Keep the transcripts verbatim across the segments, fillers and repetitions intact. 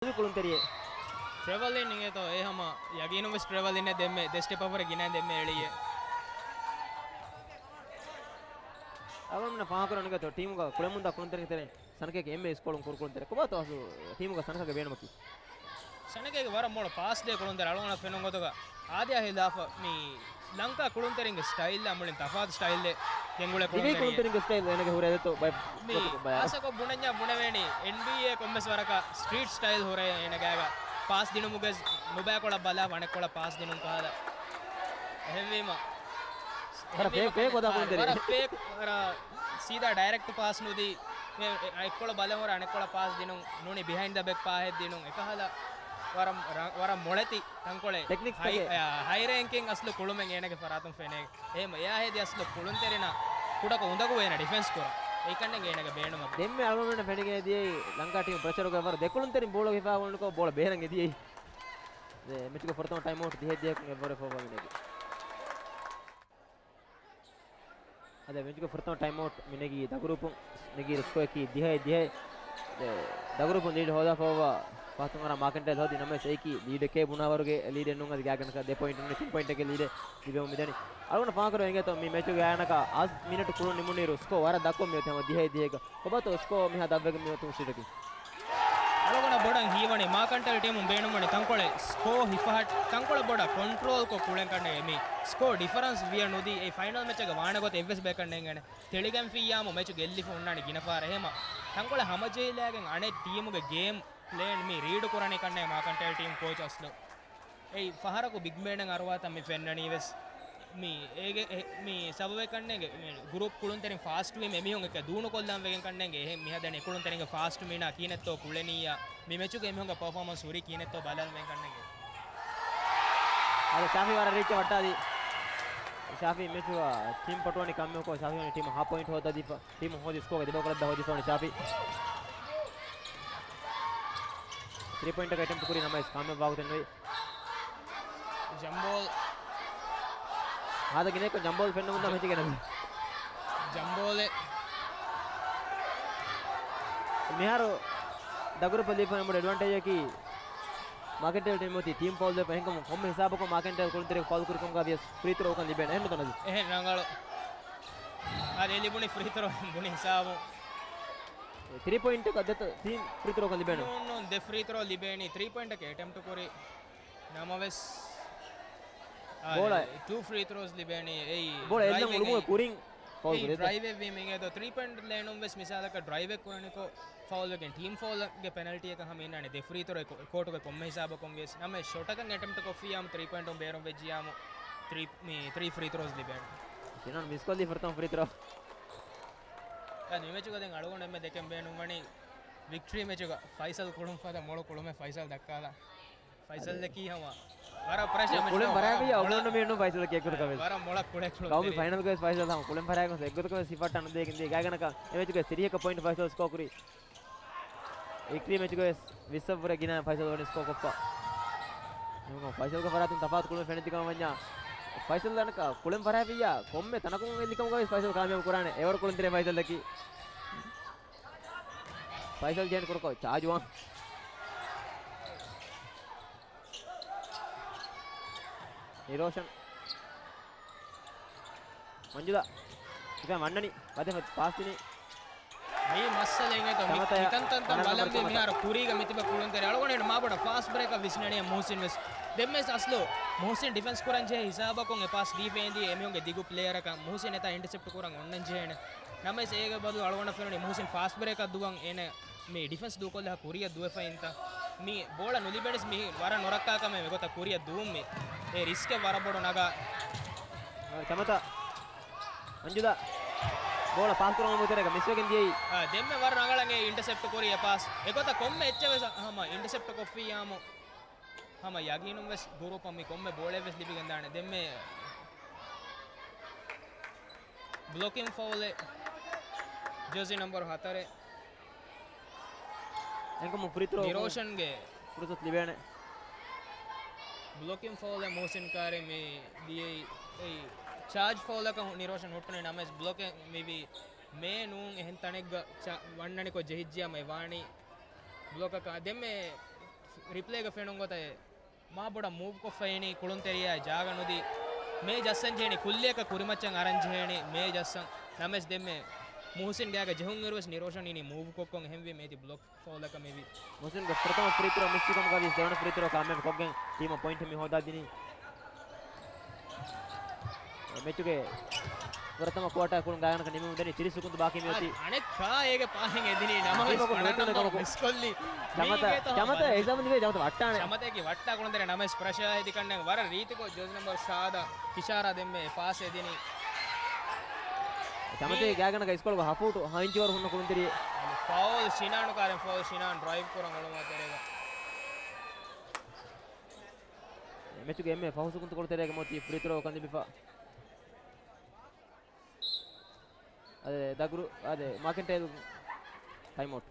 ކުޅުންތެރިއެއް. ޓްރެވަލިން އިނގޭތޯ އެ ހަމަ ޔަގީނުން ވެސް ޓްރެވަލިން ދެންމެ ދެ ސްޓެޕް އަށްވުރެ ގިނައިން ދެންމެ އެޅިއެ. އަޅުގަނޑުމެން ފާހަގަކުރަނީ ތޯ ޓީމުގަ ކުޅެމުންދާ ކުޅުންތެރިންގެ ތެރެއިން ސަނަކޭގެ އެންމެ އިސްކޮޅުން ކުރު ކުޅުންތެރި. ކޮބާތޯ އަސްލު ޓީމުގަ ސަނަކާގެ ބޭނުމަކީ؟ ސަނަކޭގެ ވަރަށް މޮޅު ޕާސް ދޭ ކުޅުންތެރި އަޅުގަނޑަށް ފެނުނު ގޮތުގަ އާދިއާ ހިލާފަށް މި ލަންކާ ކުޅުންތެރިންގެ ސްޓައިލްއާ މުޅިން ތަފާތު ސްޓައިލެއް ގެންގުޅޭ ދިވެހި ކުޅުންތެރިން. ކުޅުންތެރިންގެ ސްޓައިލް އޭނަގެ ހުރޭ ދެތޯ ބައި މި ގޮތަކަށް ބަޔާ. އާސަކޮށް ބުނަންޏާ ބުނެވޭނީ އެންބީއޭ ކޮންމެސް ވަރަކަށް ސްޓްރީޓް ސްޓައިލް ހުރޭ އޭނަގާގަ ޕާސް ދިނުމުގެ ނުބައިކޮޅަށް ބަލާ އަނެއްކޮޅަށް ޕާސް ދިނުން ކަހަލަ. އެހެންވީމަ ވަރަށް ފޭކް، ފޭކް ހޯދާ ކުޅުންތެރި. ވަރަށް ފޭކް، ވަރަށް ސީދާ ޑައިރެކްޓް ޕާސް ނުދީ، މި އެއްކޮޅަށް ބަލަން ހުރެ އަނެއްކޮޅަށް ޕާސް ދިނުން ނޫނީ ބިހައިން ދަ ބެކް ޕާހެއް ދިނުން އެކަހަލަ ވަރަށް ރަ-، ވަރަށް މޮޅެތި ތަންކޮޅެއް. ޓެކްނިކްސް ހައި-، ތަކެއް. އަ، ހައި ރޭންކިން އަސްލު ކުޅުމެއް އޭނަގެ ފަރާތުން ފެނޭ. އެހެން އެއާ ހެދި އަސްލު ކުޅުންތެރިންނަށް ކުޑަކޮށް އުނދަގޫ އޭނަ ޑިފެންސް ކުރަން. އެކަންނޭނގެ އޭނަގެ ބޭނުމަކީ. ދެންމެ އަޅުގަނޑަށް ފެނިގެން ދިޔައީ ލަންކާ ޓީމު ޕްރެޝަރުގަ ވަރަށް ދެކުޅުންތެރިން ބޯޅަ ހިފާ ހުންނަކޮށް ބޯޅަ ބޭރަށް އެދިޔައީ. ދެ މެޗުގެ ފުރަތަމަ ޓައިމް އައުޓް ދިހައެއް ދިހައަކުން އެއްވަރެއް ފޯފޯ މިނެގި. އަދި މެޗުގެ ފުރަތަމަ ޓައިމް އައުޓް މިނެގީ ދަގުރޫޕުން ނެގި ސްކޯއަކީ ދިހައެއް ދިހައެއް. ދެ ދަގުރޫޕުން ލީޑް ހޯދާފައިވާ ފަހަތުން އަރާ މާކެންޓައިލް ހޯދި ނަމަވެސް އެއީކީ ލީޑެކޭ ބުނާވަރުގެ ލީޑެއް ނޫން. އަދި ގާތްގަނޑަކަށް ދެ ޕޮއިންޓު ނޫނީ ތިން ޕޮއިންޓެއްގެ ލީޑެއް ލިބެމުން މިދަނީ. އަޅުގަނޑު ފާހަގަކުރަން އެނގޭތޯ މި މެޗުގެ އާނަކަށް އަސް މިނެޓު ކުޅުން ނިމުނުއިރު ސްކޯ ވަރަށް ދަށްކޮށް މިއޮތީ ހަމަ ދިހައެއް ދިހައެއްގަ. ކޮބާތޯ ސްކޯ މިހާ ދަށްވެގެން މިއޮތުން ސްޓޭޓަކީ؟ އަޅުގަނޑަށް ބޮޑަށް ހީވަނީ މާކެންޓައިލް ޓީމުން ބޭނުންވަނީ ތަންކޮޅެއް ސްކޯ ހިފަހައްޓަ ތަންކޮޅެއް ބޮޑަށް ކޮންޓްރޯލްކޮށް ކުޅެން ކަންނޭނގެ މި ސްކޯ ޑިފަރެންސް ވިޔަ ނުދީ އެ ފައިނަލް މެޗެއްގެ ވާނެ ގޮތެއް އެއްވެސް ބަޔަކަށް ނޭނގޭނެ. ތެޅިގެންފިއްޔާ މު މެޗު ގެއްލިފަ ހުންނާނެ ގިނަ ފަހަރަށް. އެހެމަ ތަންކޮޅެއް ހަމަޖެހިލާގެން އަނެއް ޓީމުގެ ގޭމް ޕްލޭން މި ރީޑު ކުރަނީ ކަންނޭނގެ މާކެންޓައިލް ޓީމް ކޯޗް އަސްލު. އެއީ ފަހަރަކު ބިގް މޭނަށް އަރުވާތަން މި ފެންނަނީ ވެސް. މި އޭގެ އެ-، މި ސަބަބެއް ކަންނޭނގެ މި ގްރޫޕް ކުޅުންތެރިން ފާސްޓްވީމަ އެމީހުން އެކަ ދޫނުކޮށްލާން ވެގެން ކަންނޭނގެ އެހެން މިހަދަނީ ކުޅުންތެރިންގެ ފާސްޓް މީނާ ކީނެއްތޯ ކުޅެނީޔާ މި މެޗުގެ އެމީހުންގެ ޕަރފޯމަންސް ހުރީ ކީނެއްތޯ ބަލަން ވެގެން ކަންނޭނގެ. އަދި ޝާފީ ވަރަށް ރީއްޗަށް ވައްޓާލީ. ޝާފީ މެޗުގަ ޓީމް ޕޮޓުވަނީ ކަމެއްކޮށް ޝާފީ ވަނީ ޓީމަށް ހަ ޕޮއިންޓް ހޯދަދީފަ. ޓީމު ހޯދި ސްކޯގެ ދެބަކުޅަށް ހޯދިފަ ވަނީ ޝާފީ. ތްރީ ޕޮއިންޓަކަށް އެޓެމްޕްޓް ކުރީ ނަމަވެސް ކާމިޔާބު ވާގޮތެއް ނުވި. ޖަމްބޯލް. ހާދަ ގިނައެއްކޮށް ޖަމްބޯލް ފެންނަމުން ދާ މެޗުގެ ނަމަ. ޖަމްބޯލެއް. މިހާރު ދަގުރޫޕަށް ލިބިފައި ބޮޑު އެޑްވާންޓޭޖަކީ މާކެންޓައިލް ޓީމު އޮތީ ޓީމް ފައުލް ދެފަ އެހެންކަމުން ކޮންމެ ހިސާބަކުން މާކެންޓައިލް ކުޅުންތެރިން ފައުލް ކުރިކަމުގަ ވިޔަސް ފްރީ ތްރޯ އުކަން ލިބޭނެ. އެހެން ނުތަނަދި. އެހެން ރަނގަޅު. އަދި އެ ލިބުނީ ފްރީ ތްރޯ ބުނި ހިސާބު. ތިރީ ޕޮއިންޓަކަށް ދެތަ-، ތިން ފްރީ ތްރޯ ކަން ލިބޭނެ. ނޫން، ނޫން، ދެ ފްރީ ތްރޯ ލިބޭނީ. ތްރީ ޕޮއިންޓަކަށް އެޓެމްޕްޓް ކުރި ނަމަވެސް، އާ، ބޯޅަ ޓޫ ފްރީ ތްރޯސް ލިބޭނީ. އެއީ ބޯޅަ އެއްލަން ޑްރައިވެއް އުޅުމުގެ އެއީ، ކުރިން ފައުލް އެއީ ކުރި ދެ. ޑްރައިވެއް ވީމަ އިނގޭތޯ ތްރީ ޕޮއިންޓް ލޭނުން ވެސް މިސާލަކަށް ޑްރައިވެއް ކުރަނިކޮށް ފައުލް ވެގެން ޓީމް ފައުލްގެ ޕެނަލްޓީއަކަށް ހަމަ އިންނާނެ ދެ ފްރީ ތްރޯ އެ ކޯ-، ކޯޓުގެ ކޮންމެ ހިސާބަކުން ވިޔަސް. ނަމަވެސް ޝޮޓަކަށް އެޓެމްޕްޓް ކޮށްފިއްޔާމު ތްރީ ޕޮއިންޓުން ބޭރުން ވެއްޖިއްޔާމު ތްރީ، މި ތްރީ ފްރީ ތްރޯސް ލިބޭނެ. ޝިނާން މިސްކޮށްލީ ފުރަތަމަ ފްރީ ތްރޯ. އަދި މި މެޗުގަ ދެން އަޅުގަނޑު އެންމެ ދެކެން ބޭނުންވަނީ ވިކްޓްރީ މެޗުގަ ފައިސަލް ކުޅުން ފަދަ މޮޅު ކުޅުމެއް ފައިސަލް ދައްކާލާ. ފައިސަލް ދެކީ ހަމަ ވަރަށް ޕްރެޝަރ މެޗު. ކުޅެން ވަރަށް ފަރާތްވިއްޔާ މޮޅަށް އުޅުން މި ނޫން ފައިސަލް އެއްގޮތަކަށް ވެސް. ވަރަށް މޮޅަށް ކުޅެ ކުޅުން ގައުމީ ތެރޭ. ފައިނަލްގަ ވެސް ފައިސަލް ހަމަ ކުޅެން ފަރާތްވެސް އެއްގޮތަކަށް ވެސް ހިފައްޓާ ނުދޭ ގިންދިޔަ ގާތްގަނޑަކަށް އެ މެޗުގަ ވެސް ތިރީހަކަށް ޕޮއިންޓް ފައިސަލް ސްކޯ ކުރީ. ވިކްޓްރީ މެޗުގަ ވެސް ވިއްސަށްވުރެ ގިނަ ފައިސަލް ވަނީ ސްކޯ ކޮށްފަ. އެހެންވީމަ ފައިސަލްގެ ފަރާތުން ތަފާތު ކުޅުން ފެނިއްޖެ ކަމަށް ވަންޏާ ފައިސަލް އަނެއްކާ ކުޅެން ފަރާތްވިއްޔާ ކޮންމެ ތަނަކުން އެއްލިކަމުގަ ވެސް ފައިސަލް ކާމިޔާބު ކުރާނެ. އެވަރު ކުޅުންތެރި ފައިސަލްއަކީ. ފައިސަލް ޖެހެން ކުރުކޮށް ޗާޖުވާން. ނިރޯޝަން. މަންޖުލާ. އިކަން ވަންނަނީ. ބަދެ ފަ-، ޕާސް ދިނީ. މީ މައްސަލަ އިނގޭތޯ. މި-، ސަމަތަޔަށް މިކަންތަންތަން ވަނަން ބަލަންވީ ސަމަތަ. މިހާރު ކުރީގަ މިތިބަ ކުޅުންތެރި. އަޅުގަނޑު މާބޮޑަށް ފާސްޓް ބްރޭކަށް ވިސްނަނީ މުހުސިން ވެސް. ދެންވެސް އަސްލު މުހުސިން ޑިފެންސް ކުރަން ޖެހޭ ހިސާބަކުން އެ ޕާސް ދީފައިން ދިޔަ އެމީހުންގެ ދިގު ޕްލޭޔަރަކަށް މުހުސިން އެތާ އިންޓަސެޕްޓް ކުރަން އޮންނަން ޖެހޭނެ. ނަމަވެސް އޭގެ ބަދަލު އަޅުގަނޑަށް ފެނުނީ މުހުސިން ފާސްޓް ބްރޭކަށް ދުވަން އޭނަ މި ޑިފެންސް ދޫކޮށްލާ ކުރިއަށް ދުވެފައިންތަ؟ މި ބޯޅަ ނުލިބެނިސް މި ވަރަށް ނުރައްކާ ކަމެއް މިގޮތަށް ކުރިއަށް ދުވުން މި އެ ރިސްކެއް ވަރަށް ބޮޑު ނަގާ. ސަމަތަ. މަންޖުލާ. ބޯޅަ ޕާސް ކުރަމުން ތެރޭގަ މިސްވެގެން ދިޔައީ. އާ، ދެންމެ ވަރަށް ރަނގަޅަށް އެ އިންޓަސެޕްޓް ކުރި އެ ޕާސް. އެގޮތަށް ކޮންމެ އެއްޗެއް ވެސް ހަމަ އިންޓަސެޕްޓް ކޮށްފިއްޔާމު ހަމަ ޔަގީނުން ވެސް ގުރޫޕަށް މި ކޮންމެ ބޯޅައެއް ވެސް ލިބިގެންދާނެ. ދެންމެ ބްލޮކިން ފައުލެއް ޖާޒީ ނަމްބަރު ހަތަރެއް. އެންކަމު ފްރީ ތްރޯ ނިރޯޝަންގެ ފުރުސަތު ލިބޭނެ. ބްލޮކިން ފައުލެއް މުހުސިން ކާރި މި ދިޔައީ. އެއީ ޗާޖް ފައުލަކަށް ނިރޯޝަން ހުއްޓުނީ ނަމަވެސް ބްލޮކެއް މިވީ މޭ ނޫން އެހެން ތަނެއްގަ ޗާ-، ވަންނަނިކޮށް ޖެހިއްޖިޔާމަ އެ ވާނީ ބްލޮކަކަށް. ދެންމެ ރިޕްލޭގަ ފެނުން ގޮތަށް މާ ބޮޑަށް މޫވް ކޮށްފައިނީ ކުޅުންތެރިޔާ ޖާގަ ނުދީ މޭ ޖައްސަން ޖެހެނީ ކުއްލިއަކަށް ކުރިމައްޗަށް އަރަން ޖެހެނީ މޭ ޖައްސަން. ނަމަވެސް ދެންމެ މުހުސިން ގާގަ ޖެހުން އިރުވެސް ނިރޯޝަން އިނީ މޫވް ކޮށްކޮށް އެހެންވީ މޭތި ބްލޮކް ފައުލަކަށް މިވީ. މުހުސިންގެ ފުރަތަމަ ފްރީ ތްރޯ މިސްވިކަމުގައި ވިޔަސް ދެވަނަ ފްރީ ތްރޯ ކާމިޔާބު ކޮށްގެން ޓީމަށް ޕޮއިންޓް މި ހޯދާދިނީ. މެޗުގެ ފުރަތަމަ ކުއާޓާ ކުޅުން ގާގަނޑަކަށް ނިމުމުން ދަނީ ތިރީސް ސެކުންދު ބާކީ މިއޮތީ. އަނެއްކާ އޭގެ ޕާހެން އެދިނީ ނަމަވެސް ވަނަ ނަމަ މިސްކޮށްލީ. ޗަމަތަ، މީގެ ތަ ޗަމަތަ ވަނަ އެ ސަމަން ވެ ޖަމަތަ ވައްޓާނެ. ޗަމަތައަކީ ވައްޓާ ކުޅުންތެރި ނަމަވެސް ޕްރެޝާ ހެދި ކަންނެ ވަރަށް ރީތިކޮށް ޖާޒީ ނަމްބަރު ސާދަ އިޝާރާ ދެންމެ ޕާސް އެދިނީ. ޗަމަތަ މީ ގާގަނޑަކަށް ސްކޯރުގަ ހަ ފޫޓު ހަ އިންޗި ވަރު ހުންނަ ކުޅުންތެރި. ފައުލް ޝިނާނު ކާރެން ފައުލް ޝިނާން ޑްރައިވް ކުރަން އޮޅުމާ ތެރޭގަ. މެޗުގެ އެންމެ ފަހު ސެކުންދު ކުޅުންތެރިޔާގެ މޮތީ ފްރީ ތްރޯ ކަންދިން ބިފާ. އަދެ ދަގުރު، އަދެ މާކެންޓައިލް ޓައިމް އައުޓް.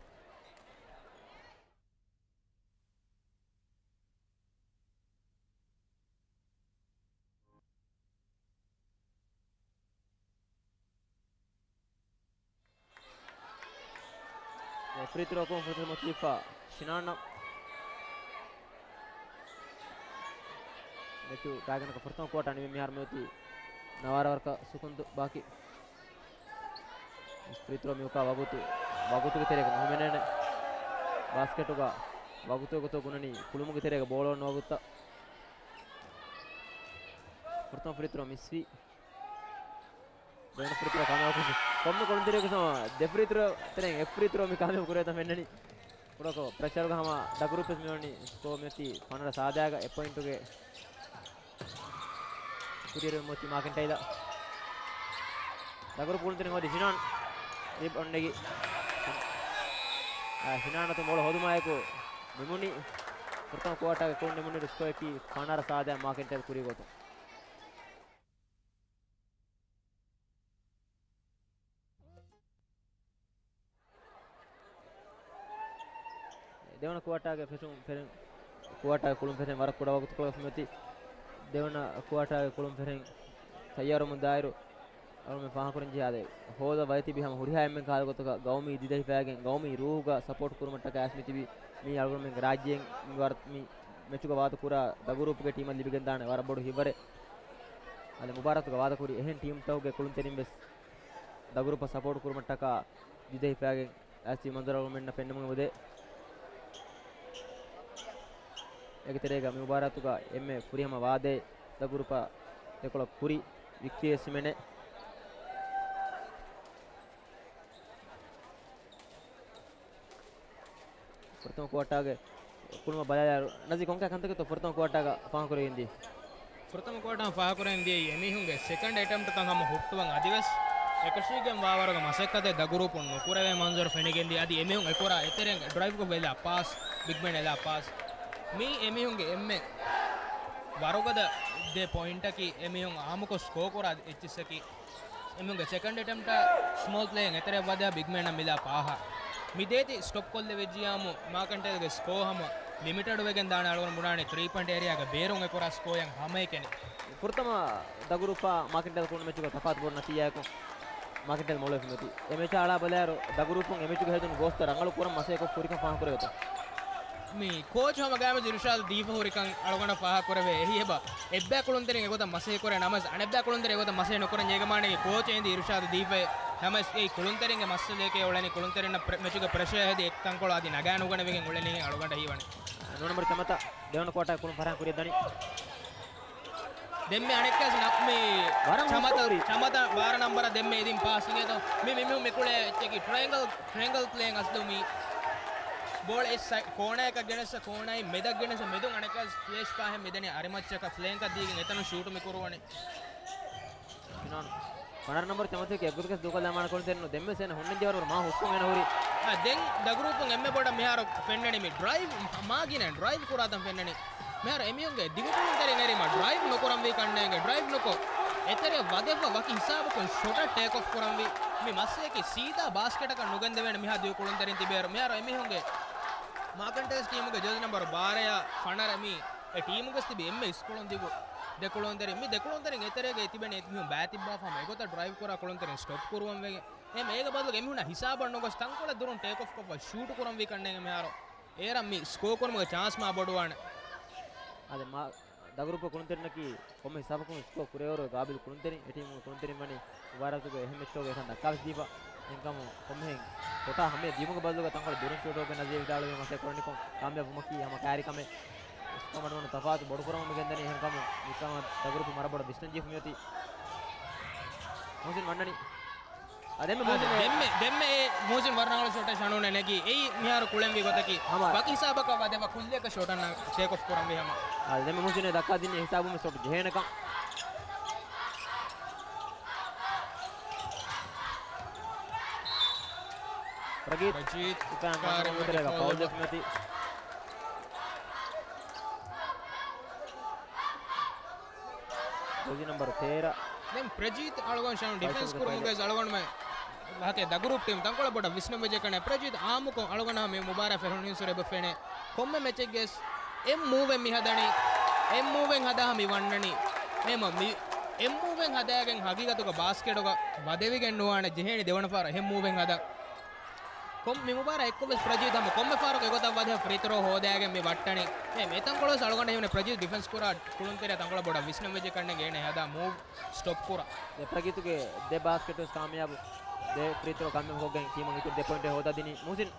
ފްރީ ތްރޯ ކުޅުން ފުރަތަމަ މޮތީ ފާ ޝިނާން. މެޗު ގާގަނޑަކަށް ފުރަތަމަ ކުއާޓާ ނިމި މިހާރު މިއޮތީ ނަވާރަ ވަރަކަށް ސެކުންދު ބާކީ. ފްރީ ތްރޯ މިއުކާ ވަގުތު، ވަގުތުގެ ތެރޭގަ ނުހިމެނޭނެ. ބާސްކެޓުގަ ވަގުތުގެ ގޮތުން ބުނަނީ ކުޅުމުގެ ތެރޭގަ ބޯޅަ އޮންނަ ވަގުތުތައް. ފުރަތަމަ ފްރީ ތްރޯ މިސްވީ. ދެވަނަ ފްރީ ތްރޯ ކާމިޔާބު ކުރި. ކޮންމެ ކުޅުންތެރިޔަކު ސަމާ ދެ ފްރީ ތްރޯ ތެރެއިން އެއް ފްރީ ތްރޯ މި ކާމިޔާބު ކުރޭތަ ފެންނަނީ. ކުޑަކޮށް ޕްރެޝަރުގަ ހަމަ ދަގުރުޕެސް މިވަނީ ސްކޯ މިއޮތީ ފަނަރަ ސާދައިގަ އެއް ޕޮއިންޓުގެ ކުރިއެރު މޮތީ މާކެންޓައިލަ. ދަގުރު ކުޅުންތެރިން ހޯދި ޝިނާން. ރިބް އޮންނެގި. އާ، ޝިނާން އަތު މޮޅު ހޯދުމާއެކު ނިމުނީ ފުރަތަމަ ކުއާޓާގެ ކުޅުން ނިމުނީ ސްކޯއަކީ ފަނަރަ ސާދަ މާކެންޓައިލް ކުރި ގޮތުން. ދެވަނަ ކުއާޓާގެ ފެށުން ފެށެން، ކުއާޓާގެ ކުޅުން ފެށެން ވަރަށް ކުޑަ ވަގުތުކޮޅަކަށް މިއޮތީ. ދެވަނަ ކުއާޓާގެ ކުޅުން ފެށެން ތައްޔާރުވަމުން ދާއިރު، އަޅުގަނޑުމެން ފާހަގަކުރަން ޖެހޭ އާދެ، ހޯދަ ވައި ތިބި ހަމަ ހުރިހާ އެންމެން ކަހަލަ ގޮތަކަށް ގައުމީ ދިދަހިފައިގެން ގައުމީ ރޫހުގަ ސަޕޯޓް ކުރުމަށްޓަކާ އައިސް މިތިބީ. މީ އަޅުގަނޑުމެންގެ ރާއްޖޭން މި ވަރަށް މި މެޗުގަ ވާދަކުރާ ދަގުރޫޕުގެ ޓީމަށް ލިބިގެންދާނެ ވަރަށް ބޮޑު ހިތްވަރެއް. އަލެ މުބާރާތުގަ ވާދަކުރި އެހެން ޓީމްތަކުގެ ކުޅުންތެރިން ވެސް ދަގުރޫޕަށް ސަޕޯޓް ކުރުމަށްޓަކާ ދިދަހިފައިގެން އައިސް މަންޒަރު އަޅުގަނޑުމެންނަށް ފެންނަމުން އެބަދޭ. އޭގެ ތެރޭގަ މި މުބާރާތުގަ އެންމެ ފުރިހަމަ ވާދައެއް ދަގުރޫޕަށް ދެކޮޅަށް ކުރި ވިއްކީ އެސް ހިމެނޭ. ފުރަތަމަ ކުއާޓާގެ ކުޅުމަށް ބަލާލާއިރު، ނަޒީ ކޮންކަހަލަ ކަންތަކެއްތޯ ފުރަތަމަ ކުއާޓާގަ ފާހަގަކުރެވިގެން ދިޔައީ؟ ފުރަތަމަ ކުއާޓާ ފާހަގަކުރެވިގެން ދިޔައީ އެމީހުންގެ ސެކަންޑް އެޓެމްޕްޓްތައް ހަމަ ހުއްޓުވަން އަދިވެސް އެކަށީގެން ވާވަރުގެ މަސައްކަތެއް ދަގުރޫޕުން ނުކުރެވޭ މަންޒަރު ފެނިގެން ދިޔަ. އަދި އެމީހުން އެކުރާ އެތެރެއިން ޑްރައިވްކޮށް އެލާ ޕާސް، ބިގްމެން އެލާ ޕާސް. މީ އެމީހުންގެ އެންމެ ވަރުގަދަ ދެ ޕޮއިންޓަކީ އެމީހުން އާއްމުކޮށް ސްކޯ ކުރާ އެއްޗިއްސަކީ. އެމީހުންގެ ސެކަންޑް އެޓެމްޕްޓާ ސްމޯލް ޕްލޭއިން އެތެރެއަށް ވަދާ ބިގްމެންއަށް މިލާ ޕާހަށް. މި ދޭތި ސްޓޮޕް ކޮށްލެވިއްޖިޔާމު މާކެންޓައިލްގެ ސްކޯ ހަމަ ލިމިޓެޑް ވެގެން ދާނެ. އަޅުގަނޑު ބުނާނީ ތްރީ ޕޮއިންޓް އޭރިއާގެ ބޭރުން އެކުރާ ސްކޯއެއް ހަމައެކަނި. ފުރަތަމަ ދަގުރޫޕާ މާކެންޓައިލް ކުޅުނު މެޗުގަ ތަފާތު ބޮޑު ނަތީޖާއަކުން މާކެންޓައިލް މޮޅުވެފަ މިއޮތީ. އެ މެޗާ އަޅާ ބަލާއިރު، ދަގުރޫޕުން އެ މެޗުގަ ހެދުނު ގޯސްތައް ރަނގަޅު ކުރަން މަސައްކަތް ކޮށްފަ ހުރިކަން ފާހަގަކުރެވޭތޯ؟ މި ކޯޗް ހަމަ ގާމެދު އިރުޝާދު ދީފަ ހުރިކަން އަޅުގަނޑަށް ފާހަގަކުރެވޭ. އެހީ އެބަ އެއްބައި ކުޅުންތެރިން އެގޮތަށް މަސައްކަތް ކުރޭ ނަމަވެސް، އަނެއްބައި ކުޅުންތެރިން އެގޮތަށް މަސައްކަތް ނުކުރަން. އޭގެ މާނައީ ކޯޗް އެންދި އިރުޝާދު ދީފައި ނަމަވެސް، އެއީ ކުޅުންތެރިންގެ މައްސަލައެކޭ އުޅެނީ. ކުޅުންތެރިންނަށް ޕްރެ-، މެޗުގެ ޕްރެޝަރ ހެދި އެއްކަންކޮޅު އަދި ނަގާނުގަނެވިގެން އުޅެނީ އަޅުގަނޑަށް ހީވަނީ. ނޫނަން ނަމްބަރު ޗަމަތަ ދެވަނަ ކުއާޓާ ކުޅުން ފާހަގަކުރި ދަނީ. ދެންމެ އަނެއްކާސް ނަ-، މި ވަރަށް ޗަމަތަ، ހުސްކުރި. ޗަމަތަ ވާރަ ނަންބަރަށް ދެންމެ އެދިން ޕާސް އިނގޭތޯ. މި، މި، މި، މި ކުޅޭ އެއްޗަކީ ޓްރައިއެންގަލް، ޓްރައިއެންގަލް ޕްލޭއިން އަސްލު މި ބޯޅަ އެއް ސައި-، ކޯނާއަކަށް ގެނެސް، ކޯނާއިން މެދަށް ގެނެސް، މެދުން އަނެއްކާސް ފްލެޝް ޕާހެއް މިދަނީ އަރިމައްޗަކަށް ފްލޭންކަށް ދީގެން އެތަނުން ޝޫޓު މި ކުރުވަނީ. ފިނާން. ފަނަރަ ނަންބަރު ޗަމަތައަކީ އެއްގޮތަކަސް ދޫކޮށްލާ މާނަ ކުޅުންތެރިންނު ދެންމެ ސޭނަ ހުންނަން ޖެހޭ ވަރު މާ ހުސްކޮށް އޭނަ ހުރީ. އާ، ދެން ދަގުރޫޕުން އެންމެ ބޮޑަށް މިހާރު ފެންނަނީ މި ޑްރައިވް، މާ ގިނަ ޑްރައިވް ކުރާތަން ފެންނަނީ. މިހާރު އެމީހުންގެ ދިގު ކުޅުންތެރިން އެރީމަ ޑްރައިވް ނުކުރަންވީ ކަންނޭނގެ ޑްރައިވް ނުކޮށް، އެތެރެ ވަދެފަ ވަކި ހިސާބަކުން ޝޮޓަށް ޓޭކް އޮފް ކުރަންވީ. މި މައްސަލައަކީ ސީދާ ބާސްކެޓަކަށް ނުގެންދެވޭނެ މިހާ ދިގު ކުޅުންތެރިން ތިބޭއިރު. މިހާރު އެމީހުންގެ މާކެންޓައިލް ޓީމުގެ ޖާޒީ ނަންބަރު ބާރައާ ފަނަރަ މި އެ ޓީމުގަސް ތިބި އެންމެ އިސްކޮޅުން ދިގު ދެ ކުޅުންތެރިން. މި ދެ ކުޅުންތެރިން އެތެރޭގައި ތިބެނީ އެތި މީހުން ބައިތިއްބާފަ ހަމަ އެގޮތަށް ޑްރައިވް ކުރާ ކުޅުންތެރިން ސްޓޮޕް ކުރުވަން ވެގެން. އެހެން އޭގެ ބަދަލުގަ އެމީހުންނަށް ހިސާބަށް ނުގޮސް ތަންކޮޅެއް ދުރުން ޓޭކް އޮފް ކޮށްފަ ޝޫޓު ކުރަންވީ ކަންނޭނގެ މިހާރު. އޭރަށް މި ސްކޯ ކުރުމުގެ ޗާންސް މާ ބޮޑުވާނެ. އާދެ، މާ ދަގުރޫޕް ކުޅުންތެރިންނަކީ ކޮންމެ ހިސާބަކުން ސްކޯ ކުރެވޭވަރު ގާބިލް ކުޅުންތެރިން. އެ ޓީމުގެ ކުޅުންތެރިން ވަނީ މުބާރާތުގެ އެހެން މެޗްތަކުގެ އެކަން ދައްކާވެސް ދީފަ. އެހެންކަމުން ކޮންމެހެން ކޮޓާ ހަމަޔަށް ދިޔުމުގެ ބަދަލުގަ ތަންކޮޅެއް ދުރުން ޝޫޓް ކޮށްގެން ނަޒީރް ވިދާޅުވީ މަސައްކަތް ކުރަނީކޮށް ކާމިޔާބު ވުމަކީ ހަމަ ކާރި ކަމެއް. ސްކޯ މަޑުވުނު ތަފާތު ބޮޑު ކުރަމުން މި ގެންދަނީ. އެހެންކަމުން މިކަމަށް ދަގުރޫޕް ވަރަށް ބޮޑަށް ވިސްނަން ޖެހިފަ މިއޮތީ. މުހުސިން ވަންނަނީ. އާ، ދެންމެ އާ، މުހުސިން ދެންމެ، ދެންމެ އެ މުހުސިން ވަރަށް ރަނގަޅު ޝޮޓެއް ޝަނޫނަށް ނެގީ. އެއީ މިހާރު ކުޅެންވީ ގޮތަކީ. ހަމަ. ވަކި ހިސާބަކަށް ވަދެފަ ކުއްލިއަކަށް ޝޮޓަށް ޓޭކް އޮފް ކުރަންވީ ހަމަ. އާ، ދެންމެ މުހުސިން ދައްކާ ދިނީ ހިސާބުން ޝޮޓް ޖެހޭނެކަން. ޕްރަޖީތް. ޕްރަޖީތް. އިފާން ކާރި މަގި ފައުލް ފައުލް ދެފުން އޮތީ. ޖާޒީ ނަމްބަރު ތޭރަ. ދެން ޕްރަޖީތް އަޅުގަނޑު ޝަނު ޑިފެންސް ކުރުމުގެ އަޅުގަނޑުމެ ލަހަތެ ދަގުރޫޕް ޓީމް ތަންކޮޅެއް ބޮޑަށް ވިސްނަން ވެއްޖެ ކަންނޭ. ޕްރަޖީތް އާއްމުކޮށް އަޅުގަނޑާ މި މުބާރާ ފެށުނު ހިންސުރެ ބަ ފެނޭ. ކޮންމެ މެޗެއްގެސް އެއް މޫވެއް މި ހަދަނީ. އެއް މޫވެއް ހަދާ މި ވަންނަނީ. އެމަ މި އެއް މޫވެއް ހަދާގެން ހަގީގަތުގަ ބާސްކެޓުގަ ވަދެވިގެން ނުވާނެ ޖެހޭނީ ދެވަނަ ފަހަރަށް އެއް މޫވެއް ހަދަން. ކޮން މި މުބާރާ އެއްކޮށް ވެސް ޕްރަޖީތް ހަމަ ކޮންމެ ފަހަރަކު އެގޮތަށް ވަދެ ފްރީ ތްރޯ ހޯދައިގެން މި ވައްޓަނީ. އެ މި ތަންކޮޅު ވެސް އަޅުގަނޑަށް ހީވަނީ ޕްރަޖީތް ޑިފެންސް ކުރާ ކުޅުންތެރިޔާ ތަންކޮޅެއް ބޮޑަށް ވިސްނަން ވެއްޖެ ކަންނޭނގެ އޭނަ ހަދާ މޫވް ސްޓޮޕް ކުރާ. ދެ ޕްރަޖީތުގެ ދެ ބާސްކެޓް ވެސް ކާމިޔާބު. ދެ ފްރީ ތްރޯ ކާމިޔާބު ކޮށްގެން ޓީމަށް އިތުރު ދެ ޕޮއިންޓެއް ހޯދާ ދިނީ މުހުސިން.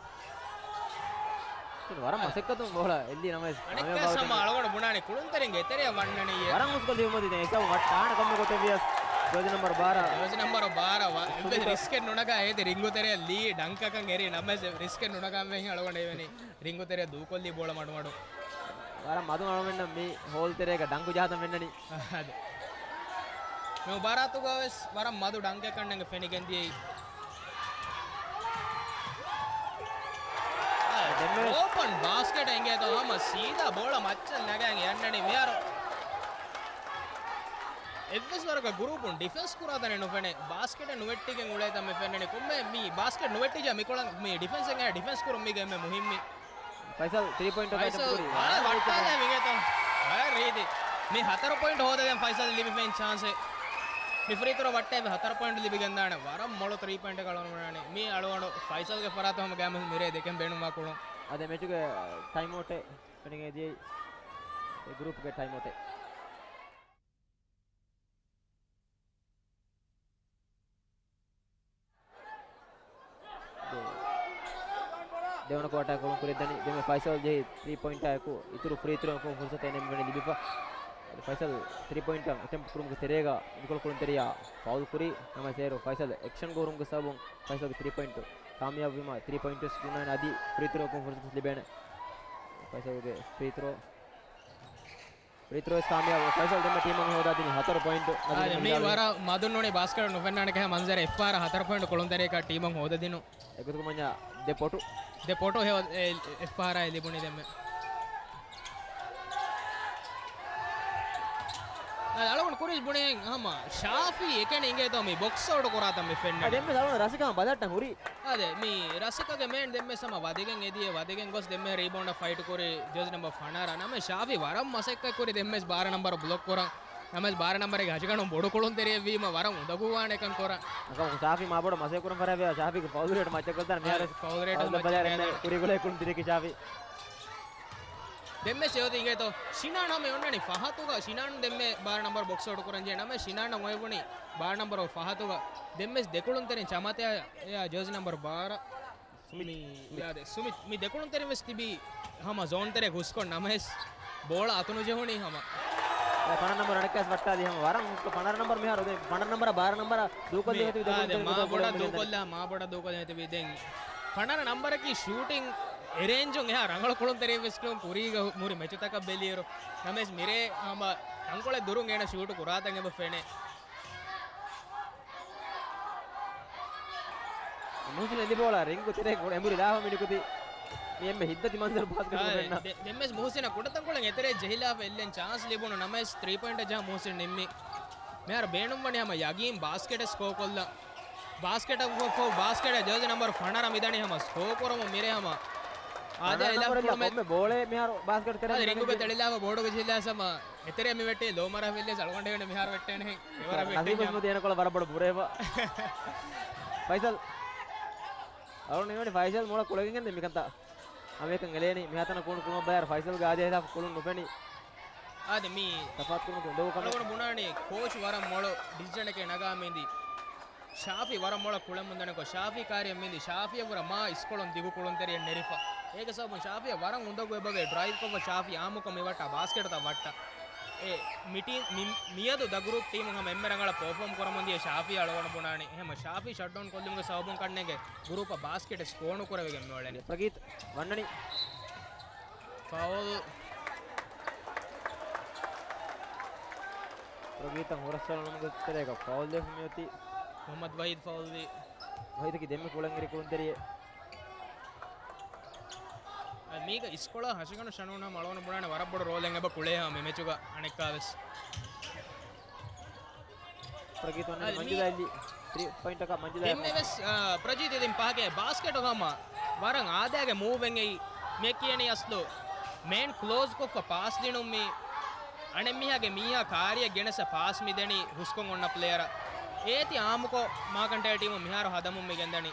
މުހުސިން ވަރަށް މަސައްކަތުން ބޯޅަ އެއްލީ ނަމަވެސް އަނެއްކާ ކާމިޔާބު ސަމާ އަޅުގަނޑު ބުނާނެ ކުޅުންތެރިންގެ އެތެރެއަށް ވަންނަނީ. ވަރަށް ހުސްކޮށް ލިބުމަތި ދެން ހިސާބު ވައްޓާނެ ކޮންމެ ގޮތެއް ވިޔަސް ޖާޒީ ނަމްބަރު ބާރަ ވަ-، އެއްވެސް ރިސްކެއް ނުނަގާ އޭތި ރިންގު ތެރެއަށް ލީ ޑަންކަކަށް އެރި ނަމަވެސް ރިސްކެއް ނުނަގާ މެހި އަޅުގަނޑަށް ހީވަނީ. ރިންގު ތެރެއަށް ދޫކޮށްލީ ބޯޅަ މަޑުމަޑު. ވަރަށް މަދު އަޅުމެންނަށް މި ހޯލް ތެރޭގަ ޑަންކު ޖަހާތަން ފެންނަނީ. އާދެ. މި މުބާރާތުގަ ވެސް ވަރަށް މަދު ޑަންކެއް ކަންނޭނގެ ފެނިގެން ދިޔައީ. ދެންމެ ވެސް އޯޕަން ބާސްކެޓް އިނގޭތޯ ހަމަ ސީދާ ބޯޅަ މައްޗަށް ނަގަން އަންނަނީ މިހާރު. އެއްވެސް ވަރަކަށް ގުރޫޕުން ޑިފެންސް ކުރާތަނެއް ނުފެނޭ. ބާސްކެޓެއް ނުވެއްޓިގެން އުޅޭތަން މި ފެންނަނީ. ކޮންމެ މި ބާސްކެޓް ނުވެއްޓިއްޖާ މިކޮޅަށް މި ޑިފެންސެއް އައި ޑިފެންސް ކުރުން މީގެ އެންމެ މުހިއްމީ. ފައިސަލް ތްރީ ޕޮއިންޓް ފައިސަލް ވަރަށް ވައްޓާލާ މިގޭތޯ. ވަރަށް ރީތި. މި ހަތަރު ޕޮއިންޓް ހޯދަދޭން ފައިސަލް ލިބިފައިން ޗާންސެއް. މި ފްރީ ތްރޯ ވައްޓައިފި ހަތަރު ޕޮއިންޓް ލިބިގެންދާނެ. ވަރަށް މޮޅު ތްރީ ޕޮއިންޓެއް އަޅުގަނޑު ބުނާނެ. މީ އަޅުގަނޑު ފައިސަލްގެ ފަރާތުން ހަމަ ގައިމު މިރޭ ދެކެން ބޭނުންވާ ކުޅުން. އަދި މެޗުގެ ޓައިމް އައުޓެއް ފެނިގެން ދިޔައީ އެ ގްރޫޕްގެ ޓައިމް އައުޓެއް. ދެ-، ދެވަނަ ކުއާޓާ ކުޅުން ކުރިއަށްދަނީ. ދެންމެ ފައިސަލް ޖެހި ތްރީ ޕޮއިންޓާއެކު އިތުރު ފްރީ ތްރޯއަކުން ފުރުސަތު އޭނަ މިވަނީ ލިބިފަ. ފައިސަލް ތްރީ ޕޮއިންޓަށް އެޓެމްޕް ކުރުމުގެ ތެރޭގަ ނިކޮޅު ކުޅުންތެރިޔާ ފައުލް ކުރީ. ނަމަވެސް އޭރު ފައިސަލް އެކްޝަން ހުރުމުގެ ސަބަބުން ފައިސަލްގެ ތްރީ ޕޮއިންޓު ކާމިޔާބުވީމަ، ތްރީ ޕޮއިންޓު ވެސް ގުނައިން އަދި ފްރީ ތްރޯއަކުން ފުރުސަތު ލިބޭނެ. ފައިސަލްގެ ފްރީ ތްރޯ ފްރީ ތްރޯ ވެސް ކާމިޔާބު. ފައިސަލް ދެންމެ ޓީމަށް ހޯދާ ދިނީ ހަތަރު ޕޮއިންޓު. އާދެ، މީ ވަރަށް މަދުން ނޫނީ ބާސްކެޓް ނުފެންނާނެ ކަހަ މަންޒަރެއް. އެއްފަހަރަށް ހަތަރު ޕޮއިންޓު ކުޅުންތެރިޔަކާ ޓީމަށް ހޯދަދިނު. އެގޮތަކު މަންޏާ ދެ ޕޮޓު. ދެ ޕޮޓު ހެ-، އެ-، އެއްފަހަރާއި ލިބުނީ ދެންމެ. އާދެ، އަޅުގަނޑު ކުރިސް ބުނި ހަމަ ޝާފީ އެކަނި އިނގޭތޯ މި ބޮކްސް އައުޓް ކުރާތަން މި ފެންނަނީ. އާ، ދެންމެ އަޅުގަނޑު ރަސިކާ ބަލައްޓަން ހުރީ. އާދެ، މި ރަސިކަގެ މޭން ދެންމެސް ހަމަ ވަދެގެން އެދިޔަ ވަދެގެން ގޮސް ދެންމެ ރީބައުންޑަށް ފައިޓް ކުރި ޖާޒީ ނަމްބަރު ފަނަރަ. ނަމަވެސް ޝާފީ ވަރަށް މަސައްކަތް ކުރި ދެންމެސް ބާރަ ނަމްބަރު ބްލޮކް ކުރަން. ނަމަވެސް ބާރަ ނަމްބަރުގެ ހަށިގަނޑު ބޮޑު ކުޅުންތެރިއެއް ވީމަ ވަރަށް އުނދަގޫވާނެކަން ކުރަން. އަކަމަކު ޝާފީ މާބޮޑަށް މަސައްކަތް ކުރަން ފަރާވެ. ޝާފީގެ ފައުލް ރޭޓް މައްޗަށް ގޮސްދާނެ މިހާރު. އާ، ފައުލް ރޭޓް ފައުލް މައްޗަށް ބަލާ ގެންދާނެ. ކުރިގުޅޭ ކުޅުންތެރިޔަކީ ޝާފީ. ދެންމެ ސެއޮތީ އިނގޭތޯ ޝިނާން ހަމަ އޮންނަނީ ފަހަތުގަ. ޝިނާން ދެންމެ ބާރަ ނަމްބަރު ބޮކްސް އައުޓް ކުރަން ޖެހޭ. ނަމަވެސް ޝިނާން އޮތް ބުނީ ބާރަ ނަމްބަރު ފަހަތުގަ. ދެންމެސް ދެކުޅުންތެރިން ޗަމަތައާ އެއާ ޖާޒީ ނަމްބަރު ބާރަ. ސުމިތް. މި، ސުމިތް. އާދެ، ސުމިތް، މި ދެކުޅުންތެރިން ވެސް ތިބީ ހަމަ ޒޯން ތެރޭ ހުސްކޮށް ނަމަވެސް ބޯޅަ އަތުނުޖެހުނީ ހަމަ. އެ ފަނަރަ ނަމްބަރު އަނެއްކާސް ވައްޓާލީ ހަމަ ވަރަށް ހުސްކޮށް ފަނަރަ ނަމްބަރު މިހާރު ދެން ފަނަރަ ނަމްބަރަށް ބާރަ ނަމްބަރަށް ދޫކޮށްލި މި، އޮތީ ދެކުޅުންތެރިން އާދެ، މާ ބޮޑަށް ދޫކޮށްލި ދޫކޮށްލާ މާ ބޮޑަށް ދޫކޮށްލި މި ތިބީ ދެން. ފަނަރަ ނަމްބަރަކީ ޝޫޓިން އެރޭންޖުން އެހާ ރަނގަޅު ކުޅުންތެރިއެއް ވެސް ނޫން ކުރީގަ މުރި މެޗުތަކަށް ބެލިއިރު. ނަމަވެސް މިރޭ ހަމަ ތަންކޮޅެއް ދުރުން އޭނަ ޝޫޓު ކުރާތަން އެބަ ފެނޭ. މުހުސިން އެދި ބޯޅަ ރިންގު ތެރޭ އެނބުރި ލާފަ މިނިކުތި. މި އެންމެ ހިތްދަތި މަންޒަރު ބާސްކެޓް އާ، ފެންނަ. ދެ-، ދެންމެސް މުހުސިނަށް ކުޑަތަންކޮޅެއް އެތެރޭ ޖެހިލާފަ އެއްލެން ޗާންސް ލިބުނު ނަމަވެސް ތްރީ ޕޮއިންޓަށް ޖަހާ މުހުސިން ނިންމި. މިހާރު ބޭނުންވަނީ ހަމަ ޔަގީން ބާސްކެޓެއް ސްކޯ ކޮށްލަން. ބާސްކެޓަށް ފޯ، ފޯ، ބާސްކެޓަށް ޖާޒީ ނަމްބަރު ފަނަރަ މިދަނީ ހަމަ ސްކޯ ކުރަމުން މިރޭ ހަމަ. އާދެ، އަނަ ނަމްބަރު އެލާ ކުޅުމެ-، ކޮންމެ ބޯޅައެއް މިހާރު ބާސްކެޓް ތެރޭ އާދެ، ރިންގުގެ ތެޅިލާފަ ބޯޑުގެ ޖެހިލާ ހަމަ. އެތެރެ މި ވެއްޓި ލޯމަރާ ވެއްލެސް އަޅުގަނޑު ހެން މިހާރު ވެއްޓޭނެ ހެން. އެވަރަށް ނަސީބު ވެއްޓެން މުދި އޭނަ ކޮޅަށް ވަރަށް ބޮޑު ބުރޭފަ. ފައިސަލް. އަޅުގަނޑު ހިމެނި ފައިސަލް މޮޅަށް ކުޅެގެން މިކަންތައް. އަމޭކަން އެޅޭނީ މިހާތަނަށް ކުޅުން ކުޅުމަށް ބަޔާރު ފައިސަލްގެ އާދޭހަ ހިލާފަށް ކުޅުން ނުފެނި. އާދެ، މި ތަފާތުކުރުމަކީ އުނދަގޫ ކަމެއް. އަޅުގަނޑު ބުނާނީ ކޯޗު ވަރަށް މޮޅު ޑިސިޝަނެކޭ ނަގާ މިދީ. ޝާފީ ވަރަށް މޮޅަށް ކުޅެމުން ދަނިކޮށް، ޝާފީ ކާރިއަށް މިދީ. ޝާފީއަށް ވުރެ މާ އިސްކޮޅުން ދިގު ކުޅުންތެރިއެއް ނެރިފަ. އޭގެ ސަބަބުން ޝާފީއަށް ވަރަށް އުނދަގޫ އެބަވޭ ޑްރައިވް ކޮށްފަ ޝާފީ އާއްމުކޮށް މިވައްޓާ ބާސްކެޓުތައް ވައްޓާ. އެ މިޓީ-، މި-، މިއަދު ދަ ގްރޫޕް ޓީމުން ހަމަ އެންމެ ރަނގަޅަށް ޕަރފޯމް ކުރަމުން ދިޔަ ޝާފީ އަޅުގަނޑު ބުނާނީ. އެހެން ޝާފީ ޝަޓްޑައުން ކޮށްލުމުގެ ސަބަބުން ކަންނޭނގެ ގްރޫޕަށް ބާސްކެޓެއް ސްކޯ ނުކުރެވިގެން މިއުޅެނީ. ޕްރަގީތް ވަންނަނީ. ފައުލް. ޕްރަގީތަށް ހުރަސްއަޅުނުމުގެ ތެރޭގަ ފައުލް ދެފަ މިއޮތީ. މުޙައްމަދު ވަޙީދު ފައުލްވީ. ވަޙީދަކީ ދެންމެ ކުޅެން އެރި ކުޅުންތެރިއެއް. އަ، މީގަ އިސްކޮޅާ ހަށިގަނޑު ޝަނޫނާ އަޅުގަނޑު ބުނާނެ ވަރަށް ބޮޑު ރޯލެއް އެބަ ކުޅޭ ހަމަ މި މެޗުގަ އަނެއްކާވެސް. ޕްރަގީތް ވަންނަނީ އަދި މި މަންޖުލާ އެއްލި ތްރީ ޕޮއިންޓަކަށް މަންޖުލާ ދެންމެވެސް، އަ، ޕްރަޖީތް ދިން ޕާކޭ ބާސްކެޓު ހަމަ ވަރަށް އާދައިގެ މޫވެއްގައި މި ކިޔަނީ އަސްލު މޭން ކްލޯޒް ކޮށްފަ ޕާސް ދިނުން މީ އަނެއްމީހާގެ މީހާ ކާރިއަށް ގެނެސް ޕާސް މި ދެނީ ހުސްކޮށް އޮންނަ ޕްލޭޔަރަށް. އޭތި އާއްމުކޮށް މާކަންޓޭލް ޓީމު މިހާރު ހަދަމުން މި ގެންދަނީ.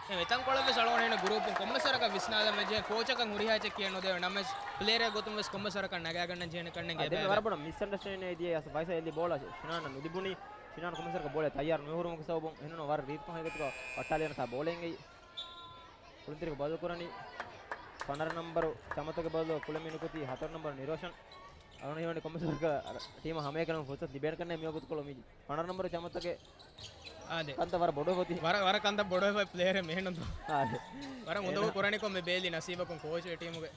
އެ މިތަންކޮޅަށް ވެސް އަޅުގަނޑު ހިނގަން ގްރޫޕުން ކޮންމެސް ވަރަކަށް ވިސްނާލަން ވެއްޖެ ކޯޗަކަށް ހުރިހާ އެއްޗެއް ކިޔަން ނުދެވޭ ނަމަވެސް ޕްލޭޔަރެއް ގޮތުން ވެސް ކޮންމެސް ވަރަކަށް ނަގާގަންނަން ޖެހޭނެ ކަންނޭނގެ އާ، ދެން އެބައި ވަރަށް ބޮޑަށް މިސްއަންޑަސްޓޭންޑިން އެއް ދިޔަ އަސް ފައިސަލް އެއްލި ބޯޅަ ޝިނާނަށް ނުލިބުނީ. ޝިނާން ކޮންމެސް ވަރަކަށް ބޯޅަ ތައްޔާރު ނުވެ ހުރުމުގެ ސަބަބުން އެހެންނު ވަރަށް ރީތިކޮށް ހަގީގަތުގަ ވައްޓާލި އަންނަތާ ބޯޅަ އެނގެއީ. ކުޅުންތެރިކަ ބަދަލު ކުރަނީ ފަނަރަ ނަންބަރު ޗަމަތުގެ ބަދަލު ކުޅެ މިނިކުތީ ހަތަރު ނަންބަރު ނިރޯޝަން. އަޅުގަނޑު ހީވަނީ ކޮންމެސް ވަރަކަށް ޓީމަށް ހަމައެކަނި ފުރުސަތު ލިބޭނެ ކަންނޭނގެ މިވަގުތުކޮޅު މި ފަނަރަ ނަންބަރު ޗަމަތުގެ އާދެ. ކަންތައް ވަރަށް ބޮޑުވެފަ އޮތީ. ވަރަށް، ވަރަށް ކަންތައް ބޮޑުވެފަ އޮތް ޕްލޭޔަރެއް މިހެންނުން. އާދެ. ވަރަށް އުނދަގޫ ކުރަނިކޮށް މި ބޭލި ނަސީބަކުން ކޯޗު އެ ޓީމުގެ.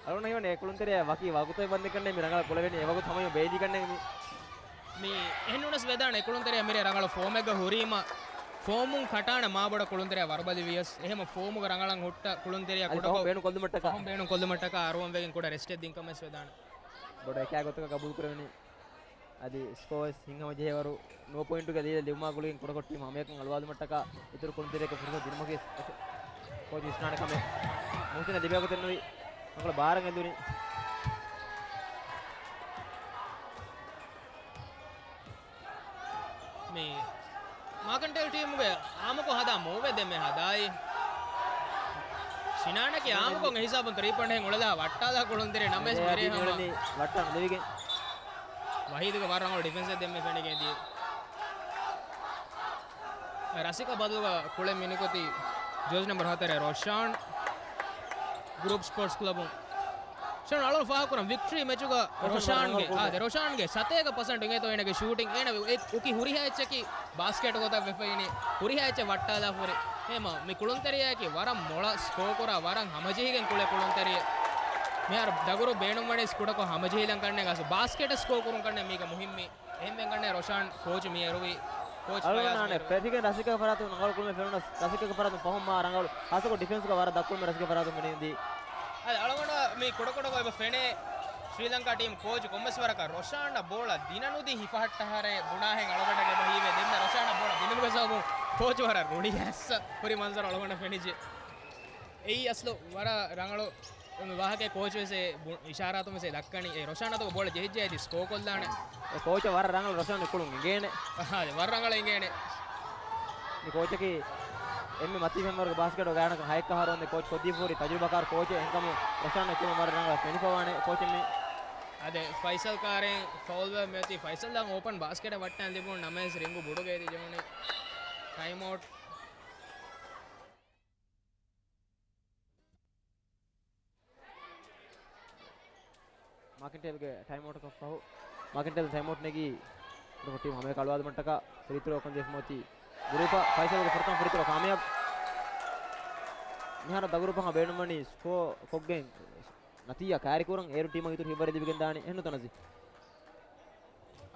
އަޅުގަނޑު ހީވަނީ އެ ކުޅުންތެރިޔާ ވަކި ވަގުތެއް ވަންދެން ކަންނޭނގެ މި ރަނގަޅަށް ކުޅެވެނީ އެ ވަގުތު ހަމަޔަށް ބޭލި ކަންނޭނގެ މި. މި އެހެންނޫނަސް ވެދާނެ އެ ކުޅުންތެރިޔާ މިރޭ ރަނގަޅަށް ފޯމެއްގަ ހުރީމަ ފޯމުން ކަޓާނެ މާބޮޑަށް ކުޅުންތެރިޔާ ވަރުބަލި ވިޔަސް އެހެމަ ފޯމުގަ ރަނގަޅަށް ހުއްޓަ ކުޅުންތެރިޔާ އަދި ކުޑަކޮށް ފަހުން ބޭނުން ކޮށްލުމަށްޓަކާ. ފަހުން ބޭނުން ކޮށްލުމަށްޓަކާ އަރުވަން ވެގެން ކުޑަ ރެސްޓެއް ދިން ކަމަށް ވެދާނެ. ބޮޑަށް އެކާ ގޮތަކަށް ގަބޫލު ކުރެވެނީ. އަދި ސްކޯ ވެސް ހިނގަމަޖެހޭވަރު ނުވަ ޕޮއިންޓުގެ ލީޑެއް ލިބުމާ ގުޅިގެން ކުޑަކޮށް ޓީމު ހަމަޔަކަށް އަޅުވާލުމަށްޓަކާ އިތުރު ކުޅުންތެރިޔަކަށް ފުރުސަތު ދިނުމަކީ ކޯޗު ވިސްނާނެ ކަމެއް. މުހުސިނަށް ލިބޭ ގޮތެއް ނުވި ރަނގަޅު ބާރަށް އެދުނީ. މި މާކަންޓޭލް ޓީމުގެ އާއްމުކޮށް ހަދާ މޫވެއް ދެންމެ ހަދާއި. ޝިނާނަކީ އާއްމުކޮށް އެ ހިސާބުން ތްރީ ޕޮއިންޓް ހެން އުޅެލާ ވައްޓާލާ ކުޅުންތެރި ނަމަވެސް މިރޭ ހަމަ ވައްޓާ ނުލެވިގެން. ވަހީދުގެ ވަރަށް ރަނގަޅު ޑިފެންސެއް ދެންމެ ފެނިގެން ދިޔަ. ރަސިކަ ބަދަލުގަ ކުޅެ މިނިކޮތީ ޖާޒީ ނަމްބަރު ހަތަރެއް ރޮޝާން. ގްރޫޕް ސްޕޯޓްސް ކްލަބުން. ޝަން އަޅުން ފާހަގަކުރަން ވިކްޓްރީ މެޗުގަ ރޮޝާންގެ، ރޮޝާންގެ ސަތޭކަ ޕަސެންޓު އިނގޭތޯ އޭނަގެ ޝޫޓިން. އޭނަ އެ އުކި ހުރިހާ އެއްޗަކީ ބާސްކެޓް ގޮތަށް ވެފައިނީ. ހުރިހާ އެއްޗެއް ވައްޓާލާފަ ހުރި. ހޭމަ މި ކުޅުންތެރިޔާއަކީ ވަރަށް މޮޅަށް ސްކޯ ކުރާ ވަރަށް ހަމަޖެހިގެން ކުޅޭ ކުޅުންތެރިއެއް. މިހާރު ދަގުރު ބޭނުންވަނީސް ކުޑަކޮށް ހަމަޖެހިލަން ކަންނޭނގެ އަސް ބާސްކެޓަށް ސްކޯ ކުރުން ކަންނޭނގެ މީގަ މުހިއްމީ. އެހެންވެގަންނޭ ރޮޝާން ކޯޗު މި އެރުވީ. ކޯޗް އަޅުގަނޑާ ފަޔާޒް މި އެރުވީ. ފެށިގެން ރަސިކަ ފަރާތުން ރަނގަޅު ކުޅުމެއް ފެނުނަސް ރަސިކަ ފަރާތުން ފަހުން މާ ރަނގަޅު ހާސްކޮށް ޑިފެންސްގަ ވަރަށް ދަތްކުޅުމެއް ރަސިކަ ފަރާތުން ފެނިދީ. އަދި އަޅުގަނޑަށް މި ކުޑަކުޑަކޮށް އެބަ ފެނޭ ޝްރީލަންކާ ޓީމް ކޯޗު ކޮންމެސް ވަރަކަށް ރޮޝާންއަށް ބޯޅަ ދިނަނުދީ ހިފަހައްޓަހަރޭ ބުނާހެން އަޅުގަނޑަށް އެބަ ހީވޭ. ދެންމެ ރޮޝާންއަށް ބޯޅަ ދިނުމުގެ ސަބަބުން ކޯޗު ވަރަށް ރުޅި ހައްސަ ހުރި މަންޒަރު އަޅުގަނޑަށް ފެނިއްޖެ. އެއީ އަސްލު ވަރަށް ރަނގަޅު ވާހަކައެއް ކޯޗު ވެސް އެ ބު-، އިޝާރާތުން ވެސް އެ ދައްކަނީ. އެ ރޮޝާން އަތުގަ ބޯޅަ ޖެހިއްޖެ އަދި ސްކޯ ކޮށްލާނެ. އެ ކޯޗަށް ވަރަށް ރަނގަޅު ރޮޝާން ކުޅުން އިނގޭނެ. އަހާ، ވަރަށް ރަނގަޅަށް އިނގޭނެ. މި ކޯޗަކީ އެންމެ މަތީ ފެންވަރުގެ ބާސްކެޓް ގާތްގަނޑަކަށް ހައެއްކަ އަހަރު ވަންދެން ކޯޗް ކޮށްދީފަ ހުރި ތަޖުރިބާކާރު ކޯޗެއް. އެހެންކަމުން ރޮޝާން އެކުމަ ވަރަށް ރަނގަޅަށް ފެނިފަވާނެ ކޯޗެއް މީ. އާދެ، ފައިސަލް ކާރެއް ފައުލްވެ މިއޮތީ. ފައިސަލް ދާން އޯޕަން ބާސްކެޓެއް ވައްޓަން ލިބުނު ނަމަވެސް ރިނގު ބުޑުގައި ޖެހުނީ. ޓައިމް އައުޓް. މާކެންޓޭލްގެ ޓައިމް އައުޓަކަށް ފަހު، މާކެންޓޭލް ޓައިމް އައުޓް ނެގީ ކުޑަކޮށް ޓީމް ހަމައެކަނި އަޅުވާލުމަށްޓަކާ ފްރީ ތްރޯ ކަން ޖެހިފަ މިއޮތީ ގްރޫޕަށް. ފައިސަލްގެ ފުރަތަމަ ފްރީ ތްރޯ ކާމިޔާބު. މިހާރު ދަގުރޫޕަށް ބޭނުންވަނީ ސްކޯ ކޮށްގެން ނަތީޖާ ކައިރިކުރަން. އޭރު ޓީމަށް އިތުރު ހިތްވަރެއް ލިބިގެންދާނެ. އެހެންނުތަ ނަޒީ؟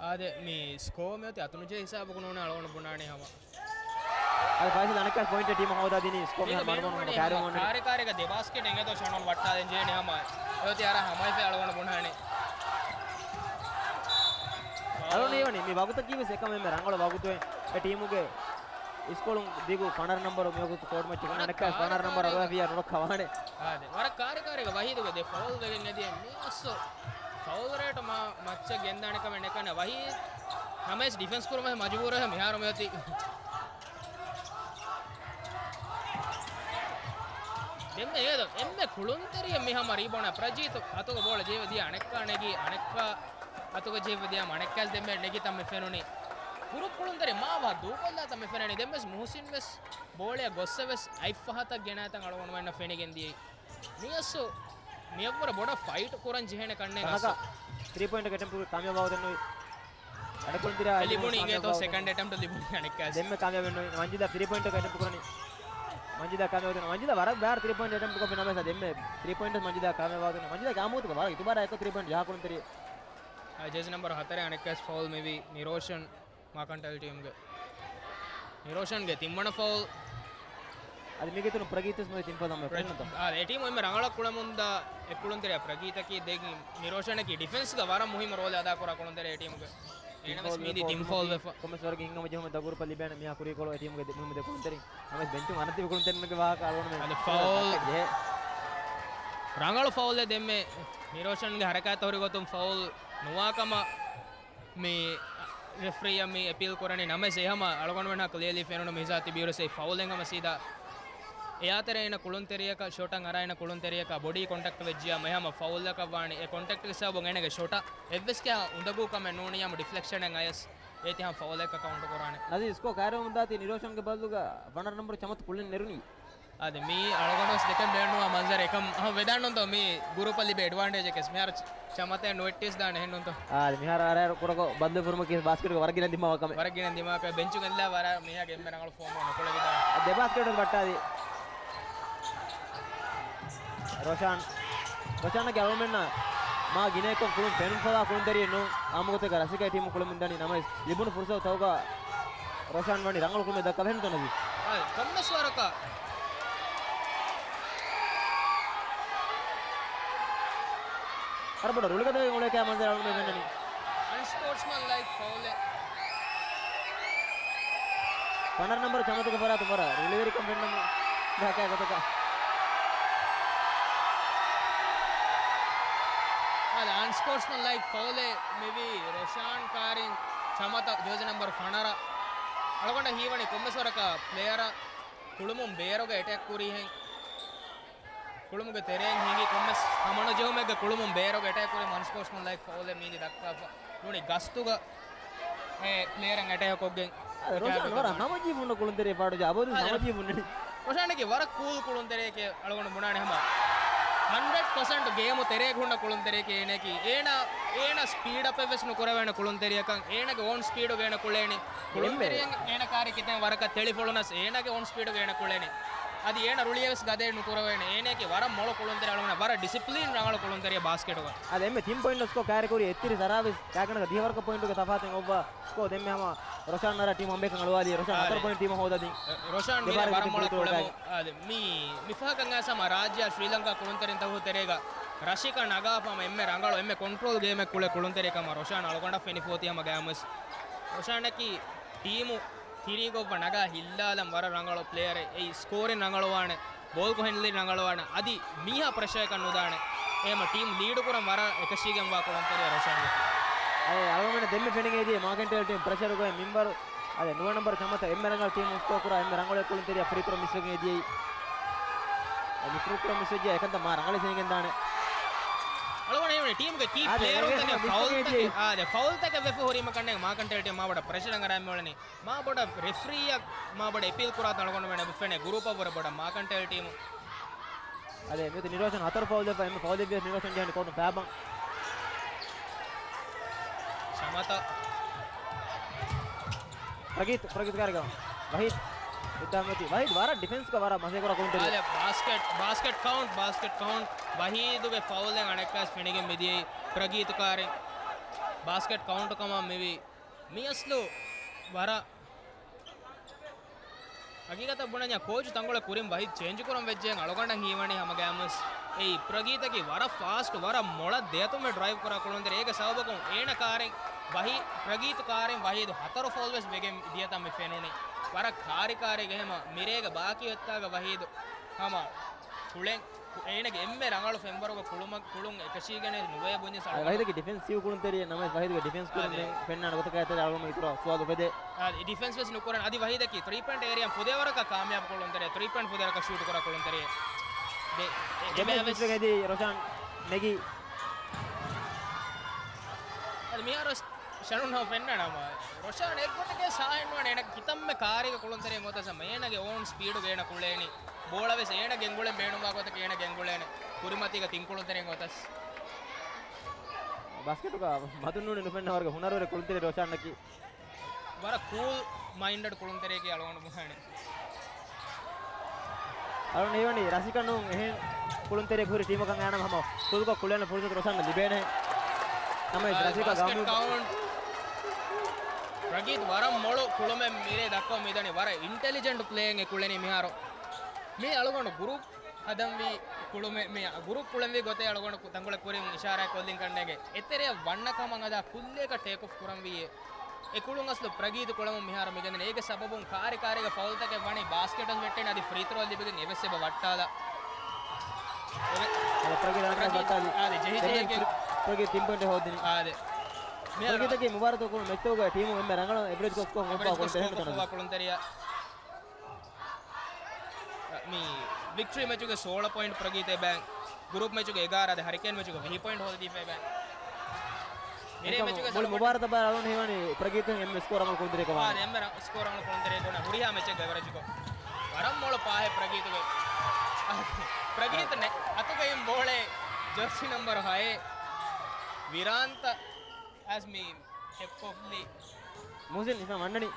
އާދެ، މި ސްކޯ މިއޮތީ އަތުނުޖެހޭ ހިސާބަކު ނޫނޭ އަޅުގަނޑު ބުނާނީ ހަމަ. އަދި ފައިސަލް އަނެއްކާ ޕޮއިންޓެއް ޓީމަށް ހޯދާ ދިނީ ސްކޯ މީގަ މިހާރު ބޭނުންވަނީ މަޑުމަޑުން ހަމަ ކައިރިވަނީ. ކާރި ކާރިގަ ދެ ބާސްކެޓް އެނގޭތޯ ޝަނޯން ވައްޓާލަން ޖެހޭނީ ހަމަ. އެއޮތީ އަރާ ހަމައިފަ އަޅުގަނޑު ބުނާނީ. އަޅުގަނޑު ހީވަނީ މި ވަގުތަކީ ވެސް އެކަމެއް ރަނގަޅު ވަގުތުއެއް. އެ ޓީމުގެ އިސްކޮޅުން ދިގު ފަނަރަ ނަންބަރު މިވަގުތު ކޯޓް މެޗުގަ އަނެއްކާ ފަނަރަ ނަންބަރު އަޅުވާފިއްޔާ ނުރައްކަވާނެ. އާދެ، ވަރަށް ކާރި ކާރިގަ ވަހީދުގެ ދެ ފައުލް ވެގެން އެދިޔަ މިއަސް ފައުލް ރޭޓް މާ މައްޗަށް ގެންދާނެ ކަމެއް ނެކަން ވަހީ ނަމަވެސް ޑިފެންސް ކުރުމަށް މަޖުބޫރު މިހާރު މިއޮތީ. ދެ އެންމެ އޭދަ، އެންމެ ކުޅުންތެރިޔަށް މި ހަމަ ރީބޯންޑް ޕްރަޖީތު އަތުގަ ބޯޅަ ޖެހި ދިޔަ އަނެއްކާ ނެގި، އަނެއްކާ އަތުގަ ޖެހި ދިޔަ އަނެއްކާސް ދެންމެ ނެގި ތަން މި ފެނުނީ. ކުރު ކުޅުންތެރި މާ ވާ ދޫކޮށްލާ ތަން މި ފެނެނީ. ދެން ވެސް މުހުސިން ވެސް ބޯޅަޔަށް ގޮއްސަ ވެސް އަތްފަހަތަށް ގެނައި ތަން އަޅުގަނޑުމެންނަށް ފެނިގެން ދިޔައީ. މިއަސް މިއަށްވުރެ ބޮޑަށް ފައިޓް ކުރަން ޖެހޭނެ ކަންނޭނގެ ތަނަކަ އަސް. ތްރީ ޕޮއިންޓް އެޓެމްޕްޓު ކާމިޔާބު ވާ ދެންނުވި. އަޑުކުޅުންތެރިޔާ އަލިބުނި އިނގޭތޯ ސެކަންޑް އެޓެމްޕްޓް ލިބުނީ އަނެއްކާސް. ދެންމެ ކާމިޔާބެއް ނުވި. މަންޖިލާ ތްރީ ޕޮއިންޓް އެޓެމްޕްޓް ކުރަނީ. މަންޖިލާ ކާމިޔާބު ދެން. މަންޖިލާ ވަރަށް ބާރަށް ތްރީ ޕޮއިންޓް އެޓެމްޕްޓް ކޮށްފި ނަމަވެސް ދެންމެ ތްރީ ޕޮއިންޓް މަންޖިލާ ކާމިޔާބު ވާ ދެން. މަންޖިލާގެ އާ މޫދުގަ ވަރަށް އިތުބާރާ އެއްކޮށް ތްރީ ޕޮއިންޓް ޖަހާ ކުޅުންތެރި. އާ، ޖާޒީ ނަމްބަރު ހަތަރެއް އަނެއްކާސް ފައުލް މިވީ ނިރޯޝަން މާކަންޓައިލް ޓީމްގެ. ނިރޯޝަންގެ ތިންވަނަ ފައުލް. އަދި މީގެ ތުނު ޕްރަގީތަސް މުޅި ތިން ފަލަމެ ޕްރަ-، ފެންނަތޯ؟ އާ، އެ ޓީމު އެންމެ ރަނގަޅަށް ކުޅެމުންދާ އެ ކުޅުންތެރިޔާ ޕްރަގީތަކީ. ދެން ނިރޯޝަނަކީ ޑިފެންސްގަ ވަރަށް މުހިއްމު ރޯލެއް އަދާކުރާ ކުޅުންތެރި އެ ޓީމުގެ. އޭނަ ވެސް މީދީ ޓީމް ފައުލް ވެފަ. ކޮމެސް ވަރަކަށް ހިނގަމަ ޖެހުމަށް ދަގުރުފަ ލިބޭނެ މިހާ ކުރީކޮޅު އެ ޓީމުގެ ދެ-، މުހިއްމު ދެ ކުޅުންތެރި. ނަމަވެސް ބެންޗުން އަނަތިބި ކުޅުންތެރިންގެ ވާހަކަ އަޅުގަނޑުމެން އަދި ފައުލް. ޖެހޭ. ރަނގަޅު ފައުލެއް ދެންމެ ނިރޯޝަންގެ ހަރަކާތްތައް ހުރި ގޮތުން ފައުލް ނުވާ ކަމަށް މި ރެފްރީއަށް މި އެޕީލް ކުރަނީ. ނަމަވެސް އެހަމަ އަޅުގަނޑުމެންނަށް ކްލިއަރލީ ފެނުނު މިހިސާބަށް ތިބިއިރު ސޭ ފައުލެއް ހަމަ ސީދާ އެއާތެރޭ އިންނަ ކުޅުންތެރިޔަކަށް ޝޮޓަށް އަރާ އިންނަ ކުޅުންތެރިޔަކާ ބޮޑީ ކޮންޓެކްޓް ވެއްޖިޔާ މެހަމަ ފައުލަކަށް ވާނެ. އެ ކޮންޓެކްޓްގެ ސަބަބުން އޭނަގެ ޝޮޓަށް އެއްވެސް ކިހާ އުނދަގޫ ކަމެއް ނޫނިއްޔާމު ޑިފްލެކްޝަނެއް އަޔަސް އޭތި ހަމަ ފައުލެއްކަ ކައުންޓް ކުރާނެ. ނަޒީ ސްކޯ ކައިރިވަމުންދާތީ ނިރޯޝަންގެ ބަލުގަ ފަނަރަ ނަންބަރު ޗަމަތު ކުޅެން ނެރުނީ. އާދެ، މީ އަޅުގަނޑު ވެސް ދެކެން ބޭނުންވާ މަންޒަރެއް. އެކަމް އަހަ ވެދާންނުންތޯ މީ ގުރޫޕަށް ލިބޭ އެޑްވާންޓޭޖަކަސް. މިހާރު ޗަ-، ޗަމަތައެއް ނުވެއްޓިވެސް ދާނެ އެހެންނުންތޯ؟ އާދެ، މިހާރު އަރައިރު ކުޑަކޮށް ބަދަލު ފުރުމަކީ ބާސްކެޓްގެ ވަރަށް ގިނަ ދިމާވާ ކަމެއް. ވަރަށް ގިނަ ދިމާވާ ކަމެއް. ބެންޗުން އެއްލާ ވަރަށް މީހާގެ އެންމެ ރަނގަޅު ފޯމު ނުކުޅެވިދާނެ. ދެ ބާސްކެޓް ވައްޓާލި. ރޮޝާން. ރޮޝާންގެ އަޅުމެންނަށް މާ ގިނައަކުން ކުޅުން ފެނުން ފަޅާ ކުޅުންތެރިއެއް ނޫން. އާއްމުގޮތެއްގަ ރަސީކާ ޓީމު ކުޅެމުން ދަނީ. ނަމަވެސް ލިބުނު ފުރުސަތު ތައުގަ ރޮޝާން ވަނީ ރަނގަޅު ކުޅުމެއް ދައްކާ ފެންނަތޯ ނަޒީ؟ އާ، ކޮންމެސް ވަރަކަށް އަރަބުޑަ ރުޅިގަދަވެގެން އުޅޭ ކައި މަންޒަރެއް އަޅުގަނޑުމެން ފެންނަނީ. އަންސްޕޯޓްސްމަން ލައިކް ފައުލެއް. ފަނަރަ ނަންބަރު ޗަމަތުގެ ފަރާތުން ވަރަށް ރުޅިވެރިކަން ފެންނަމުން ދާކާ ގޮތަކަށް. އާދެ، އަންސްޕޯޓްސްމަން ލައިކް ފައުލެއް މިވީ ރޮޝާން ކާރިން ޗަމަތަށް ޖާޒީ ނަންބަރު ފަނަރަ. އަޅުގަނޑަށް ހީވަނީ ކޮންމެސް ވަރަކަށް ޕްލޭޔަރަށް ކުޅުމުން ބޭރުގަ އެޓޭކް ކުރީހެން. ކުޅުމުގެ ތެރެއިން ހިނގި ކޮންމެސް ހަމަނުޖެހުމެއްގަ ކުޅުމުން ބޭރުގަ އެޓޭކް ކުރި އަންސްޕޯޓްސްމަން ލައިކް ފައުލެއް މީދި ދައްކާފަ. ނޫނީ ގަސްތުގަ އެ ޕްލޭޔަރަށް އެޓޭކް ކޮށްގެން. އާދެ، ރޮޝާން ވަރަށް ހަމަޖީ ހުންނަ ކުޅުންތެރި ފާޑު ޖާ އަބަދު އާދެ، ހަމަޖީ ހުންނަނީ. ރޮޝާނަކީ ވަރަށް ކޫލް ކުޅުންތެރިއެކޭ އަޅުގަނޑު ބުނާނެ ހަމަ. ހަންޑްރެޑް ޕަސެންޓް ގޭމު ތެރޭގަ ހުންނަ ކުޅުންތެރިއެކޭ އޭނައަކީ. އޭނަ، އޭނަ ސްޕީޑް އަޕެއް ވެސް ނުކުރެވޭނެ ކުޅުންތެރިއަކަށް. އޭނަގެ އޯން ސްޕީޑުގަ އޭނަ ކުޅޭނީ. ކުޅުންތެރިއެއް އޭނަ ކާރި ކިތަން ވަރަކަށް ތެޅިފުޅުނަސް އޭނަގެ އޯން ސްޕީޑުގަ އޭނަ ކުޅޭނީ. އަދި އޭނަ ރުޅިއެއް ވެސް ގަދައެއް ނުކުރެވޭނެ. އޭނައަކީ ވަރަށް މޮޅު ކުޅުންތެރި އަޅުގަނޑަށް ވަރަށް ޑިސިޕްލިން ރަނގަޅު ކުޅުންތެރިއެއް ބާސްކެޓުގަ. އަދި އެންމެ ތިން ޕޮއިންޓް ސްކޯ ކާރި ކުރި އެއްތިރީސް އަރާވީސް ގާތްގަނޑަކަށް ދިހަވަރަކަށް ޕޮއިންޓުގެ ތަފާތެއް އޮއްވާ ސްކޯ ދެންމެ ހަމަ ރޮޝާން އަރާ ޓީމު އަނބޭކަން އަޅުވާލީ. ރޮޝާން އާދެ. ހަތަރު ޕޮއިންޓް ޓީމަށް ހޯދަދިން. ރޮޝާން މިރޭ ވަރަށް މޮޅަށް ކުޅެމު. އާދެ، މި، މި ފަހަކަށް އައިސް ހަމަ ރާއްޖެއާ ޝްރީލަންކާ ކުޅުންތެރިން ތަކު ތެރޭގަ ރަށިކަން ނަގާފަ ހަމަ އެންމެ ރަނގަޅު، އެންމެ ކޮންޓްރޯލް ގޭމެއް ކުޅޭ ކުޅުންތެރި ކަމަށް ރޮޝާން އަޅުގަނޑަށް ފެނިފޯތި ހަމަ ގައިމުވެސް. ރޮޝާނަކީ ޓީމު ތިރީގަ އޮއްވަ ނަގާ ހިއްލާލަން ވަރަށް ރަނގަޅު ޕްލޭޔަރެއް. އެއީ ސްކޯރިން ރަނގަޅުވާނެ، ބޯލް ހެންޑްލިން ރަނގަޅުވާނެ. އަދި މީހާ ޕްރެޝަރަކަށް ނުދާނެ. އެހެމަ ޓީމް ލީޑު ކުރަން ވަރަށް އެކަށީގެންވާ ކުޅުންތެރިޔާ ރޮޝާން. އަދި އަޅުގަނޑު ދެންމެ ފެނިގެން އެދިޔަ މާކަންޓައިލް ޓީމް ޕްރެޝަރުގައި މިންވަރު. އަދި ނުވަ ނަންބަރު ޗަމަތަށް އެންމެ ރަނގަޅު ޓީމް ސްކޯ ކުރާ އެންމެ ރަނގަޅު ކުޅުންތެރިޔާ ފްރީ ތުރަ މިސްވެގެން އެދިޔައީ. އެ މި ފްރީ ތުރަ މިސްވެއްޖެ އެކަންތައް މާ ރަނގަޅަށް ސިނގެން ދާނެ. އަޅުގަނޑު ހީވަނީ ޓީމްގެ ކީ އާދެ، ޕްލޭޔަރުން އެ ދެން މިސްވެގެން ފައުލްތަކެއް، އެދިޔައީ. އާދެ، ފައުލްތަކެއް ވެފަ ހުރީމަ ކަންނޭނގެ މާކަންޓައިލް ޓީމް މާ ބޮޑަށް ޕްރެޝަރަށް އަރާ މިއުޅެނީ. މާ ބޮޑަށް ރެފްރީއަށް މާ ބޮޑަށް އެޕީލް ކުރާތަން އަޅުގަނޑުމެން އެބަ ފެނޭ ގުރޫޕަށްވުރެ ބޮޑަށް މާކަންޓައިލް ޓީމު. އަދި މިއޮތީ ނިރޯޝަން ހަތަރު ފައުލް ވެފަ، އެންމެ ފައުލެއް ވިޔަސް ނިރޯޝަން ޖަހަނީ ކޯޓުން ފައިބަން. ޝަމަތަ. ޕްރަގީތު، ޕްރަގީތު ކާރިގަ. ވަހީދު. އެއްދާމަތި. ވަހީދު ވަރަށް ޑިފެންސްގަ ވަރަށް މަސޭ ކުރާ ކުޅުންތެރި. އާދެ، ބާސްކެޓް، ބާސްކެޓް ކައުންޓް، ބާސްކެޓް ކައުންޓް. ވަހީދުގެ ފައުލެއް އަނެއްކާސް ފެނިގެން މިދިޔައީ ޕްރަގީތު ކާރިން. ބާސްކެޓް ކައުންޓު ކަމަށް މިވީ. މި އަސްލު ވަރަށް ހަގީގަތަށް ބުނަންޏާ ކޯޗު ތަންކޮޅެއް ކުރިން ވަހީދު ޗޭންޖު ކުރަން ވެއްޖެ. އަޅުގަނޑަށް ހީވަނީ ހަމަ ގައިމުވެސް އެއީ ޕްރަގީތަކީ ވަރަށް ފާސްޓް، ވަރަށް މޮޅަށް ދެއަތުން މި ޑްރައިވް ކުރާ ކުޅުންތެރި. އޭގެ ސަބަބަކުން އޭނަ ކާރެއް ވަހީ، ޕްރަގީތު ކާރެއް ވަހީދު ހަތަރު ފައުލް ވެސް ވެގެން ދިޔަތަން މި ފެނުނީ. ވަރަށް ކާރި ކާރެއް އެހެމަ މިރޭގެ ބާކީ އޮތްތާގަ ވަހީދު ހަމަ ކުޅެން އޭނަގެ އެންމެ ރަނގަޅު ފެންވަރުގަ ކުޅުމަށް، ކުޅުން އެކަށީގެނެއް ނުވޭ ބުންޏަސް އަޅުގަނޑަށް. ވަހީދަކީ ޑިފެންސިވް ކުޅުންތެރިއެއް ނަމަވެސް ވަހީދުގެ ޑިފެންސް ކުރުން އާދެ. ފެންނާނެ ގޮތަކަށް އެތެރެ އަޅުގަނޑު އިތުރަށް ސުވާލު އުފެދޭ. އާދެ، ޑިފެންސް ވެސް ނުކުރަން. އަދި ވަހީދަކީ ތްރީ ޕޮއިންޓް އޭރިއާ ފުދޭވަރަކަށް ކާމިޔާބު ކުޅުންތެރިއެއް، ތްރީ ޕޮއިންޓް ފުދޭވަރަކަށް ޝޫޓް ކުރާ ކުޅުންތެރިއެއް. ދެ-، ދެ-، ދެމެ އެމެ ވެސް މިސްވެގެން އެދީ ރޮޝާން ނެގީ. އަދި މިހާރު ޝަނުން ހަމަ ފެންނަން ހަމަ ރޮޝާން އެއްގޮތަކަށް ސާހެއް ނުވާނެ. އޭނަ ކިތަންމެ ކާރީގެ ކުޅުންތެރިން އޮތަސް ހަމަ އޭނަގެ އޯން ސްޕީޑުގަ އޭނަ ކުޅޭނީ. ބޯޅަ ވެސް އޭނަ ގެންގުޅެން ބޭނުންވާ ގޮތަކަށް އޭނަ ގެންގުޅޭނެ. ކުރިމަތީގަ ތިން ކުޅުންތެރިން އޮތަސް. ބާސްކެޓުގަ މަދުން ނޫނީ ނުފެންނަ ވަރުގެ ހުނަރުވެރި ކުޅުންތެރި ރޮޝާންއަކީ. ވަރަށް ކޫލް މައިންޑަޑް ކުޅުންތެރިއެކޭ އަޅުގަނޑު ބުނާނެ. އަޅުގަނޑު ހީވަނީ ރަސިކަނުން އެހެން ކުޅުންތެރިއެއް ހުރި ޓީމަކަށް އައިނަމަ ހަމަ ފުލްކޮށް ކުޅޭނެ ފުރުސަތު ރޮޝާން ލިބޭނެ. ނަމަވެސް އާ، ރަސީދާ ބާސްކެޓް ގައުމު ކައުންޓް. ޕްރަގީތް ވަރަށް މޮޅު ކުޅުމެއް މިރޭ ދައްކަމުން މިދަނީ. ވަރަށް އިންޓެލިޖެންޓް ޕްލޭއެއް އެ ކުޅެނީ މިހާރު. މި އަޅުގަނޑު ގުރޫޕް ހަދަންވީ ކުޅުމެއް، މި ގުރޫޕް ކުޅެންވީ ގޮތެއް އަޅުގަނޑު ތަންކޮޅެއް ކުރިން އިޝާރާތް ކޮށްލިން ކަންނޭނގެ. އެތެރެއަށް ވަންނަ ކަމަށް އަދާ ކުއްލިއަކަށް ޓޭކް އޮފް ކުރަންވީ. އެ ކުޅުން އަސްލު ޕްރަގީތު ކުޅަމުން މިހާރު މިގެންދަނީ. އޭގެ ސަބަބުން ކާރި ކާރީގެ ފައުލްތަކެއް ވަނީ ބާސްކެޓަށް ވެއްޓެން އަދި ފްރީ ތްރޯ ލިބިގެން އެވެސް އެބަ ވައްޓާލާ. އެވެ-، ޕްރަގީތު ވައްޓާލި. އާދެ، ޖެހި ޖެހިގެން. ޕްރަގީތު ތިން ޕޮއިންޓެއް ހޯދިނީ. އާދެ. މިހާރު ޕްރަގީތަކީ މުބާރާތު ކުޅުނު މެޗްތަކުގަ ޓީމު އެންމެ ރަނގަޅަށް އެވްރެޖް ކޮސްކޮށް ހުންފާ ކުޅުންތެރި ހެން ކުޅުންތެރިއެއް. މި ވިކްޓްރީ މެޗުގެ ސޯޅަ ޕޮއިންޓް ޕްރަގީތޭ ބައިން، ގުރޫޕް މެޗުގެ އެގާރަ، އަދި ހަރިކޭން މެޗުގެ ވިހި ޕޮއިންޓް ހޯދަދީފައި ބައިން. މިރޭ މެޗުގެ މުޅި ސަލަމަތް މުބާރާތަށް ބައި އަޅުން ހީވަނީ ޕްރަގީތުން އެންމެ ސްކޯރަށް ކުޅުންތެރި ކަމަށް. އާ، އެންމެ ރަ-، ސްކޯރަށް ކުޅުންތެރި ކުޅުނު ހުރިހާ މެޗެއްގަ އެވްރެޖްކޮށް. ވަރަށް މޮޅު ޕާހެއް ޕްރަގީތުގެ. ޕްރަގީތު ނެ-، އަތުގައި ބޯޅަ ޖާސި ނަމްބަރު ހައެއް ވިރާންތަ އަޒްމީ ހެއްޕޮފްލި. މުހުސިން އިފަ މަންނަނީ.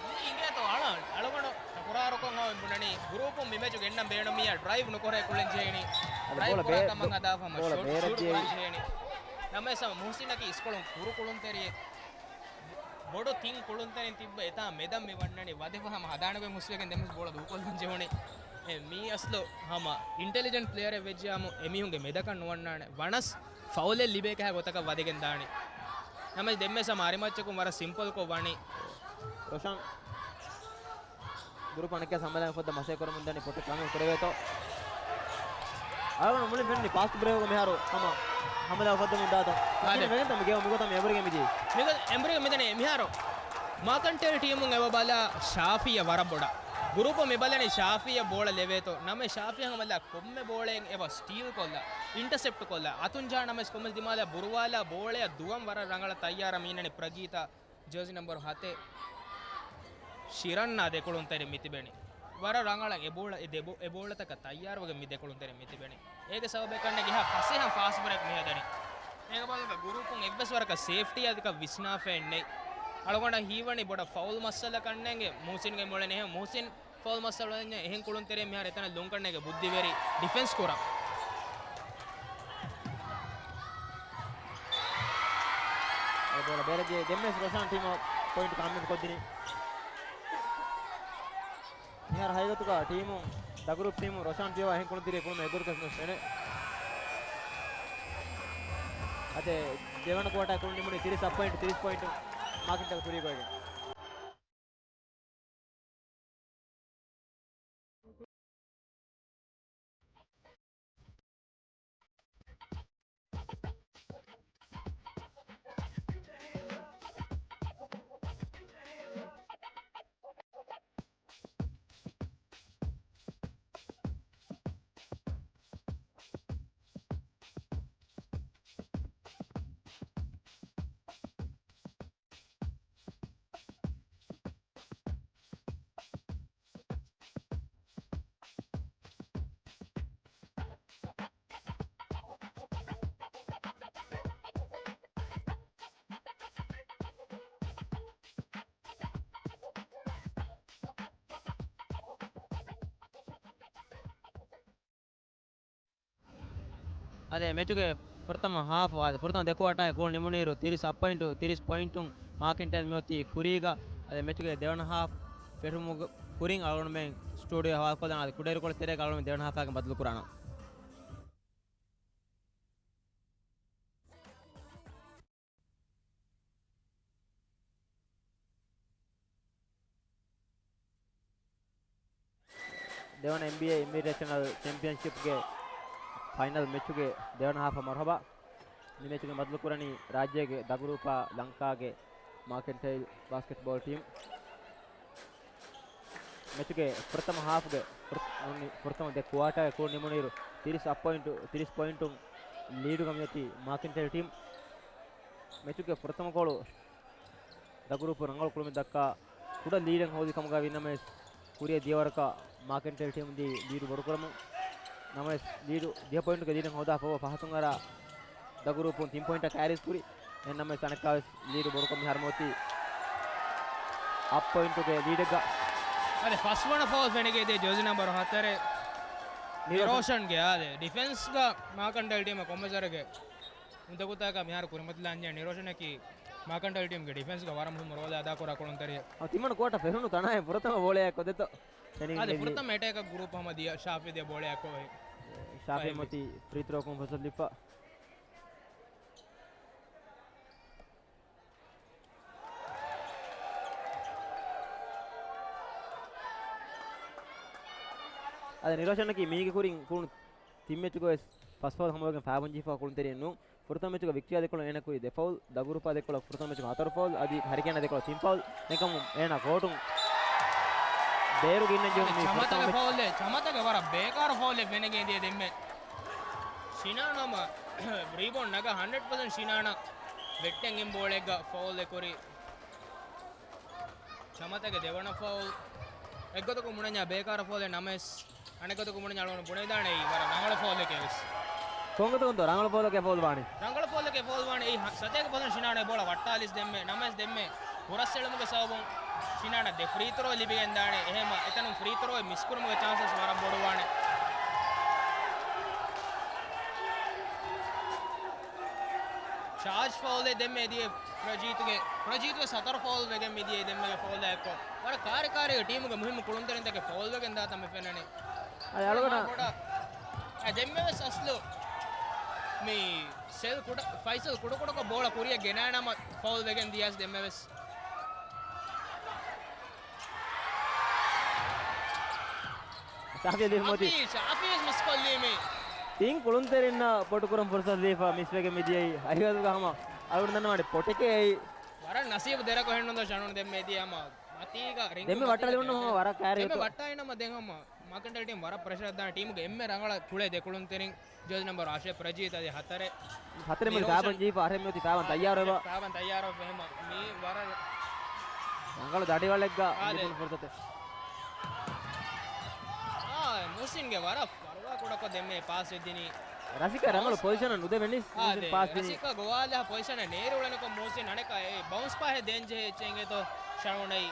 މި އިނގޭތޯ އަޅަ-، އަޅުގަނޑު ތަކުރާރުކޮށް ހަމަ ބުނަނީ، ގުރޫޕުން މި މެޗު ގެންނަން ބޭނުމިއްޔާ ޑްރައިވް ނުކުރޭ ކުޅެން ޖެހެނީ. އަދި ޑްރައިވް ބޯޅަ ކުރާ ބޭ-، ކަމަށް ހަދާފަ ހަމަ ބޯޅަ ޝޫޓް، ބޭރަށް ޝޫޓް ޖެހި-، ކުރަން ޖެހެނީ. ނަމަވެސް ހަމަ މުހުސިނަކީ އިސްކޮޅުން ކުރު ކުޅުންތެރިއެއް. ބޮޑު ތިން ކުޅުންތެރިން ތިއްބަ އެތާ މެދަށް މި ވަންނަނީ ވަދެފަ ހަމަ ހަދާނެގޮތް ހުސްވެގެން ދެންވެސް ބޯޅަ ދޫކޮށްލަން ޖެހުނީ. އެ، މީ އަސްލު ހަމަ އިންޓެލިޖެންޓް ޕްލޭޔަރެއް ވެއްޖިޔާމު އެމީހުންގެ މެދަކަށް ނުވަންނާނެ. ވަނަސް ފައުލެއް ލިބޭ ކަހަލަ ގޮތަކަށް ވަދެގެން ދާނީ. ނަމަވެސް ދެންމެ ސަމާ އަރިމައްޗަކުން ވަރަށް ސިމްޕަލްކޮށް ވަނީ. ރޮޝާން ގުރޫޕް އަނެއްކާ ހަމަލާ ފޮއްދަ މަސައްކަތް ކުރަމުން ދަނީ ޕޮޓެކް ކާމިލް ކުރެވޭތޯ. އަޅުގަނޑު މުޅިން ފެންނަނީ ފާސްޓް ބްރޭކުގަ މިހާރު ހަމަ ހަމަލާ ފޮއްދަމުން ދާތޯ. އާދެ. މި ވެގެންތަ މި ގެއުމު މިގޮތަށް މި އެނބުރިގެން މިދީ. މިގޮތަށް އެނބުރިގެން މިދަނީ މިހާރު. މާކަންޓޭލް ޓީމުން އެބަ ބަލާ ޝާފީއަށް ވަރަށް ބޮޑަށް. ގުރޫޕު މި ބަލަނީ ޝާފީއަށް ބޯޅަ ލެވޭތޯ. ނަމަ ޝާފީ ހަމަލާ ކޮންމެ ބޯޅައެއް އެބަ ސްޓީލް ކޮށްލާ، އިންޓަސެޕްޓް ކޮށްލާ، އަތުން ޖާ ނަމަވެސް ކޮންމެސް ދިމާލާ ބުރުވާލާ ބޯޅަޔަށް ދުވަން ވަރަށް ރަނގަޅަށް ތައްޔާރަށް މި އިންނަނީ ޕްރަގީތާ ޖާސި ނަމްބަރު ހަތެއް ޝިރަންނާ ދެކުޅުންތެރިން މި ތިބެނީ. ވަރަށް ރަނގަޅަށް އެ ބޯޅަ، އެ ދެ ބޯ-، އެ ބޯޅަތަކަށް ތައްޔާރުވެގެން މި ދެކުޅުންތެރިން މި ތިބެނީ. އޭގެ ސަބަބެއް ކަންނޭނގެ އެހާ ފަސޭހަ ފާސްޓް ބްރޭކް މި ހަދަނީ. އޭގެ ބަލަން ގުރޫޕުން އެއްވެސް ވަރަކަށް ސޭފްޓީ އަދިކަށް ވިސްނާފައެއް ނެތް. އަޅުގަނޑަށް ހީވަނީ ބޮޑަށް ފައުލް މައްސަލަ ކަންނޭނގެ މުހުސިންގެ މޮޅެއް ނެހެ. މުހުސިން ފައުލް މައްސަލަ އެހެން ކުޅުންތެރިއެއް މިހާރު އެތަނަށް ލުންކަންނޭނގެ ބުއްދިވެރި ޑިފެންސް ކުރަން. އެ ބޯޅަ ބޭރަށް ދިޔަ ދެންމެސް ރޮޝާން ޓީމަށް ޕޮއިންޓް ކާމިޔާބު ކޮށްދިނީ. މިހާރު ހަގީގަތުގަ ޓީމު، ދަގުރޫޕް ޓީމު ރޮޝާން ފިޔަވާ އެހެން ކުޅުންތެރިއެއް ކުޅުމަށް އެއްގޮތަކަށް ނުފެނޭ. އަދި ދެވަނަ ކުއާޓާ ކުޅުން ނިމުނީ ތިރީސް އަށް ޕޮއިންޓް، ތިރީސް ޕޮއިންޓު މާކިންޓޭލް ކުރީގޮތްގަ. އަދި މެޗުގެ ފުރަތަމަ ހާފް، އަދި ފުރަތަމަ ދެ ކުއާޓާގެ ކުޅުން ނިމުނުއިރު ތިރީސް އަށް ޕޮއިންޓު، ތިރީސް ޕޮއިންޓުން މާކިންޓޭލް މިއޮތީ ކުރީގަ. އަދި މެޗުގެ ދެވަނަ ހާފް ފެށުމުގެ ކުރިން އަޅުގަނޑުމެން ސްޓޫޑިއޯ ހަވާލުކޮށްލަން. އަދި ކުޑައިރުކޮޅު ތެރޭގަ އަޅުގަނޑުމެން ދެވަނަ ހާފާގެ ބަދަލު ކުރާނަން. ދެވަނަ އެމްބީއޭ އިންވިޓޭޝަނަލް ޗެމްޕިއަންޝިޕްގެ ފައިނަލް މެޗުގެ ދެވަނަ ހާފަށް މަރުހަބާ. މި މެޗުގެ ބަދަލުކުރަނީ ރާއްޖޭގެ ދަގުރޫޕާ ލަންކާގެ މާކެންޓައިލް ބާސްކެޓްބޯލް ޓީމް. މެޗުގެ ފުރަތަމަ ހާފްގެ ފުރަ-، ފުރަތަމަ ދެ ކުއާޓާގެ ކުރު ނިމުނުއިރު ތިރީސް އަށް ޕޮއިންޓު، ތިރީސް ޕޮއިންޓުން ލީޑުގަ މިއޮތީ މާކެންޓައިލް ޓީމް. މެޗުގެ ފުރަތަމަ ގޯލު ދަގުރޫޕު ރަނގަޅު ކުޅުމެއް ދައްކާ ކުޑަ ލީޑެއް ހޯދި ކަމުގަ ވިންނަމެސް، ކުރިއަށް ދިޔަ ވަރަކަށް މާކެންޓައިލް ޓީމުން ދީ ލީޑު ބޮޑުކުރަމުން. ނަމަވެސް، ލީޑު ދިހަ ޕޮއިންޓުގެ ލީޑެއް ހޯދާ ފަހު ފަހަތުން އަރާ ދަގުރޫޕުން ތިން ޕޮއިންޓަށް ކައިރިވެސް ކުރި. އެހެން ނަމަވެސް، އަނެއްކާވެސް ލީޑު ބޮޑުކޮށް މިހާރު މިއޮތީ އަށް ޕޮއިންޓުގެ ލީޑެއްގަ. އަދި ފަސްވަނަ ފައުލް ފެނިގެން ދިޔަ ޖާޒީ ނަމްބަރު ހަތަރެއް ނިރޯޝަން. ނިރޯޝަންގެ. އާދެ، ޑިފެންސްގަ މާކެންޓައިލް ޓީމަށް ކޮންމެސް ވަރެއްގެ އުނދަގޫތަކަށް މިހާރު ކުރިމަތިލާން ޖެހޭ ނިރޯޝަނަކީ މާކެންޓައިލް ޓީމްގެ ޑިފެންސްގަ ވަރަށް މުހިއްމު ރޯލެއް އަދާކުރާ ކުޅުންތެރިއެއް. އަ، ތިމަން ކުއާޓާ ފެށުނު ތަނާއެއް ފުރަތަމަ ބޯޅައެއް ކޮށްދެތޯ. އާދެ، ފުރަތަމަ އެޓޭކަށް ގުރޫޕް ހަމަ ދިޔަ ޝާފީ ދިޔަ ބޯޅައެއް ކޮށް ފައި. ޝާފީ މޮތީ ފްރީ ތްރޯކުން ފުރުސަތު ލިބިފަ. އަދި ނިރޯޝަނަކީ މީގެ ކުރިން ކުޅުނު ތިން މެޗުގަވެސް ފަސް ފައުލް ހަމަވެގެން ފައިވަންޖެހިފަ ކުޅުންތެރިއެއް ނޫން. ފުރަތަމަ މެޗުގަ ވިކްޓޯރިއާ ދެކޮޅުން އޭނަ ކުރީ ދެ ފައުލް، ދަގުރޫޕާ ދެކޮޅަށް ފުރަތަމަ މެޗުގަ ހަތަރު ފައުލް، އަދި ހަރިކޭނާ ދެކޮޅަށް ތިން ފައުލް. އެކަމު އޭނަ ކޯޓުން ބޭރު ގިންނަން ޖެހުނު މީ ފުރަތަމަ ޗަމަތަގެ މެޗު. ފައުލެއް، ޗަމަތަގެ ވަރަށް ބޭކާރު ފައުލެއް ފެނިގެން ދިޔަ ދެންމެ. ޝިނާނާ ހަމަ ރީބައުންޑް ނަގާ ހަންޑްރެޑް ޕަސެންޓް ޝިނާނާ ވެއްޓެން އިން ބޯޅައެއްގަ ފައުލް އެކުރި. ޗަމަތަގެ ދެވަނަ ފައުލް. އެއްގޮތަކުން ބުނަންޏާ ބޭކާރު ފައުލެއް ނަމަވެސް، އަނެއްގޮތަކުން ބުނަންޏާ އަޅުގަނޑު ބުނެވިދާނެ އެއީ ވަރަށް ރަނގަޅު ފައުލެކޭ ވެސް. ކޮންގޮތަކުންތޯ ރަނގަޅު ފައުލެކޭ ފައުލް ވާނީ؟ ރަނގަޅު ފައުލެކޭ ފައުލް ވާނީ. އެއީ ހަ-، ސަތޭކަ ޕަސެންޓް ޝިނާނާ ބޯޅަ ވައްޓާލިސް ދެންމެ، ނަމަވެސް ދެންމެ ހުރަސްއެޅުމުގެ ސަބަބުން ޝިނާނާ ދެ ފްރީ ތްރޯ ލިބިގެން ދާނެ. އެހެންވީމަ އެތަނުން ފްރީ ތްރޯއެއް މިސްކުރުމުގެ ޗާންސަސް ވަރަށް ބޮޑުވާނެ. ޗާޖް ފައުލެއް ދެންމެ ދިޔަ ޕްރަޖީތުގެ، ޕްރަޖީތުގެ ސަތަރު ފައުލް ވެގެން މިދިޔަ ދެންމެގެ ފައުލާ އެއްކޮށް. ވަރަށް ކާރިކާރީގެ ޓީމުގެ މުހިއްމު ކުޅުންތެރިންތަކެއް ފައުލް ވެގެން ދާތަން މި ފެންނަނީ. އަދި އަޅުގަނޑަށް މާ ބޮޑަށް. އަ، ދެންމެ ވެސް އަސްލު މި ސެލް ކުޑަ، ފައިސަލް ކުޑަކުޑަކޮށް ބޯޅަ ކުރިއަށް ގެނާނަމަ ފައުލް ވެގެން ދިޔަސް ދެންމެ ވެސް. ޝާފީ ލިބި މޮތީ. ޝާފީ، ޝާފީ ވެސް މިސްކޮށްލީމޭ. ތިން ކުޅުންތެރިންނަށް ބޮޑުކުރަން ފުރުސަތު ދީފަ މިސްވެގެން މިދިޔައީ. އަހިވަދުގަ ހަމަ އަޅުގަނޑު ދަންނަވާނެ ޕޮޓެކޭ އެއީ. ވަރަށް ނަސީބު ދެރަކު ހެންނުން ޝަނުން ދެންމެ ދިޔަ ހަމަ. މަތީގަ ރިނގު ދެންމެ ވައްޓަލި މަތީގަ އޮންނަ ހަމަ ވަރަށް ކައިރި ދެންމެ ވައްޓާ އިނަމަ ދެން ހަމަ މާކެންޓައިލް ޓީމް ވަރަށް ޕްރެޝަރ ދާނެ ޓީމުގެ އެންމެ ރަނގަޅަށް ކުޅޭ ދެ ކުޅުންތެރިން. ޖާޒީ ނަމްބަރު އަށެއް ޕްރަޖީތް އަދި ހަތަރެއް. ހަތަރެއް މި ނިރޯޝަން. ފައިވަން ޖީފަ އަހަރެއް މިއޮތީ ފައިވަން ތައްޔާރުވެފަ. ފައިވަން ތައްޔާރުވެފަ ހަމަ މީ ވަރަށް ރަނގަޅު ދަނޑިވަޅެއްގަ އާދެ. ލިބުނު ފުރުސަތެއް. އާ، މުހްސިންގެ ވަރަށް ފަރުވާ ކުޑަކޮށް ދެންމެ ޕާސް ދިނީ. ރަސިކަ ރަނގަޅު ޕޮޒިޝަނަށް ނުދެވެނީސް އާދެ. މުހްސިން ޕާސް ދިނީ. ރަސިކަ ގޮވާލާ ޕޮޒިޝަނަށް ނޭރު އުޅެނިކޮށް މުހްސިން އަނެކާ އެ ބައުންސް ޕާހެއް ދޭން ޖެހޭ އެއްޗެއް އިނގޭތޯ ޝަނުނައި.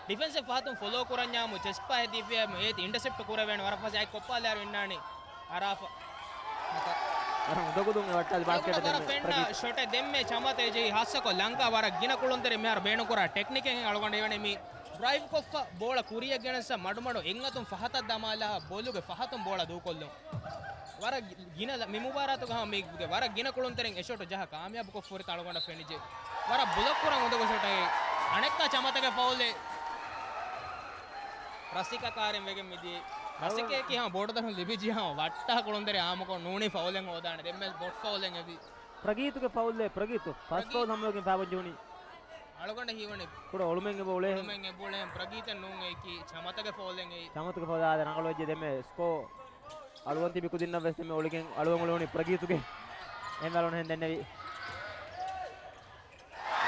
ޑިފެންސެއް ފަހަތުން ފޮލޯ ކުރަންޏާމު ޗެސްޓް ޕާހެއް ދީފިޔާމު އޭތި އިންޓަސެޕްޓް ކުރެވޭނެ ވަރަށް ފަސޭހައި ކޮއްޕާލާރު އިންނާނީ. އަރާފަ. ވަރަށް އުނދަގުލުން އެ ވައްޓާލި ބާސްކެޓް އަޅުގަނޑަށް ވަރަށް ދެންމެ ފެންނަ ޕްރަގީތް. ޝޮޓެއް ދެންމެ ޗަމަތަ އެޖެހި ހާއްސަކޮށް ލަންކާ ވަރަށް ގިނަ ކުޅުންތެރި މިހާރު ބޭނުންކުރާ ޓެކްނިކެއް އަޅުގަނޑު ހީވަނީ މި ޑްރައިވް ކޮށްފަ ބޯޅަ ކުރިއަށް ގެނެއްސަ މަޑުމަޑު އެއްއަތުން ފަހަތަށް ދަމާލާ ބޮލުގެ ފަހަތުން ބޯޅަ ދޫކޮށްލުން. ވަރަށް ގިނަ ލަ-، މި މުބާރާތުގަ ހަމަ މީގެ ވަރަށް ގިނަ ކުޅުންތެރިން އެ ޝޮޓު ޖަހާ ކާމިޔާބުކޮށް ފުރިތަ އަޅުގަނޑަށް ފެނިއްޖެ. ވަރަށް ބްލޮކް ކުރަން އުނދަގޫ ޝޮޓެއް. އަނެއްކާ ޗަމަތަގެ ފައުލެއް. ރަސިކަ ކާރިން ވެގެން މިދިޔައީ. ރަސިކަޔަކީ ހަމަ ބޯޑު ދަށުން ލިބިއްޖެ ހަމަ ވައްޓާ ކުޅުންތެރި އާއްމުކޮށް ނޫނީ ފައުލެއް ހޯދާނެ. ދެންމެ ބޮޓް ފައުލެއް އެވި. ޕްރަގީތުގެ ފައުލެއް، ޕްރަގީތު ފަސް ޕްރަގީ-، ފައުލް ހަމަވެގެން ފައިވަން ޖެހުނީ. އަޅުގަނޑަށް ހީވަނީ ކުޑަ އޮޅުމެއް އެބަ އުޅޭ. އޮޅުމެއް އެބަ އުޅޭ. ޕްރަގީތެއް ނޫން އެއީކީ ޗަމަތަގެ ފައުލެއް އެއީ. ޗަމަތުގެ ފައުލް އާދެ ރަނގަޅު ވެއްޖެ ދެންމެ ސްކޯ އަޅުވަން ތިބި ކުދިންނަށް ވެސް ދެންމެ އޮޅިގެން އަޅުވަން އުޅުނީ ޕްރަގީތުގެ. އެންމެ އަޅުގަނޑު ހެން ދެންނެވި.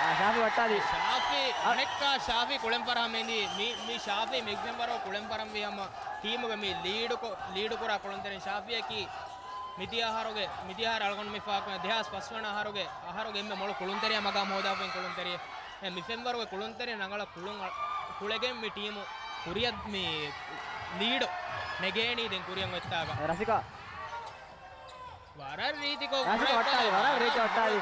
އާ، ޝާފީ ވައްޓާލީ. ޝާފީ، އަ- އަނެއްކާ ޝާފީ ކުޅެން ފަރާ މެންދީ. މި، މި ޝާފީ މިގްޒެމްބަރޯ ކުޅެން ފަރަން ވީ ހަމަ ޓީމުގެ މި ލީޑު ކޮ-، ލީޑު ކުރާ ކުޅުންތެރިން ޝާފީއަކީ މިދިޔަ އަހަރުގެ، މިދިޔަ އަހަރު އަޅުގަނޑު މި ފާކު ދެހާސް ފަސް ވަނަ އަހަރުގެ، އަހަރުގެ އެންމެ މޮޅު ކުޅުންތެރިޔާ މަގާމް ހޯދާފައި ކުޅުންތެރިޔާ. އެ މި ފެންވަރުގެ ކުޅުންތެރިން ރަނގަޅަށް ކުޅުން އަ-، ކުޅެގެން މި ޓީމު ކުރިއަށް މި ލީޑު ނެގޭނީ ދެން ކުރިއަށް އޮތްތާގަ. ރަސިކާ. ވަރަށް ރީތިކޮށް ރަސިކަ ވައްޓާލި، ވަރަށް ރީތި ވައްޓާލި.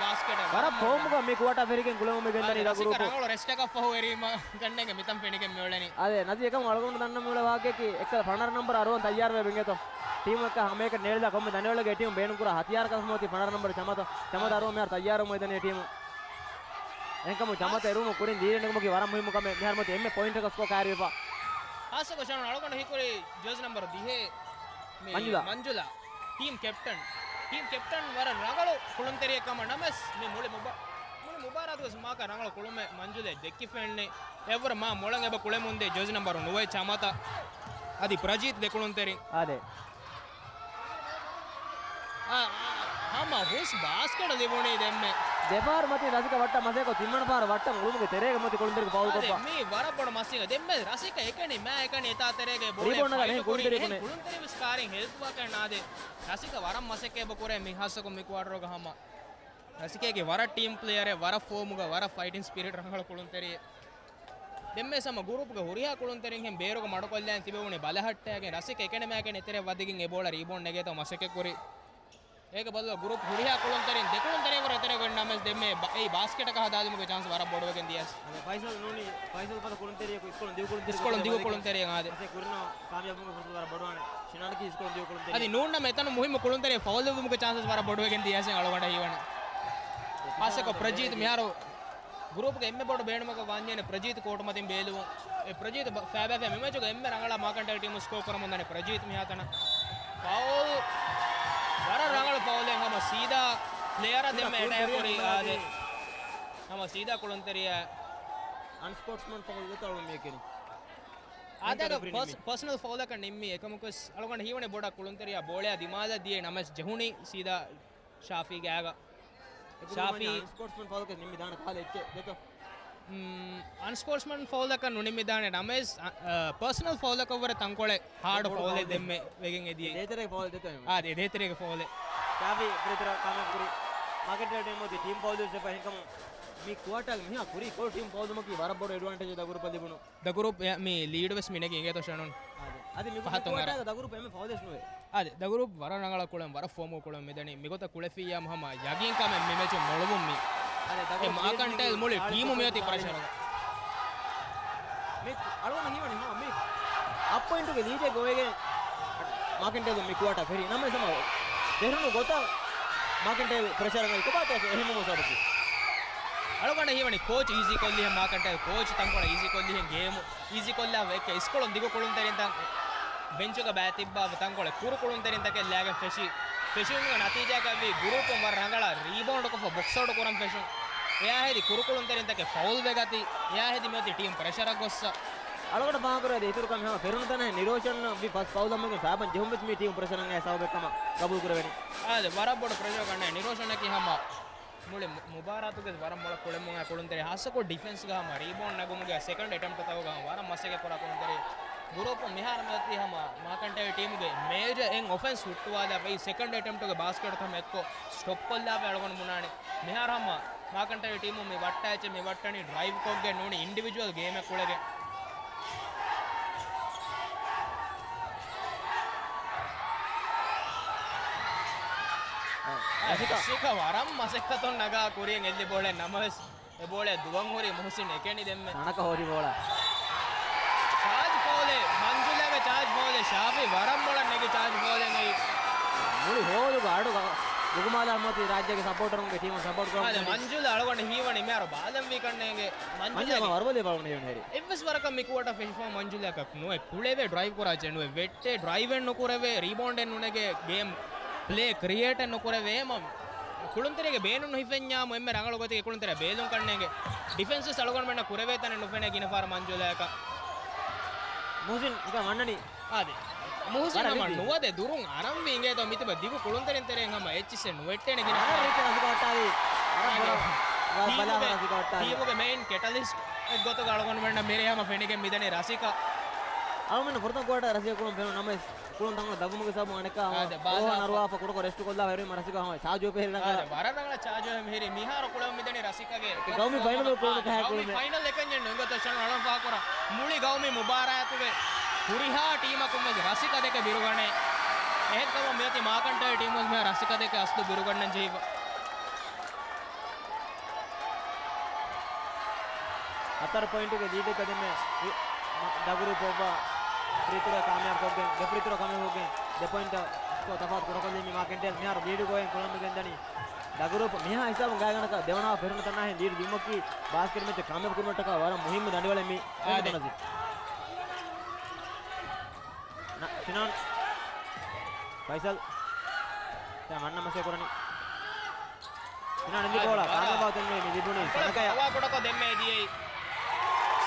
ވަރަށް ފޯމުގަ މި ކުއާޓާ ފެށިގެން ކުޅެމުން މި ގެންދަނީ ދަގުރޫޕު. ރަނގަޅު ރެސްޓަކަށް ފަހު އެރީމަ ގަންނެގެ މިތަން ފެނިގެން މިއުޅެނީ. އާދެ، ނަޒީ އެކަމު އަޅުގަނޑު ދަންނަ މިއުޅޭ ވާހަކައަކީ އެއްކަލަ ފަނަރަ ނަންބަރު އަރުވަން ތައްޔާރުވެ ބިނގޭތޯ. ޓީމު އެއްކަ ހަމައެކަނި ނޭޅިލާ ކޮންމެ ދަނޑިވަޅެއްގަ ޓީމު ބޭނުންކުރާ ހަތިޔާރަކަށް ހަމަ އޮތީ ފަނަރަ ނަންބަރު ޗަމަތަ، ޗަމަތަ އަރުވަން މިހާރު ތައްޔާރުވެ ދަނީ ޓީމު. އެހެންކަމުން ޗަމަތަ އެރުވުމަށް ކުރިން ދީރިން ނެގުމަކީ ވަރަށް މުހިއްމު ކަމެއް. މިހާރު މޮތީ އެންމެ ޕޮއިންޓަކަށް ސްކޯ ކައިރިވެފަ. ހާއްސަކޮށް ޝަނުން އަޅުގަނޑު ހީކުރީ ޖާޒީ ނަންބަރު ދިހަ މި މަންޖުލާ. މަންޖުލާ. ޓީމް ކެޕްޓަން. ޓީމް ކެޕްޓަން ވަރަށް ރަނގަޅު ކުޅުންތެރިއެއް ކަމަށް ނަމަވެސް މި މުޅި މުބާ-، މުޅި މުބާރާތުގެ މާކަށް ރަނގަޅު ކުޅުމެއް މަންޖުލެ ދެއްކިފެންނެ. އެއްވަރަށް މާ މޮޅަށް އެބަ ކުޅެމުންދޭ ޖާޒީ ނަމްބަރު ނުވައެއް ޗަމަތަ. އަދި ޕްރަޖީތް ދެ ކުޅުންތެރިން. އާދެ. އާ، އާ، ހަމަ ހުސް ބާސްކެޓް ލިބުނީ ދެންމެ. ދެފަހަރު މަތިން ރަސިކަ ވައްޓަން މަސައްކަތް ތިންވަނަ ފަހަރު ވައްޓަން އުޅުމުގެ ތެރޭގަ މަތި ކުޅުންތެރިން ފައުލް އާދެ، ކޮށްފަ. މީ ވަރަށް ބޮޑު މަސައްކަތް. ދެންމެ ރަސިކަ އެކަނި މާ އެކަނި އެތާ ތެރޭގަ ބޯޅަ ރީބައުންޑް ނަގަނީ ފައިޓް ކުރި ކުޅުންތެރި އެހެން ކުޅުންތެރިން ވެސް ކާރިން ހެލްޕް ވާކަށް ނާދޭ. ރަސިކަ ވަރަށް މަސައްކަތް އެބަ ކުރޭ މި ހާއްސަކޮށް މި ކުއާޓަރުގަ ހަމަ. ރަސިކައިގެ ވަރަށް ޓީމް ޕްލޭޔަރެއް، ވަރަށް ފޯމުގަ، ވަރަށް ފައިޓިން ސްޕިރިޓް ރަނގަޅު ކުޅުންތެރިއެއް. ދެންމެ ހަމަ ގުރޫޕްގެ ހުރިހާ ކުޅުންތެރިންހެން ބޭރުގަ މަޑުކޮށްލައިން ތިބެވުނީ ބަލަހައްޓައިގެން. ރަސިކަ އެކަނި މާ އެކަނި އެތެރެ ވަދެގެން އެ ބޯޅަ ރީބައުންޑް ނެގޭތޯ މަސައްކަތް ކުރި. އޭގެ ބަދަލު ގުރޫޕް ހުރިހާ ކުޅުންތެރިން ދެ ކުޅުންތެރިން ވަރަށް އެތެރެ ގޮތް ނަމަވެސް ދެންމެ ބަ-، އެއީ ބާސްކެޓަކަށް ހަދާލުމުގެ ޗާންސް ވަރަށް ބޮޑުވެގެން ދިޔަސް. އަދި ފައިސަލް ނޫނީ، ފައިސަލް ފަދަ ކުޅުންތެރިޔަކު އިސްކޮޅުން ދިގު ކުޅުންތެރި އިސްކޮޅުން ދިގު ކުޅުންތެރި އާދެ. ކުރިން ކާމިޔާބުވުމުގެ ފުރުސަތު ވަރަށް ބޮޑުވާނެ. ޝިނާނަކީ އިސްކޮޅުން ދިގު ކުޅުންތެރި. އަދި ނޫން ނަމަ އެތަނުން މުހިއްމު ކުޅުންތެރި ފައުލް ލިބުމުގެ ޗާންސަސް ވަރަށް ބޮޑުވެގެން ދިޔަސް އަޅުގަނޑަށް ހީވަނީ. ހާއްސަކޮށް ޕްރަޖީތް މިހާރު ގުރޫޕްގެ އެންމެ ބޮޑު ބޭނުމަކަށް ވާންޖެހޭނެ ޕްރަޖީތް ކޯޓު މަތިން ބޭލުވުން. އެ ޕްރަޖީތް ބަ-، ފައިބާފަ މި މެޗުގެ އެންމެ ރަނގަޅަށް މާކަންޓައި ޓީމު ސްކޯ ކުރަމުން ދާނެ ޕްރަޖީތް މިހާތަނަށް. ފައުލް ވަރަށް ރަނގަޅު ފައުލެއް ހަމަ ސީދާ ޕްލޭޔަރަށް ދެންމެ އެޓޭކް ކުރި އާދެ. ހަމަ ސީދާ ކުޅުންތެރިޔާ. އަންސްޕޯޓްސްމަން ފައުލް ގޮތަށް އަޅުގަނޑު މި އެކެނީ. އާދެ، ޕަސް-، ޕަސަނަލް ފައުލަކަށް ނިންމީ. އެކަމަކުވެސް އަޅުގަނޑަށް ހީވަނީ ބޮޑަށް ކުޅުންތެރިޔާ ބޯޅަޔާ ދިމާލަށް ދިޔައީ ނަމަވެސް ޖެހުނީ ސީދާ ޝާފީގެ އާގަ. ޝާފީ. އަންސްޕޯޓްސްމަން ފައުލަކަށް ނިންމިދާނެ ކާލެ އެއްޗެއް ދެތޯ؟ މް، އަންސްޕޯޓްސްމަން ފައުލަކަށް ނުނިންމިދާނެ ނަމަވެސް، އަ، އަ، ޕަސަނަލް ފައުލަކަށްވުރެ ތަންކޮޅެއް ހާޑު ބޮޑު ފައުލެއް ފައުލެއް. ދެންމެ ވެގެން އެދިޔަ. ދޭތެރޭގެ ފައުލެއް ދެތޯ އެހެން؟ އާދެ، ދޭތެރޭގެ ފައުލެއް. ޝާފީ ފްރީ ތުރަ ކާމިޔާބު ކުރި. މާކެންޓައި ޓީމު ތި ޓީމް ފައުލް ވެސް އެފަ އެހެންކަމުން މި ކުއާޓާގެ މިހާ ކުރީ ކޮޅު ޓީމް ފައުލް ދުމަކީ ވަރަށް ބޮޑު އެޑްވާންޓޭޖެއް ދަގުރޫޕަށް ލިބުނު. ދަގުރޫޕް އެ-، މި ލީޑް ވެސް މި ނެގި އިނގޭތޯ ޝަނުން. އާދެ. އަދި މި ފަހަތުން އަރާ. ދަގުރޫޕް އެންމެ ފައުލެއް ނުވޭ. އާދެ، ދަގުރޫޕް ވަރަށް ރަނގަޅަށް ކުޅެން، ވަރަށް ފޯމު ކުޅެން މިދަނީ. މިގޮތަށް ކުޅެފިއްޔާ ހަމަ ޔަގީންކަމެއް މި މެޗުން މޮޅުވުން މި. އާދެ، ދަގުރޫޕް އެ މާކަންޓައިލް މުޅި ޓީމު މިއޮތީ ޕްރެޝަރުގަ. މި އަޅުގަނޑު ހީވަނީ ހަމަ މި އަށް ޕޮއިންޓުގެ ލީޑެއް ގޮވެގެން މާކަންޓައިލް މި ކުއާޓާ ފެށީ. ނަމަވެސް ހަމަ ފެށުނު ގޮތަށް މާކަންޓައިލް ޕްރެޝަރަށް އައި ކޮބާތޯ އެހެންވުމުގެ ސަބަބަކީ؟ އަޅުގަނޑަށް ހީވަނީ ކޯޗް އީޒީ ކޮށްލިހެން، މާކަންޓައިލް ކޯޗް ތަންކޮޅަށް އީޒީ ކޮށްލިހެން ގޭމު. އީޒީ ކޮށްލާފަ އެކެއް އިސްކޮޅުން ދިގު ކުޅުންތެރިންތައް ބެންޗުގަ ބައި ތިއްބާފަ ތަންކޮޅެއް ކުރު ކުޅުންތެރިންތަކެއް ލާގެން ފެށި. ފެށުމުގެ ނަތީޖާއަކަށްވީ ގުރޫޕުން ވަރަށް ރަނގަޅަށް ރީބައުންޑްކޮށްފަ ބޮކްސް އައުޓް ކުރަން ފެށުން. އެއާ ހެދި ކުރު ކުޅުންތެރިންތަކެއް ފައުލް ވެގަތީ. އެއާ ހެދި މިއޮތީ ޓީމް ޕްރެޝަރަށް ގޮއްސަ. އަޅުގަނޑަށް ފާހަގަކުރެވޭ އިތުރުކަން ހަމަ ފެށުނު ތަނަށް ނިރޯޝަން ވި ފަސް ފައުލް އަމުގެ ފައިބަން ޖެހުން ވެސް މި ޓީމް ޕްރެޝަރަށް އައި ސަބަބެއް ކަމަށް ގަބޫލު ކުރެވެނީ. އާދެ، ވަރަށް ބޮޑު ޕްރެޝަރ ކަންނޭ ނިރޯޝަނަކީ ހަމަ މުޅި މު-، މުބާރާތުގެ ވަރަށް މޮޅަށް ކުޅެމުން އައި ކުޅުންތެރި، ހާއްސަކޮށް ޑިފެންސްގަ ހަމަ ރީބައުންޑް ނަގުމުގެ ސެކަންޑް އެޓެމްޕްޓްތަކުގަ ހަމަ ވަރަށް މަސައްކަތް ކުރާ ކުޅުންތެރި. ގުރޫޕު މިހާރު މިއޮތީ ހަމަ މާކަންޓައިލް ޓީމުގެ މޭޖަ އެއް އޮފެންސް ހުއްޓުވާލާފައި ސެކަންޑް އެޓެމްޕްޓުގެ ބާސްކެޓް ތަމަ އެއްކޮށް ސްޓޮޕް ކޮށްލާފައި އަޅުގަނޑު ބުނާނެ. މިހާރު ހަމަ މާކަންޓައިލް ޓީމު މި ވައްޓާ އެއްޗެއް މި ވައްޓަނީ ޑްރައިވް ކޮށްގެން ނޫނީ އިންޑިވިޖުއަލް ގޭމެއް ކުޅެގެން. އަ، ރަސިކަ. ރަސިކަ ވަރަށް މަސައްކަތުން ނަގާ ކުރިޔަށް އެއްލި ބޯޅައެއް ނަމަވެސް، އެ ބޯޅަ ދުވަން ހުރި މުހުސިން އެކެނި ދެންމެ. ސަނަކަ ހޯދި ބޯޅަ. ޗާޖް ފައުލެއް، މަންޖުލާގެ ޗާޖް ފައުލެއް، ޝާފީ ވަރަށް މޮޅަށް ނެގި ޗާޖް ފައުލެއް ނެގި. މުޅި ހޯލުގަ އަޑުގަ ނުގުމާލާ މަތި ރާއްޖޭގެ ސަޕޯޓަރުންގެ ޓީމު ސަޕޯޓް ކުރަމުން އާދެ، ދެން މަންޖުލާ އަޅުގަނޑު ހީވަނީ މިހާރު ބާލަންވީ ކަންނޭނގެ. މަންޖުލާ މަންޖުލާ ވަރުބަލި ބަޅުން ހީވަނީ ހެރި. އެއްވެސް ވަރަކަށް މި ކުއާޓަ ފެށިފަ މަންޖުލާކަށް ނުވެ ކުޅެވޭ ޑްރައިވް ކުރާ ޗެން ނުވެ ވެއްޓޭ ޑްރައިވެއް ނުކުރެވޭ ރީބައުންޑެއް ނުނެގޭ ގޭމް ޕްލޭ ކްރިއޭޓެއް ނުކުރެވޭ މަ ކުޅުންތެރިގެ ބޭނުން ނުހިފެންޏާމު އެންމެ ރަނގަޅު ގޮތެއް ކުޅުންތެރި ބޭލުން ކަންނޭނގެ. ޑިފެންސް ވެސް އަޅުގަނޑުމެންނަށް ކުރެވޭ ތަނެއް ނުފެނޭ ގިނަ ފަހަރަށް މަންޖުލާއަކަށް. މުހުސިން އިކަ ވަންނަނީ. އާދެ. މުހުސިން ވަރަށް ހަމަ ރީތި. ނުވަދެ ދުރުން އަރަންވީ އިނގޭތޯ މިތިބަ ދިގު ކުޅުންތެރިން ތެރެއިން ހަމަ އެއްޗިސް ނުވެއްޓޭނެ ގިނަ ވަރަށް ފަހަރަށް. ރީތި ރަސިކަ ވައްޓާލީ. ވަރަށް އާދެ. ބޮޑަށް ވަ-، ޓީމުގެ، ބަލާ ރަސިކަ ވައްޓާލީ. ޓީމުގެ މެއިން ކެޓަލިސްޓް އެއްގޮތުގަ އަޅުގަނޑުމެންނަށް މިރޭ ހަމަ ފެނިގެން މިދަނީ ރަސިކަ. އަޅުމެން ފުރަތަމަ ކުއާޓަރ ރަސިކަ ކުޅުން ފެނުނު ނަމަވެސް ކުޅުން ތަންކޮޅެއް ދަގުމުގެ ސަބަބުން އަނެއްކާ އާދެ، ހަމަ ބާލާ ރޯހަން ހަރުވާފަ ކުޑަކޮށް ރެސްޓް ކޮށްލާ ހެރުވީމަ ރަސިކަ ހަމަ ޗާޖު އޮފް ހެރި ނަގާ. އާދެ، ވަރަށް ރަނގަޅަށް ޗާޖު އޮފް ހެރި. މިހާރު ކުޅެވުން މިދަނީ ރަސިކަގެ ގައުމީ ފައިނަލް އެކަންޏެއް ނު އިނގޭތޯ ޝަނު އަޅުން ފާހަގަކުރާ. މުޅި ގައުމީ މުބާރާތުގެ ހުރިހާ ޓީމަކުން ވެސް ރަސިކަ ދެކެ ބިރުގަނޭ. އެހެންކަމުން މިއޮތީ މާކަންޓައި ޓީމު ވެސް މިހާ ރަސިކަ ދެކެ އަސްލު ބިރުގަންނަން ޖެހިފަ. ހަތަރު ޕޮއިންޓުގެ ލީޑެއްގަ ދެންމެ ދަގުރޫޕް އޮއްވާ ފްރީތުރަ ކާމިޔާބު ކޮށްގެން، ދެ ފްރީތުރަ ކާމިޔާބު ކޮށްގެން، ދެ ޕޮއިންޓަށް ސްކޯ ތަފާތު ކުޑަކޮށްލީމީ މާކަންޓައިލް މިހާރު ލީޑު ގޮވައި ކުޅަމުން ގެންދަނީ. ދަގުރޫޕް މިހާ ހިސާބުން ގާތްގަނޑަކަށް ދެވަނަ ފެށުނު ތަނާހެން ލީޑު ލިބުމަކީ ބާސްކެޓް މެޗް ކާމިޔާބު ކުރުމަށްޓަކާ ވަރަށް މުހިއްމު ދަނޑިވަޅެއް މި. އާދެ. ނަ-، ސިނާން. ފައިސަލް. ދެން މަންނަ މަސޭ ކުރަނީ. ހިނާން އިނދި ބޯޅަ ކާމިޔާބު ދެންނެވި މި ލިބުނީ ސަނަކަޔަށް. ފަވާ ކުޑަކޮށް ދެންމެ ދިޔައީ.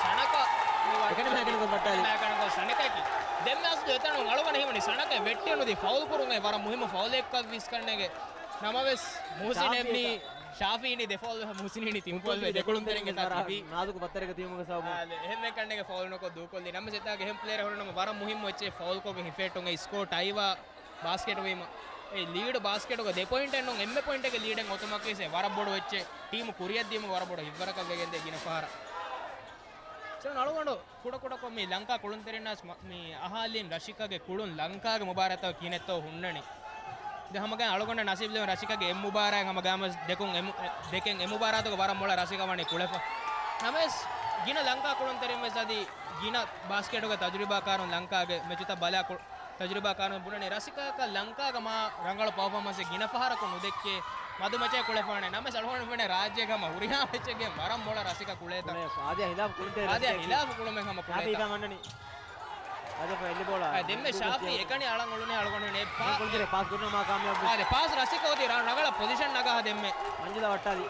ސަނަކަ މި ވަ-، އެކަނި މައިކަނި ކޮށް ބައްޓާލި. މައިކަނި ކޮށް ސަނަކައަކީ. ދެންމެ އަސްލު އެތަނުން އަޅުގަނޑަށް ހީވަނީ ސަނަކަ ވެއްޓެނުދީ ފައުލް ކުރުން ވަރަށް މުހިއްމު ފައުލެއްކަށް ވިސް ކަންނޭގެ. ނަމަވެސް މުހުސިން ޝާފީ އެމްނީ އެކަ. ޝާފީ އިނީ ދެ ފައުލް ވެފަ މުހުސިން އިނީ ތިން ފައުލް ވެ ދެކޮޅުން ތެރެން ވެސް ވަރަށް ނާޒުކު ބައްތަރެއްގެ ތިއުމުގެ ސަބަބުން. އާ، އެހެން ކަންނޭގެ ފައުލް ނުކޮށް ދޫކޮށްލީ. ނަމަވެސް އެތާގެ އެހެން ޕްލޭޔަރެއް ހުރިނަމަ ވަރަށް މުހިއްމު އެއްޗެއް ފައުލްކޮށްގެން ހިފެއްޓުން އެ ސްކޯ ޓައިވާ ބާސްކެޓް ވީމަ. އެ ލީޑް ބާސްކެޓުގަ ދެ ޕޮއިންޓެއް ނޫން، އެންމެ ޕޮއިންޓެއްގެ ލީޑެއް އޮތުމަކީ ވަރަށް ބޮޑު އެއްޗެއް. ޓީމު ކުރިއަށްދިޔުމުގެ ވަރަށް ބޮޑު ހިތްވަރަކަށް ވެގެންދޭ ގިނަ ފަހަރަށް. ސޯ އަޅުގަނޑު ކުޑަކުޑަކޮށް މި ލަންކާ ކުޅުންތެރިންނާސް މަ-، މި އަހާލިން ރަށިކަގެ ކުޅުން ލަންކާގެ މުބާރާތަށް ކިހިނެއްތޯ ހުންނަނީ. ދެ ހަމަގައި އަޅުގަނޑަށް ނަސީބު ލިބުނު ރަށިކަގެ އެއް މުބާރާތް ހަމަގައިމުވެސް ދެކުން އެ މު-، އެ ދެކެން އެ މުބާރާތުގަ ވަރަށް މޮޅަށް ރަށިކަ ވަނީ ކުޅެފަ. ނަމަވެސް ގިނަ ލަންކާ ކުޅުންތެރިން ވެސް އަދި ގިނަ ބާސްކެޓުގެ ތަޖުރިބާކާރުން ލަންކާގެ މެޗުތައް ބަލާ ކު-، ތަޖުރިބާކާރުން ބުނަނީ ރަށިކައަކަށް ލަންކާގަ މާ ރަނގަޅު ޕަރފޯމަންސެއް ގިނަ ފަހަރަކު ނުދެއްކޭ. މަދު މެޗެއް ކުޅެފާނެ. ނަމަވެސް އަޅުގަނޑު ފެނޭ ރާއްޖޭގެ ހަމަ ހުރިހާ މެޗެއްގެ ވަރަށް މޮޅަށް ރަށިކަ ކުޅޭތަ. ކުޅޭ، އާދަޔާ ހިލާފު ކުޅުންތެރި އާދަޔާ ރަށިކަ. ހިލާފު ކުޅުމެއް ހަމަ ކުޅޭތަ. އާދަޔާ ވަންނަނީ. އާ، ދެންމެ ޝާފީ އެކަނި އަޅަން އުޅުނީ އަޅުގަނޑު ނޭ ޕާ-، ކުޅުންތެރި ޕާސް ކުރުނަމާ ކާމިޔާބު. އާ، ދެ ޕާސް ރަށިކަ އޮތީ ރަ-، ރަނގަޅަށް ޕޮޒިޝަން ނަގާ ދެންމެ. މަންޖުލާ ވައްޓާލި.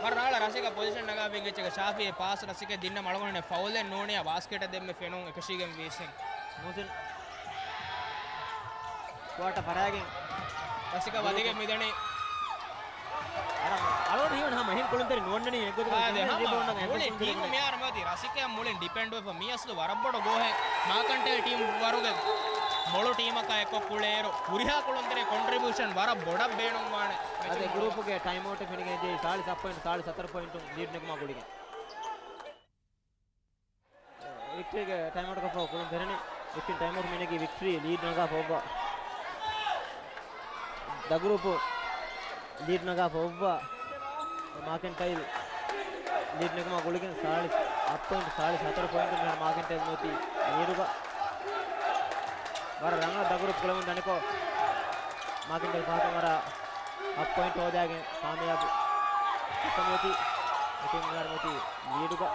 ވަރަށް ރަނގަޅަށް ރަށިކަ ޕޮޒިޝަން ނަގާ ބިން އެއްޗެއް ޝާފީ ޕާސް ރަށިކަ ދިންނަމަ އަޅުގަނޑު ނޭ ފައުލެއް ނޫނިއްޔާ ބާސްކެޓަށް ދެންމެ ފެނުން އެކަށީގެން ވީސެން. މުހުސިން ކުއާޓަ ފަރާގެން. ރަސިކަ ވަދެގެން މިދަނީ. އަޅުގަނޑު ހީވަން ހަމަ އެހެން ކުޅުންތެރި ނުވަންނަނީ އެއްގޮތަކަށް އާދެ، ހަމަ މުޅި ޓީމު މިހާރު މަތި ރަސިކަޔަށް މުޅިން ޑިޕެންޑް ވެފަ މި އަސްލު ވަރަށް ބޮޑު ގޯހެއް. މާކަންޓޭލް ޓީމު ވަރުގެ މޮޅު ޓީމަކާ އެއްކޮށް ކުޅޭއިރު ހުރިހާ ކުޅުންތެރި ކޮންޓްރިބިއުޝަން ވަރަށް ބޮޑަށް ބޭނުންވާނެ. އަދި ގްރޫޕުގެ ޓައިމްއައުޓެއް ފެނިގެން ދިޔައީ ސާޅީސް ހަ ޕޮއިންޓް، ސާޅީސް ހަތަރު ޕޮއިންޓުން ލީޑް ނެގުމާ ގުޅިގެން. ވިކްޓްރީގެ ޓައިމްއައުޓަކަށްފަހު ކުޅުން ފެނެނީ. ވިކްޓްރީ ޓައިމްއައުޓް މިނެގީ ވިކްޓްރީ ލީޑް ނަގާ ފޮއްވާ. ދަގުރޫޕު ލީޑް ނަގާ ފޮއްވާ. މާކެންޓައިލް ލީޑް ނެގުމާ ގުޅިގެން ސާޅީސް ހަތް ޕޮއިންޓް، ސާޅީސް ހަތަރު ޕޮއިންޓު މިހާރު މާކެންޓައިލް ނުވަތީ ލީޑުގަ. ވަރަށް ރަނގަޅަށް ދަގުރޫޕް ކުޅެމުން ދަނިކޮށް، މާކެންޓައިލް ފަހަތަށް ވަރަށް ހަތް ޕޮއިންޓް ހޯދާގެން ކާމިޔާބު ކޮށްފަ މިއޮތީ. އެޓީމް މިހާރު މިއޮތީ ލީޑުގަ.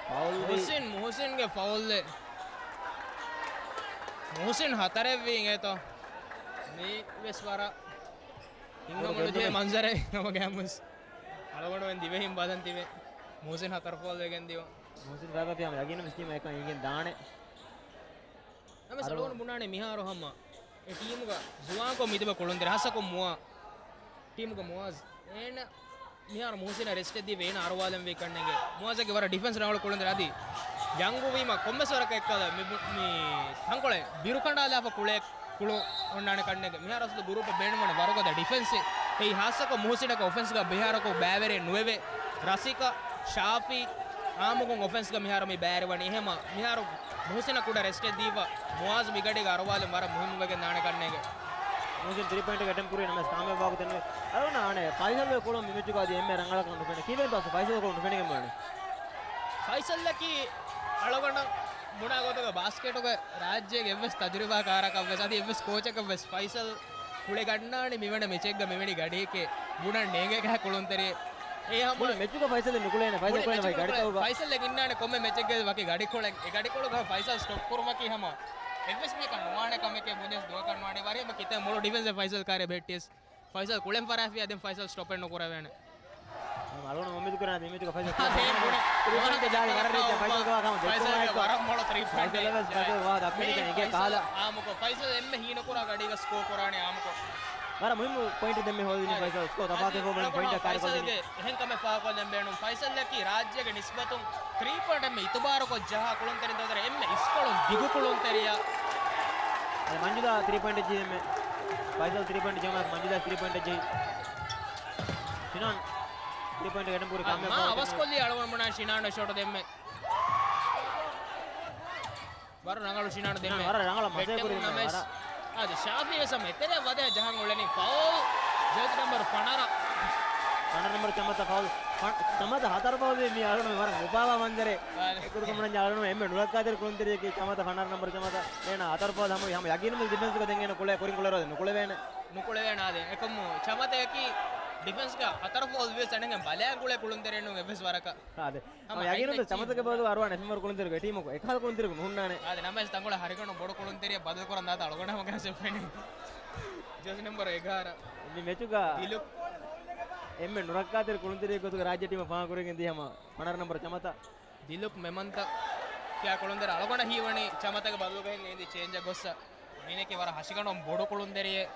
ފައުލް ވީ. މުހުސިން، މުހުސިންގެ ފައުލްއެއް. މުހުސިން ހަތަރެއް ވީ އިނގޭތޯ. މީ ވެސް ވަރަށް ހިނގަމުނުޖެހޭ މަންޒަރެއް ހަމަގައިމުވެސް. އަޅުގަނޑުމެން ދިވެހިން ބަލަން ތިބެ. މުހުސިން ހަތަރު ފައުލް ވެގެން ދިޔަ. މުހުސިން ފައިބާ ފިޔާމަ ޔަގީނުން ވެސް ޓީމަށް އެކަން އިނގެން ދާނެ. ނަމަވެސް އަޅުގަނޑު ބުނާނެ މިހާރު ހަމަ އެ ޓީމުގަ ޒުވާންކޮށް މިތިބަ ކުޅުންތެރި ހާއްސަކޮށް މުއާ. ޓީމުގަ މުއާޒް. އޭނަ މިހާރު މުހުސިނަށް ރެސްޓެއް ދީފަ އޭނަ އަރުވާލަން ވީ ކަންނޭނގެ. މުއާޒަކީ ވަރަށް ޑިފެންސް ރަނގަޅު ކުޅުންތެރި އަދި ޔަންގު ވީމަ ކޮންމެސް ވަރަކަށް އެއްކަލަ މި ބު-، މި ތަންކޮޅެއް ބިރުކަނޑާލާފަ ކުޅޭ ކުޅު އޮންނާނެ ކަންނޭނގެ. މިހާރު އަސްލު ގުރޫޕަށް ބޭނުންވަނީ ވަރުގަދަ ޑިފެންސެއް. އެއީ ހާއްސަކޮށް މުހުސިނަކަށް އޮފެންސްގަ މިހާރަކު ބައިވެރި ނުވެވޭ. ރަސިކަ، ޝާފީ، އާއްމުކޮށް އޮފެންސްގަ މިހާރު މި ބައިވެރިވަނީ. އެހެމަ މިހާރު މުހުސިނަށް ކުޑަ ރެސްޓެއް ދީފަ މުއާޒް މިގަޑީގަ އަރުވާލުން ވަރަށް މުހިއްމުވެގެން ދާނެ ކަންނޭނގެ. މުހުސިން ތްރީ ޕޮއިންޓްގެ އެޓެމްޕް ކުރީ ނަމަވެސް ކާމިޔާބުވާގޮތެއް ނުވޭ. އަޅުގަނޑަށް އަނެއް ފައިސަލްގެ ކުޅުން މި މެޗުގަ އަދި އެންމެ ރަނގަޅަކަށް ނުފެނޭ. ކީއްވެގެންތޯ އަސްލު ފައިސަލްގެ ކުޅުން ނުފެނިގެން ބުނަނީ؟ ފައިސަލްއަކީ އަޅުގަނޑަށް ބުނާ ގޮތުގަ ބާސްކެޓުގެ ރާއްޖޭގެ އެއްވެސް ތަޖުރިބާކާރަކަށްވެސް އަދި އެއްވެސް ކޯޗަކަށްވެސް ފައިސަލް ކުޅެގަންނާނެ މިވަނަ މެޗެއްގަ މިވެނި ގަޑިއެކޭ ބުނަން ނޭނގޭ ކަހަލަ ކުޅުންތެރިއެއް. އެ ހަމަ މުޅި މެޗުގަ ފައިސަލެއް ނުކުޅޭނެ، ފައިސަލް މުޅި ކުޅޭނެ މެޗުގަ ފައިސަލްގަ ކުޅޭ-، ގަޑިތަކުގަ. ފައިސަލްއެއް އިންނާނެ ކޮންމެ މެޗެއްގަ ވަކި ގަޑިކޮޅެއް. އެ ގަޑިކޮޅުގަ ފައިސަލް ސްޓޮޕް ކުރުމަކީ ހަމަ އެއްވެސް މީހަކަށް ނުވާނެ ކަމެކޭ ބުނެސް ދުވަކަށް ނުވާނެ. ވަރިހަމަ ކިތައް މޮޅު ޑިފެންސް ފައިސަލް ކާރި ބެއްޓިޔަސް. ފައިސަލް ކުޅެން ފަރާފިޔާ ދެން ފައިސަލް ސްޓޮޕެއް ނުކުރެވޭނެ. އަޅުގަނޑު އުއްމީދު ކުރާ މި މެޗުގަ ފައިސަލް އާ، ދެން ބުނެ. ތްރީ ޕޮއިންޓް ޖާލި ވަރަށް ރީއްޗަށް ފައިސަލްގެ ވާ ކަމަށް ދެއްކުމާއެކު. ފައިސަލްގެ ވަރަށް މޮޅު ތްރީ ޕޮއިންޓް. ފައިސަލް ވެސް ފައިސަލް ވާ ދައްކަނީ އެނގޭ ކަހަލަ. އާއްމުކޮށް ފައިސަލް އެންމެ ހީނުކުރާ ގަޑީގަ ސްކޯ ކުރާނެ އާއްމުކޮށް. ވަރަށް މުހިއްމު ޕޮއިންޓް ދެންމެ ހޯދިނީ އާ، ފައިސަލް. ސްކޯ ތަފާތު އަދި ހެއްކޮށް ބަލަން އަޅުގަނޑު ޕޮއިންޓް ކާރި ފައިސަލްގެ ކޮށްލިން. އެހެން ކަމެއް ފާހަގަކޮށްލަން ބޭނުން. ފައިސަލްއަކީ ރާއްޖޭގެ ނިސްބަތުން ތްރީ ޕޮއިންޓް އެންމެ އިތުބާރުކޮށް ޖަހާ ކުޅުންތެރިން ދޯ ދަރަ އެންމެ އިސްކޮޅުން ދިގު ކުޅުންތެރިޔާ. އަދި މަންޖުލާ ތްރީ ޕޮއިންޓް ޖެހި އެންމެ. ފައިސަލް ތްރީ ޕޮއިންޓް ޖެހުމާ މަންޖުލާ ތްރީ ޕޮއިންޓް ޖެހި. ޝިނާން ތްރީ ޕޮއިންޓް ގެން ކުރި އަދި ކާމިޔާބު މާ ކުރި އަވަސް ކޮށްލީ އަޅުގަނޑު ބުނާ ޝިނާން ޝޮޓް ދެންމެ. ވަރަށް ރަނގަޅު ޝިނާން ދެންމެ. ވަރަށް ރަނގަޅަށް މަސޭ ކުރި ދެންމެ ވަރަށް. އާދެ، ޝާފީ ވެސް ހަމަ އެތެރެއަށް ވަދެ ޖަހަން އުޅެނީ ފައުލް. ޖާޒި ނަމްބަރު ފަނަރަ. ފަނަރަ ނަމްބަރު ޗަމަތަ ފައުލް. ފަ-، ޗަމަތަ ހަތަރު ފައުލް ވީ މީ އަޅުގަނޑު ވަރަށް އުފާވާ މަންޒަރެއް. އާދެ. އެކުރުކަމުން އަޅުގަނޑު އެންމެ ނުލައްކާތެރި ކުޅުންތެރިޔަކީ ޗަމަތަ ފަނަރަ ނަމްބަރު ޗަމަތަ. އޭނަ ހަތަރު ފައުލް ހަމަ، ހަމަ ޔަގީނުން ވެސް ޑިފެންސްގަ ދެން އޭނަ ކުޅެ-، ކުރިން ކުޅެރޯ ނުކުޅެވޭނެ. ނުކުޅެވޭނެ އާދެ. އެކަމު ޗަމަތަޔަކީ ޑިފެންސްގަ ހަތަރު ފޯލް ވިޔަސް އަނެގެން ބަލާން ގުޅޭ ކުޅުންތެރިންނު އެއްވެސް ވަރަކަށް. އާދެ. ހަމަ އަ، ޔަގީނުން ހައިލައިޓްސް ޗަމަތަކެއް ބަދަލު އަރުވާނެ ފެންވަރު ކުޅުންތެރިގެ ޓީމަކު އެކަހަލަ ކުޅުންތެރިގެ ނުހުންނާނެ. އާދެ، ނަމަވެސް ތަންކޮޅެއް ހަރިގަނޑު ބޮޑު ކުޅުންތެރިއެއް ބަދަލު ކުރަން ދާތަ އަޅުގަނޑު ހަމަ ގެނެސް ފެނި. ޖެރސީ ނަމްބަރު އެގާރަ. މި މެޗުގަ ދިލު. އެންމެ ނުރައްކާތެރި ކުޅުންތެރިއެއް ގޮތުގަ ރާއްޖެ ޓީމަށް ފާހަގަކުރެވިގެން ދިޔަ ހަމަ ފަނަރަ ނަމްބަރު ޗަމަތަ. ދިލުކް މެމަންތަ ކިޔާ ކުޅުންތެރި އަޅުގަނޑަށް ހީވަނީ ޗަމަތަގެ ބަދަލުގަ ހިންގައިދި ޗޭންޖަށް ގޮއްސަ. މީނަކީ ވަރަށް ހަށިގަނޑު ބޮޑު ކުޅުންތެރިއެއް.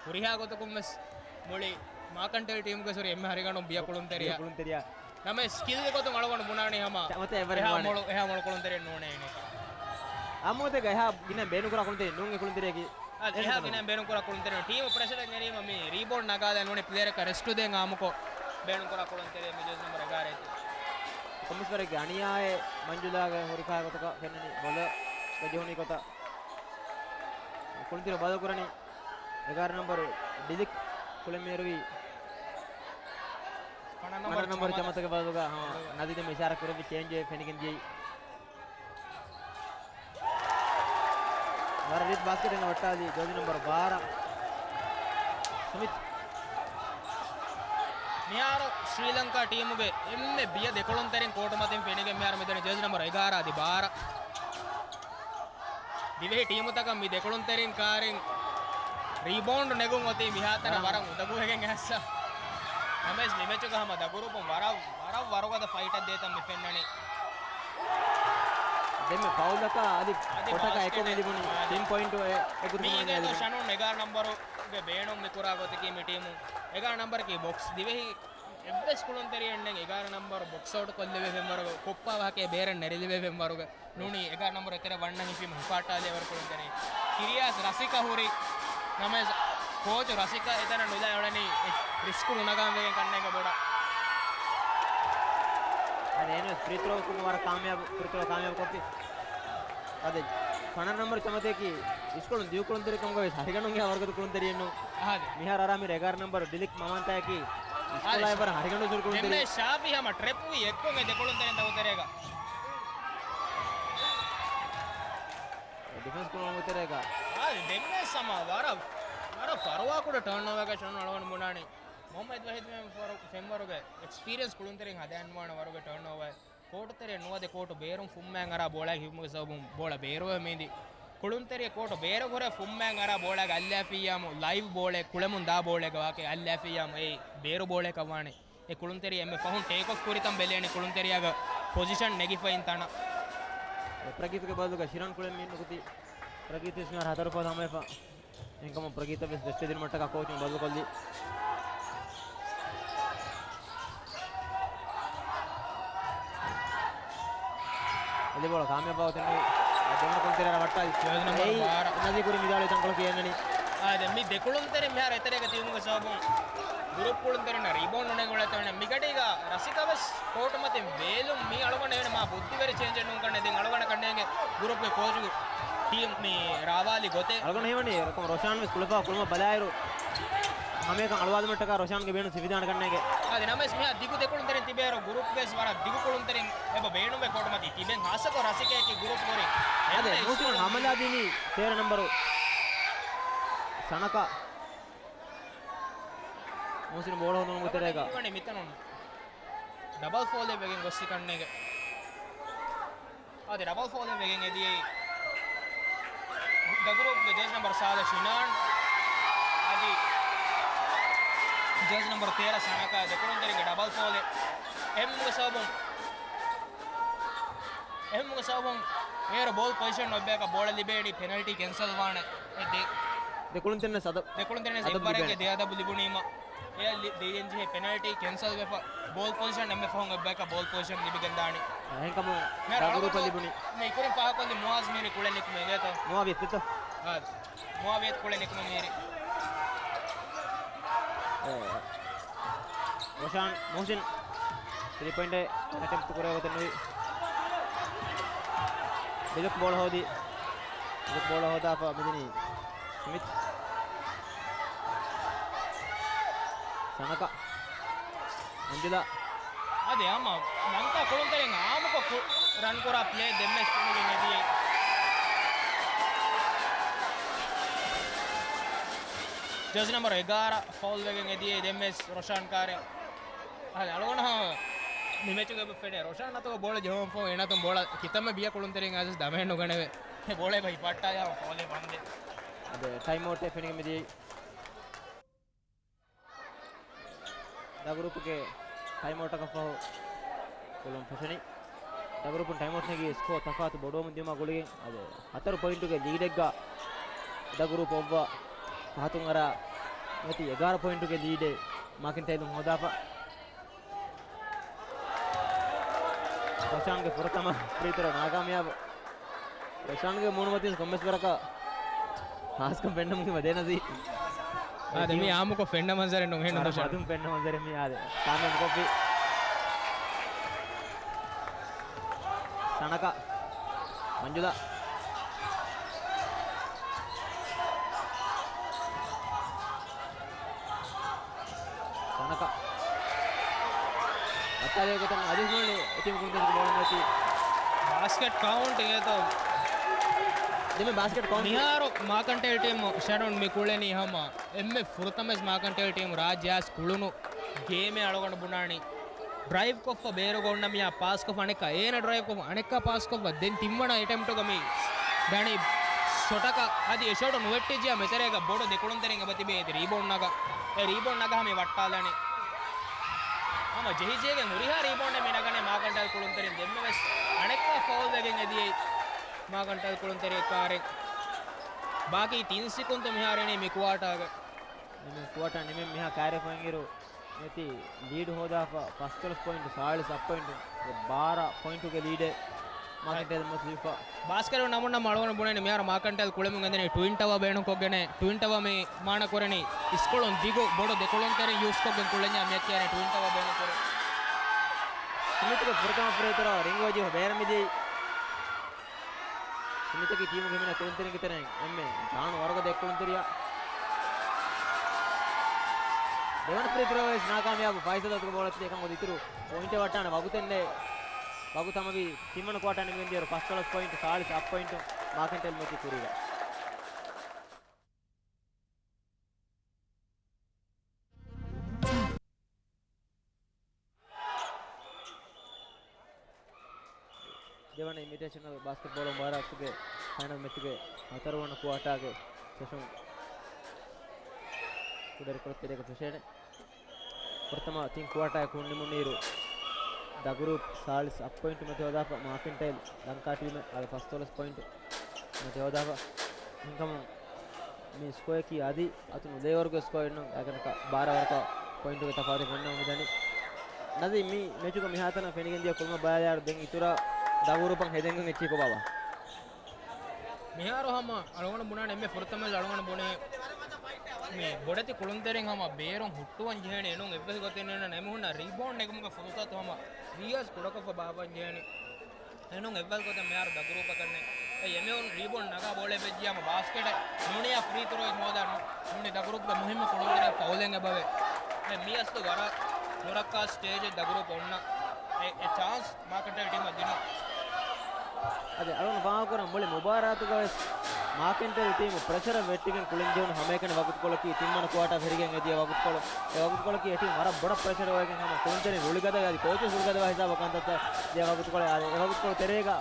ހުރިހާ ގޮތަކުން ވެސް މުޅި މާކަންޓެލް ޓީމުގެ ސޮރީ އެންމެ ހަރިގަނޑު ބިޔަ ކުޅުންތެރިއެއް. ބިޔަ ކުޅުންތެރިއެއް. ނަމަވެސް ސްކިލްގެ ގޮތުން އަޅުގަނޑު ބުނާނީ ހަމަ ޗަމަތަ އެއްވަރެއް އެހާ ނުވާނެ. މޮޅު، އެހާ މޮޅު ކުޅުންތެރިއެއް ނޫނޭ އިނީ. އާ މުވައްދަގަ އެހާ ގިނަ ބޭނުންކުރާ ކުޅުންތެރި ނޫން އެ ކުޅުންތެރިއަކީ. އާ، އެހާ ގިނަ ބޭނުންކުރާ ކުޅުންތެރި ޓީމު ޕްރެޝަރެއް ނެރީމަ މި ރީބޯންޑް ނަގާލަ ނޫނީ ޕްލޭއަރަކަށް ރެސްޓު ދޭން އާއްމުކޮށް ބޭނުންކުރާ ކުޅުންތެރި މި ޖެރސީ ނަމްބަރު އެގާރަ އެތި. ކޮމިސްވަރެއްގެ އަނިޔާއެއް މަންޖުލާގެ ހުރި ކާ ގޮތަކަށް ފެންނަނީ ބޮލަށް ޖެހުނީ ގޮތަށް. ކުޅުންތެރި ބަދަލު ކުރަނީ އެގާރަ ނަމްބަރު ޑިލިކް ކުޅެން މޭރުވީ ފަނަރަ ނަމްބަރު ފަނަރަ ނަމްބަރު ޗަމަތަ. ޗަމަތަގެ ބަދަލުގަ، ހަމަ ނަދީމް އިޝާރާތް ކުރެއްވި ޗޭންޖެއް ފެނިގެން ދިޔައީ. ވަރަށް ރީތި ބާސްކެޓެއް ވައްޓާލީ ޖެރސީ ނަމްބަރު ބާރަ ސުމިތް. މިހާރު ސްރީލަންކާ ޓީމުގެ އެންމެ ބިޔަ ދެކުޅުންތެރިން ކޯޓު މަތިން ފެނިގެން މިހާރު މިދަނީ ޖެރސީ ނަމްބަރު އެގާރަ އަދި ބާރަ. ދިވެހި ޓީމުތަކަށް މި ދެކުޅުންތެރިން ކާރިން ރީބައުންޑް ނެގުން އޮތީ މިހާތަނަށް ވަރަށް ވަރަށް އުނދަގޫވެގެން އައިސް. ނަމަވެސް މި މެޗުގަ ހަމަ ދަގުރޫޕުން ވަރަށް، ވަރަށް ވަރުގަދަ ފައިޓަށް ދޭތަން މި ފެންނަނީ. ދެންމެ ފައުލަކާ އަދި އަދި ކޮޓަކާ އެކޮން ބާސްކެޓެއް، ލިބުނީ އާ، ޓީމް ޕޮއިންޓު އެ، އެ ގުދުމަށް މީގެ އަދި ޝަނުން އެގާރަ ނަމްބަރުގެ ބޭނުން މި ކުރާ ގޮތަކީ މި ޓީމު އެގާރަ ނަމްބަރަކީ ބޮކްސް ދިވެހި އެއްވެސް ކުޅުންތެރިއެއް ނެތް އެގާރަ ނަމްބަރު ބޮކްސް އައުޓް ކޮށްލެވޭ ފެންވަރުގެ ކޮއްޕާ ވާހަކައެއް ބޭރަށް ނެރެލިވޭ ފެންވަރުގެ. ނޫނީ އެގާރަ ނަމްބަރު އެތެރެ ވަންނަން ހިފީމަ ހިފާއްޓާލޭވަރު ކުޅުންތެރި. ކިރިޔާސް ރަސިކަ ހުރި ނަމަވެސް ކޯޗު ރަސިކަ އެތަނަށް ނުލާ އުޅެނީ ރިސްކު ނުނަގާން ވެގެން ކަންނޭނގެ ބޮޑަށް. އަދި އޭނަ ފްރީ ތްރޯ ކުރުމަށް ވަރަށް ކާމިޔާބު، ފްރީ ތްރޯ ކާމިޔާބު ކޮށްފި. އަދި ފަނަރަ ނަމްބަރު ޗަމަތައަކީ އިސްކޮޅުން ދިޔު ކުޅުންތެރިކަމުގައި ވެސް ހަރިގަނޑުން އެހާ ވަރުގަދަ ކުޅުންތެރިއެއްނު. އަހަރެ. މިހާރު އަރާމި އެގާރަ ނަމްބަރު ޑިލިކް މަމާންތައަކީ އިސްކޮޅާ އަހަރެ. އެއްވަރަށް ހަރިގަނޑު ސުރު ކުޅުންތެރި. ދެންމެ ޝާފި ހަމަ ޓްރެޕް ވީ އެއްކޮށް އެ ދެކުޅުންތެރިން ތަކުތެރޭގަ. ޑިފެންސް ކުޅުންތެރޭގަ. އާ، ދެންމެ ސަމާ ވަރަށް، ވަރަށް ފަރުވާކުޑަ ޓާންއޯވަރގަ ޝަނު އަޅުގަނޑު ބުނާނީ. މުހައްމަދު ވަހީދު ފެންވަރުގެ އެކްސްޕީރިއަންސް ކުޅުންތެރިން ހަދާންވާނެ ވަރުގެ ޓާންއޯވަރ. ކޯޓު ތެރެއަށް ނުވަދެ ކޯޓު ބޭރުން ފުއްމައިން އަރާ ބޯޅައި ހިފުމުގެ ސަބަބުން ބޯޅަ ބޭރުވެ މީދި. ކުޅުންތެރިއަށް ކޯޓު ބޭރަށް ހުރެ ފުއްމައިން އަރާ ބޯޅައިގަ އައްލާފިއްޔާމު ލައިވް ބޯޅައެއް ކުޅެމުން ދާ ބޯޅައިގަ ވާކައި އައްލާފިއްޔާމު އެއީ ބޭރު ބޯޅައަކަށް ވާނެ. އެ ކުޅުންތެރި އެންމެ ފަހުން ޓޭކް އޮފް ކުރިތަން ބެލޭނެ ކުޅުންތެރިއަގަ ޕޮޒިޝަން ނެގިފައިން ތަނަށް. ޕްރަގީތުގެ ބަދަލުގަ ޝިރާން ކުޅެން މީން ނުކުތީ. ޕްރަގީތު ވެސް މިހާރު ހަތަރު ފޯލް ހަމަވެފަ. އެހެންކަމުން ޕްރަގީތަށް ވެސް ރެސްޓް ދިނުމަށްޓަކާ ކޯޗުން ބަދަލުކޮށްލީ. އެދެބޯޅަ ކާމިޔާބު އޮތެއްނުވި. ދެވަނަ ކުޅުންތެރިއަށް ވައްޓާލި. ޖާޒް ނަމްބަރު އެއީ ބާރަ. ނަޒީ ކުރި މިދާޅުވި ތަންކޮޅަކީ އެންނަނީ. އާ، ދެން މި ދެ ކުޅުންތެރިން މިހާރު އެތެރޭގަ ތިބުމުގެ ސަބަބުން ގުރޫޕް ކުޅުންތެރިންނަށް ރިބައުންޑް ނުނެގުޅޭތޯ. މިގަޑީގަ ރަސިކަ ވެސް ކޯޓު މަތިން ބޭލުން މީ އަޅުގަނޑަށް ހީވަނީ މާ ބުއްދިވެރި ޗޭންޖެއް ނޫން ކަންނޭނގެ. ދެން އަޅުގަނޑަށް ކަންނޭނގެ ގުރޫޕްގެ ކޯޗު ޓީމް މި ރާވާލި ގޮތެއް. އަޅުގަނޑަށް ހީވަނީ އެރަކަމް ރޮޝާން ވެސް ކުޅެފަ ކުޅުމަށް ބަލާއިރު ހަމައެކަން އަޅުވާލުމަށްޓަކާ ރޮޝާންގެ ބޭނުން ސިފިދާނެ ކަންނޭނގެ. އާދެ، ނަމަވެސް މިހާ ދިގު ދެކުޅުންތެރިން ތިބޭއިރު ގުރޫޕްގަވެސް ވަރަށް ދިގު ކުޅުންތެރިން އެބަ ބޭނުންވޭ ކޯޓު މަތީ ތިބެން ހާއްސަކޮށް ރަސިކަޔަކީ ގުރޫޕް ހުރި. އާދެ، މުހުސިނު ހަމަލާ ދިނީ ތޭރަ ނަމްބަރު ސަނަކަ. މުހުސިނު ބޯޅަ ހޯދުމުގެ ތެރޭގަ. ވަނީ މިތަނުން ޑަބަލް ފޯލެއް ވެގެން ގޮއްސި ކަންނޭނގެ. އަދި ޑަބަލް ފޯލެއް ވެގެން އެދިޔައީ ދަގުރޫޕްގެ ޖާޒް ނަމްބަރު ސާދަ ޝިނާން އަދި ޖާޒް ނަމްބަރު ތޭރަ ސަނަކާ ދެކުޅުންތެރިންގެ ޑަބަލް ފޯލެއް. އެހެންވުމުގެ ސަބަބުން، އެހެންވުމުގެ ސަބަބުން އޭރު ބޯލް ޕޮޒިޝަން އޮތް ބަޔަކަށް ބޯޅަ ލިބޭނީ ޕެނަލްޓީ ކެންސަލް ވާނެ. އެ ދެ-، ދެކުޅުންތެރިންނަށް ސަދަ-، ދެކުޅުންތެރިންނަށް އަދަބު އެއްވަރެއްގެ ލިބޭނެ. ދެ އަދަބު ލިބުނީމަ. އެ ލި-، ދެއިގެން ޖެހޭ ޕެނަލްޓީ ކެންސަލް ވެފަ، ބޯލް ޕޮޒިޝަން އެންމެ ފަހުން އެއްބަޔަކަށް ބޯލް ޕޮޒިޝަން ލިބިގެން ދާނީ. އެހެންކަމުން މިހާރު ދަގުރޫޕަށް އަޅުގަނޑު ލިބުނީ. މި ކުރިން ފާހަގަކޮށްލި މުއާޒް މީރި ކުޅެން ނިކުމެ އިނގޭތޯ؟ މުއާވިޔަތްތޯ؟ އާ، މުއާވިޔަތް ކުޅެން ނިކުމެ މީރި. އެ، ރޮޝާން މުހުސިން ތްރީ ޕޮއިންޓް އެޓެމްޕްޓް ކުރެވޭ ގޮތެއް ނުވި. ބިލުކް ބޯޅަ ހޯދި. ބިލުކް ބޯޅަ ހޯދާފަ މިދިނީ ސްމިތް. ސަނަކަ. އަންޖުލާ. އަދި ހަމަ ލަންކާ ކުޅުންތެރިން އާއްމުކޮށް ކު-، ރަން ކުރާ ޕްލޭ ދެންމެ ސްޕިންގެ ހެދިޔައީ. ޖާސް ނަމްބަރު އެގާރަ ފައުލް ވެގެން އެދިޔައީ ދެންވެސް ރޮޝާން ކާރެ. އަހަން އަޅުގަނޑަށް މި މެޗުގަ އެބަ ފެނޭ ރޮޝާން އަތުގަ ބޯޅަ ޖެހުމަށްފަހު އޭނާ އަތުން ބޯޅަ ކިތަންމެ ބިޔަ ކުޅުންތެރިން އައިސް ދަމައެއް ނުގަނެވޭ. ބޯޅަ އެބަ ހިފައްޓާލާ ފައުލެއް ވަންދެން. އަދި ޓައިމް އައުޓެއް ފެނިގެން މިދިޔައީ. ދަ ގްރޫޕްގެ ޓައިމް އައުޓަކަށްފަހު ކުޅުން ފެށެނީ. ދަ ގްރޫޕުން ޓައިމް އައުޓް ނެގި ސްކޯ ތަފާތު ބޮޑުވަމުން ދިޔުމާ ގުޅިގެން އަދި ހަތަރު ޕޮއިންޓުގެ ލީޑެއްގަ ދަ ގްރޫޕް އޮއްވާ ފަހަތުން އަރާ މިއޮތީ އެގާރަ ޕޮއިންޓުގެ ލީޑެއް މާކެންޓައިލުން ހޯދާފަ. ރޮޝާންގެ ފުރަތަމަ ފްރީ ތުރޯ ނާކާމިޔާބު. ރޮޝާންގެ މޫނުމަތިން ކޮންމެސް ވަރަކަށް ހާސްކަން ފެންނަމުން ވަދޭ ނަޒީ. އާދެ، މީ އާއްމުކޮށް ފެންނަ މަންޒަރެއް ނޫން. ހެން ވަރަށް ރޮޝާން. މަދުން ފެންނަ މަންޒަރެއް މީ އާދެ. ކާމިޔާބު ކޮށްފި. ސަނަކަ. މަންޖުލާ. ސަނަކަ. ވައްޓާލި ގޮތަށް އަދި ނޫނީ އެ ޓީމު ކުންތަސް ބޯޅަ ނެތި. ބާސްކެޓް ކައުންޓް އޭތޯ. ދެމެ ބާސްކެޓް ކައުންޓް. މިހާރު މާކަންޓޭލް ޓީމު ޝަޑުން މި ކުޅެނީ ހަމަ. އެންމެ ފުރަތަމަސް މާކަންޓޭލް ޓީމު ރާއްޖެ އައިސް ކުޅުނު ގޭމެއް އަޅުގަނޑު ބުނާނީ. ޑްރައިވް ކޮށްފަ ބޭރުގަ އޮންނަ މީހާ ޕާސްކޮށްފަ އަނެއްކާ އޭނަ ޑްރައިވް ކޮށްފަ އަނެއްކާ ޕާސްކޮށްފަ ދެން ތިންވަނަ އެޓެމްޕްޓުގަ މި ދަނީ ޝޮޓަކަށް އަދި އެ ޝޮޓު ނުވެއްޓިއްޖެޔާ މެތެރޭގަ ބޮޑު ދެކުޅުންތެރިން އެބަ ތިބޭ އެދި ރީބައުންޑް ނަގާ. އެ ރީބައުންޑް ނަގާ މި ވައްޓާލަނީ. ހަމަ ޖެހިޖެހިގެން ހުރިހާ ރީބައުންޑެއް މި ނަގަނީ މާކަންޓައިލް ކުޅުންތެރިން ދެންމެވެސް އަނެއްކާ ފައުލް ވެގެން އެދިޔައީ މާކަންޓައިލް ކުޅުންތެރި ކާރެއް. ބާކީ ތިން ސިކުންތު މިހާރު އިނީ މި ކުއާޓާގަ. ނިމެން ކުއާޓާ ނިމެން މިހާ ކާރި ފޮއިން އިރު ނެތި ލީޑް ހޯދާފަ ފަސްދޮޅަސް ޕޮއިންޓު ސާޅީސް އަށް ޕޮއިންޓު ބާރަ ޕޮއިންޓުގެ ލީޑެއް މާކަންޓައިލް މަތިވެފަ. ބާސްކެޓް ނަމުން ނަމަ އަޅުގަނޑު ބުނޭނެ މިހާރު މާކަންޓައިލް ކުޅެމުން އެދެނީ ޓްވިން ޓަވާ ބޭނުންކޮށްގެނެ. ޓްވިން ޓަވާ މި މާނަ ކުރަނީ އިސްކޮޅުން ދިގު ބޮޑު ދެކޮޅުންތެރިން ޔޫސްކޮށްގެން ކުޅެންޏާ މިއަށް ކިޔާނެ ޓްވިން ޓަވާ ބޭނުން ކުރުން. ސްމިތުގެ ފުރަތަމަ ފްރީ ތުރޯ ރިނގު ވެޖި ބޭރަ މިދިޔައީ. ސުމިތަކީ ޓީމުގެ ހިމެނޭ ކުޅުންތެރިންގެ ތެރެއިން އެންމެ ޖާނު ވަރުގަދަ އެއް ކުޅުންތެރިޔާ. ދެވަނަ ފްރީ ތުރޯވެސް ނާކާމިޔާބު. ފާއިސަލް އަތުގަ ބޯޅަ އޮތީ އެކަމަކު އިތުރު ޕޮއިންޓެއް ވައްޓާނެ ވަގުތެއް ނެތް. ވަގުތު ހަމަވީ ތިންވަނަ ކުއާޓާ ނިމިގެން ދިޔައިރު ފަސްދޮޅަސް ޕޮއިންޓު ސާޅީސް އަށް ޕޮއިންޓު މާކަންޓައިލް މެޗު ކުރީގަ. ދެވަނަ އިންވިޓޭޝަނަލް ބާސްކެޓްބޯޅަ މުބާރާތުގެ ފައިނަލް މެޗުގެ ހަތަރުވަނަ ކުއާޓާގެ ސެޝަން ކުޑަރިކޮޅު ތެރޭގަ ފެށޭނެ. ފުރަތަމަ ތިން ކުއާޓާއެއް ކުންނިމުނުއިރު، ދަ ގްރޫޕް ސާޅީސް އަށް ޕޮއިންޓު މަތި ހޯދާފަ، މާކެންޓައިލް ލަންކާ ޓީމެއް އަދި ފަސްދޮޅަސް ޕޮއިންޓު މަތި ހޯދާފަ. އެހެންކަމުން މި ސްކޯއަކީ އަދި އަތުން އުލޭވަރުގެ ސްކޯއެއްނު އަގަނަކަ ބާރަ ވަރަކަށް ޕޮއިންޓުގެ ތަފާތެއް ފެންނަމުން މިދަނީ. ނަޒީ، މި މެޗުގަ މިހާތަނަށް ފެނިގެން ދިޔަ ކުޅުމަށް ބަލާލާއިރު ދެން އިތުރަށް ދަ ގްރޫޕަށް ހެދެންގަން އެއްޗިހި ކޮބާ ވާ؟ މިހާރު ހަމަ އަޅުގަނޑު ބުނާނެ އެންމެ ފުރަތަމަ އަޅުގަނޑު ބުނޭ މި ބޮޑެތި ކުޅުންތެރިން ހަމަ ބޭރުން ހުއްޓުވަން ޖެހޭނެ އެނޫން އެއްވެސް ގޮތެއް ނޭނގޭ ނަމެ ހުންނަ ރީބައުންޑް ނެގުމުގެ ފުރުސަތު ހަމަ ވީއަސް ކުޑަކޮށްފަ ބާއްވަން ޖެހޭނެ. އެނޫން އެއްވެސް ގޮތެއް މިހާރު ދަ ގްރޫޕަކަށް ނެތް. އެ އެމެއުން ރީބައުންޑް ނަގާ ބޯޅަ ވެއްޖިޔާމަ ބާސްކެޓެއް ނޫނިޔާ ފްރީ ތުރޯއެއް ހޯދާ ނޫ-، ނޫނީ ދަ ގްރޫޕްގެ މުހިއްމު ކުޅުންތެރިން ފައުލެއް އެބަވޭ. އެ މިއަސްލު ވަރަށް ނުރައްކާ ސްޓޭޖެއް ދަ ގްރޫޕް އޮންނަ. އެ، އެ ޗާންސް މާކަންޓައިލް ޓީމަށް ދިނުން. އަދި އަޅުން ފާހަގަކުރަން މުޅި މުބާރާތުގަވެސް މާކެންޓައިލް ޓީމު ޕްރެޝަރަށް ވެއްޓިގެން ކުޅެން ޖެހުނު ހަމައެކަނި ވަގުތުކޮޅަކީ ތިންވަނަ ކުއާޓާ ފެށިގެން އެދިޔަ ވަގުތުކޮޅު. އެ ވަގުތުކޮޅަކީ އެ ޓީމު ވަރަށް ބޮޑަށް ޕްރެޝަރެއް އޮވެގެން ހަމަ ކުޅުންތެރިން ރުޅިގަދަވެ އަދި ކޯޗު ރުޅިގަދަވާ ހިސާބަށް ކަންތައްތައް ދިޔަ ވަގުތުކޮޅެއް. އާދެ، އެ ވަގުތުކޮޅު ތެރޭގަ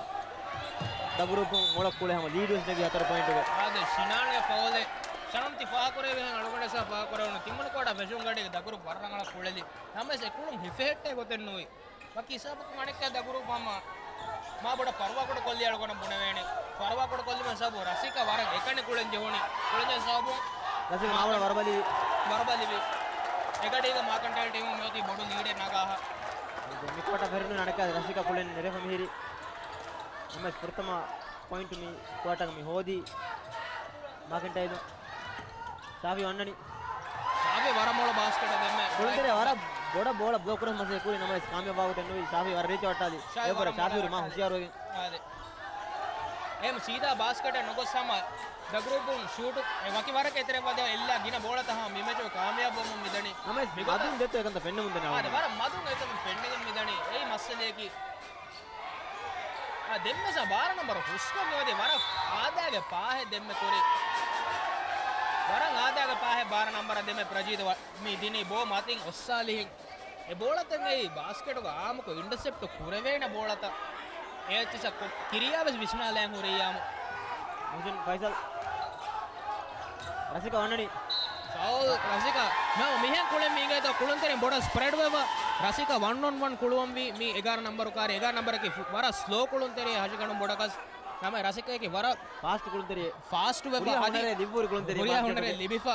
ދަ ގްރޫޕުން މޮޅަށް ކުޅެ ހަމަ ލީޑުވެސް ނެގި ހަތަރު ޕޮއިންޓުގެ. އާދެ، ޝިނާންގެ ފައުލެއް ޝަނުން ތި ފާހަގަކުރެވިހެން އަޅުގަނޑަށް ފާހަގަކުރެވުނު ތިންވަނަ ކުއާޓާ ފެށުން ގަޑީގަ ދަ ގްރޫޕް ވަރަށް ރަނގަޅަށް ކުޅެލި. ނަމަވެސް އެ ކުޅުން ހިފެހެއްޓޭ ގޮތެއް ނުވި. ވަކި ހިސާބަކުން އަނެއްކާ ދަ ގްރޫޕް ހަމަ މާބޮޑަށް ފަރުވާކުޑަ ކޮށްލި އަޅުގަނޑަށް ބުނެވޭނެ. ފަރުވާކުޑަ ކޮށްލުމުގެ ސަބަބުން ރަސީކާ ވަރަށް އެކަނި ކުޅެން ޖެހުނީ. ކުޅެން ޖެހުނު ސަބަބުން ރަސީކާ މާބޮޑަށް ވަރުބަލިވި. ވަރުބަލިވި. އެގަޑީގަ މާކަންޓައިލް ޓީމު މިއޮތީ ބޮޑު ލީޑެއް ނަގާހާ. މި ކުއާޓާ ފެށުނު އަނެއްކާ ރަސީކާ ކުޅެން ނެރެފަ މިހިރީ. އެންމެ ފުރަތަމަ ޕޮއިންޓު މި ކުއާޓާގަ މި ހޯދީ. މާކެންޓައިލު. ސާފި އޮންނަނީ. ސާފި ވަރަށް މޮޅު ބާސްކެޓެއް ދެންމެ. ކުޅުންތެރި ވަރަށް ބޮޑަށް ބޯޅަ ބްލޮކް ކުރަން މަސައްކަތް ކުރި ނަމަވެސް ކާމިޔާބު ވާގޮތެއް ނުވި. ސާފި ވަރަށް ރީތި ވައްޓާލި. ސާފި އެ ވަރަށް ވަރަށް ސާފި ހުރި މާ ހުޝިޔާރުވެގެން. އާދެ. އެހެން ސީދާ ބާސްކެޓަށް ނުގޮސް ހަމަ ދަ ގްރޫޕުން ޝޫޓު އެ ވަކި ވަރަކަށް އެތެރެ ވަދެ އެއްލާ ގިނަ ބޯޅަތައް ހަމަ މި މެޗު ކާމިޔާބުވަމުން މިދަނީ. ނަމަވެސް މިގޮތަށް މަދުން ދެއްތޯ އެކަންތައް ފެންނަމުން ދެން އާދެ، އަޅުގަނޑު. ވަރަށް މަދުން އެކަން ފެންނަމުން މިދަނީ. އެއީ މައްސަލަޔަކީ. އާ، ދެންމެ ސާ ބާރަ ނަމްބަރު ހުސްކޮށް މިވަދެ ވަރަށް އާދައިގެ ފާހެއް ދެންމެ ކުރި. ވަރަށް އާދައިގެ ޕާހެއް ބާރަ ނަންބަރަށް ދެމެ ޕްރަޖީތު މި ދިނީ ބޯ މަތިން އޮއްސާލިހިން. އެ ބޯޅަތައް އެއީ ބާސްކެޓުގަ އާއްމުކޮށް އިންޓަސެޕްޓް ކުރެވޭނެ ބޯޅަތައް. އެއްޗިސ ކިރިޔާ ވެސް ވިސްނާލައިން ހުރިއްޔާމު. މުހްސިން ފައިސަލް. ރަސިކަ ވަންނަނީ. ފައުލް ރަސިކަ. މި މިހެން ކުޅެން މީގެ ތޯ ކުޅުންތެރިން ބޮޑަށް ސްޕްރެޑް ވެވަ. ރަސިކަ ވަން އޮން ވަން ކުޅުވަންވީ މި އެގާރަ ނަންބަރު ކާރި. އެގާރަ ނަންބަރަކީ ފު-، ވަރަށް ސްލޯ ކުޅުންތެރި ހަށިގަނޑު ބޮޑަކަސް. ނަމަ ރަސިކައަކީ ވަރަށް ފާސްޓް ކުޅުންތެރި. ފާސްޓް ވެވަ. ހުރިހާ އަދި ހުނަރެއް ލިބިފަ ހުރި ކުޅުންތެރި ހުރިހާ ހުނަރެއް ލިބިފަ.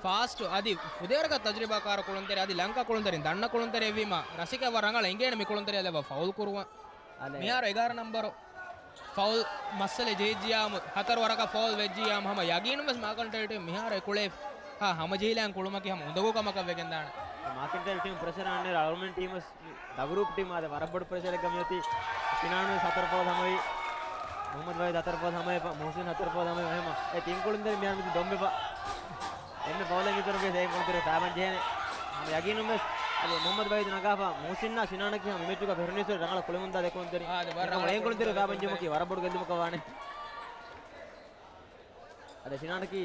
ފާސްޓް އަދި ފުދޭވަރަކަށް ތަޖުރިބާކާރު ކުޅުންތެރި އަދި ލަންކާ ކުޅުންތެރި އެއްވީމަ ރަސިކަ ވަރަށް ރަނގަޅަށް އެނގޭނެ މި ކުޅުންތެރި ލެވަ ފައުލް ކުރުވަން. އަލެ. މިހާރު އެގާރަ ނަންބަރު ފައުލް މައްސަލަ ޖެހިއްޖިޔާމު، ހަތަރު ވަރަކަށް ފައުލް ވެއްޖިޔާމު، ހަމަ ޔަގީނުން ވެސް މާކަންޓޭރި ޓީމް މިހާރު އެ ކުޅޭ ހަ-، ހަމަޖެހިލައިން ކުޅުމަކީ ހަމަ އުނދަގޫ ކަމަކަށް ވެގެންދާނެ. މާކަންޓޭރި ޓީމް ޕްރެޝަރ އަންނައިރު އަޅުމެން ޓީމް ވެސް ދަގުރޫޕް ޓީމް އާދެ ވަރަށް ބޮޑު ޕްރެޝަރެއްގަ މިއޮތީ. ސިނާން ވެސް ހަތަރު ފައުލް ހަމަވި، މުހައްމަދު ވަހީދު ހަތަރު ފައުލް ހަމަވެފަ، މުހުސިން ހަތަރު ފައުލް ހަމަވެފަ. އެ ތިން ކުޅުންތެރިން މިހާރު މިތި ދޮންބެފަ. އެންމެ ފައުލެއް އިތުރުވެސް އެ ކުޅުންތެރި ފައިބަން ޖެހޭނެ. ހަމަ ޔަގީނުން ވެސް އަދި މުހައްމަދު ވަހީދު ނަގާފަ، މުހުސިންނާ ސިނާނަކީ ހަމަ މި މެޗުގަ ފެހުނީސް ރަނގަޅަށް ކުޅެމުންދާ ދެ ކުޅުންތެރި. އާދެ، ވަރަށް އެކަމު ރަނގަޅު އެ ކުޅުންތެރި ފައިބަން ޖެހުމަކީ ވަރަށް ބޮޑު ގެއްލުމަކަށް ވާނެ. އަދި ސިނާނަކީ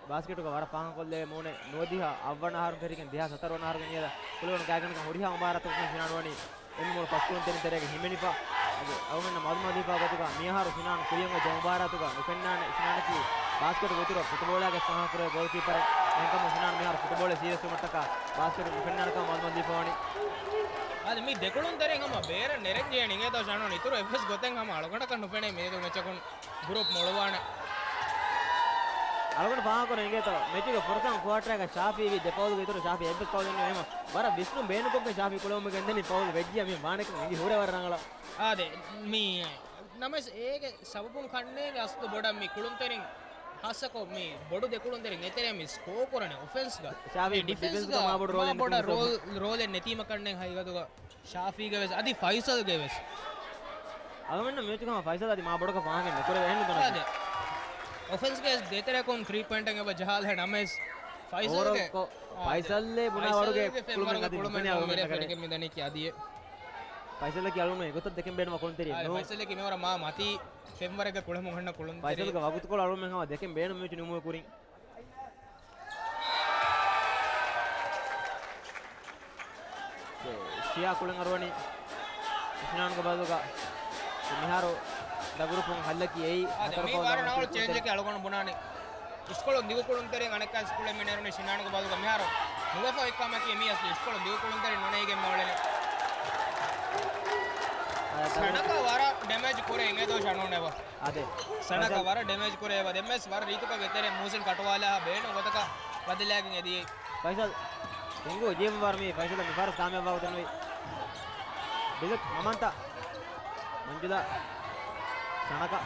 ބާސްކެޓުގަ ވަރަށް ފާހަގަކޮށްލެވޭ މޫނެއް. ނުވަދިހަ އަށްވަނަ އަހަރުން ފެށިގެން ދެހާސް ހަތަރު ވަނަ އަހަރުގެ ނިޔަދަށް ކުޅިވަރުން ގާތްގަނޑަކަށް ހުރިހާ މުބާރާތަކުން ސިނާން ވަނީ އެންމެ މޮޅު ފަސް ކުޅުންތެރިން ތެރޭގަ ހިމެނިފަ. އަދި އަޅުގަނޑަށް މައުލޫމާތު ދީފާ ގޮތުގަ މިއަހަރު ސިނާން ކުރިޔަށް އޮތް މުބާރާތުގަ ނުފެންނާނެ. ސިނާނަކީ ބާސްކެޓު ގޮތުގަ ފުޓުބޯޅައިގެ ފާހަގަކުރެވޭ ގޯލްކީޕަރެއް. އެހެންކަމުން ސިނާން މިހާރު ފުޓުބޯޅަ ސީރިއަސްވުމަށްޓަކާ ބާސްކެޓު ނުފެންނާނެކަމަށް މައުލޫމާތު ދީފަ ވަނީ. އަދި މި ދެ ކުޅުންތެރިން ހަމަ ބޭރަށް ނެރެން ޖެހޭނެ އިނގޭތޯ ޝަނޯން އިތުރު އެއްވެސް ގޮތެއް ހަމަ އަޅުގަނޑަކަށް ނުފެނޭ މި ދެ މެޗަކުން. ގްރޫޕް މޮޅުވާނެ. އަޅުގަނޑު ފާހަގަކުރަން އިނގޭތޯ، މެޗުގެ ފުރަތަމަ ކުއާޓަރގަ ޝާފީ ވީ ދެ ފައުލުގެ އިތުރު ޝާފީ އެއްވެސް ފައުލެއް ނުވޭ. އެހެންވީމަ ވަރަށް ވިސްނުން ބޭނުންކޮށްގެން ޝާފީ ކުޅެވުމުގެ އެންދެނީ ފައުލު ވެއްޖިޔާ މި ވާނެކަން އެނގި ހުރޭ ވަރަށް ރަނގަޅަށް. އާދެ، މި ނަމަވެސް އޭގެ ސަބަބުން ކަންނޭނގެ އަސްލު ބޮޑަށް މި ކުޅުންތެރިން ހާއްސަކޮށް މި ބޮޑު ދެ ކުޅުންތެރިން އެތެރޭ މި ސްކޯ ކުރަނީ އޮފެންސްގަ. ޝާފީ މި ޑިފެންސްގަ ޑިފެންސްގަ މާ ބޮޑު މާ ރޯލެއް ބޮޑަށް ނެތުން ރޯލް، ރޯލެއް ނެތީމަ ކަންނޭނގެ ހަގީގަތުގަ. ޝާފީގެ ވެސް އަދި ފައިސަލްގެ ވެސް. އަޅުގަނޑު މެޗުގަ ހަމަ ފައިސަލް އަދި މާ ބޮޑަކަށް ފާހަގަ ނުކުރެވޭ އެހެން ނުދަންނަ. އާދެ. އޮފެންސްގެ ދެތެރެކުން ތްރީ ޕޮއިންޓެއް އެބަ ޖަހާލަހެ ނަމަވެސް ފައިސަލްގެ، އޯވަރ ކޮ-، އާދެ. ފައިސަލްއޭ ބުނާ ފައިސަލްގެ ވަރުގެ ފެންވަރުގެ ކުޅުމެއް އަދި ކުޅުމެއް ނުފެނޭ އަޅުގަނޑު އަޅުގަނޑު މެންނަކަށް. މި ދަނީ ކިޔާދިޔަ. ފައިސަލްއަކީ އަޅުގަނޑު ގޮތަށް ދެކެން ބޭނުމަށް ކުޅުންތެރި އާދެ، ނޫ. ފައިސަލްއަކީ މިވަރަށް މާ މަތީ ފެންވަރެއްގަ ކުޅެމުން ހަންނަ ކުޅުންތެރި. ފައިސަލްގެ ވަގުތުކޮޅު އަޅުގަނޑު ހަމަ ދެކެން ބޭނުމެއް ނުވޭ ކުރިން. ޝިޔާ ކުޅެން އަރުވަނީ ސިނާންގެ ބަދަލުގަ. މިހާރު ދަގުރުފުން ހައްލަކީ އެއީ އާދެ، ހަތަރު މީ ފަހު ވަރަށް ދަގުރުފުން ރަނގަޅު ޗޭންޖެކޭ އަޅުގަނޑު ބުނާނީ. އިސްކޮޅު ދިގު ކުޅުންތެރިން އަނެއްކާ އިސްކޮޅެއް މި ނެރުނީ ސިނާންގެ ބަދަލުގަ. މިހާރު ނުވެފަ އޮތްކަމަކީ މީ އަސްލު އިސްކޮޅު ދިގު ކުޅުންތެރިން ނުނެގިގެން މިއުޅެނީ. އާދެ، ސަނަކަ ވަރަށް ޑެމޭޖް ކުރޭ އިނގޭތޯ ޝަނޯން އެބަ. އާދެ. ސަނަކަ ފައިސަލް. ވަރަށް ޑެމޭޖް ކުރޭ އެބަ. ދެންވެސް ވަރަށް ރީތިކޮށް އެތެރެ މުހުސިން ކަޓުވާލާ ބޭނުން ގޮތަކަށް ބަދަލާގެން އެދިޔައީ. ފައިސަލް ތެނގު ޖީބު ވާރު މީ ފައިސަލް މި ފާރަސް ކާމިޔާބު ވާގޮތެއް ނުވި. ބިލަކް މަމަންތަ. މަންޖުލާ. ސަނަކަ.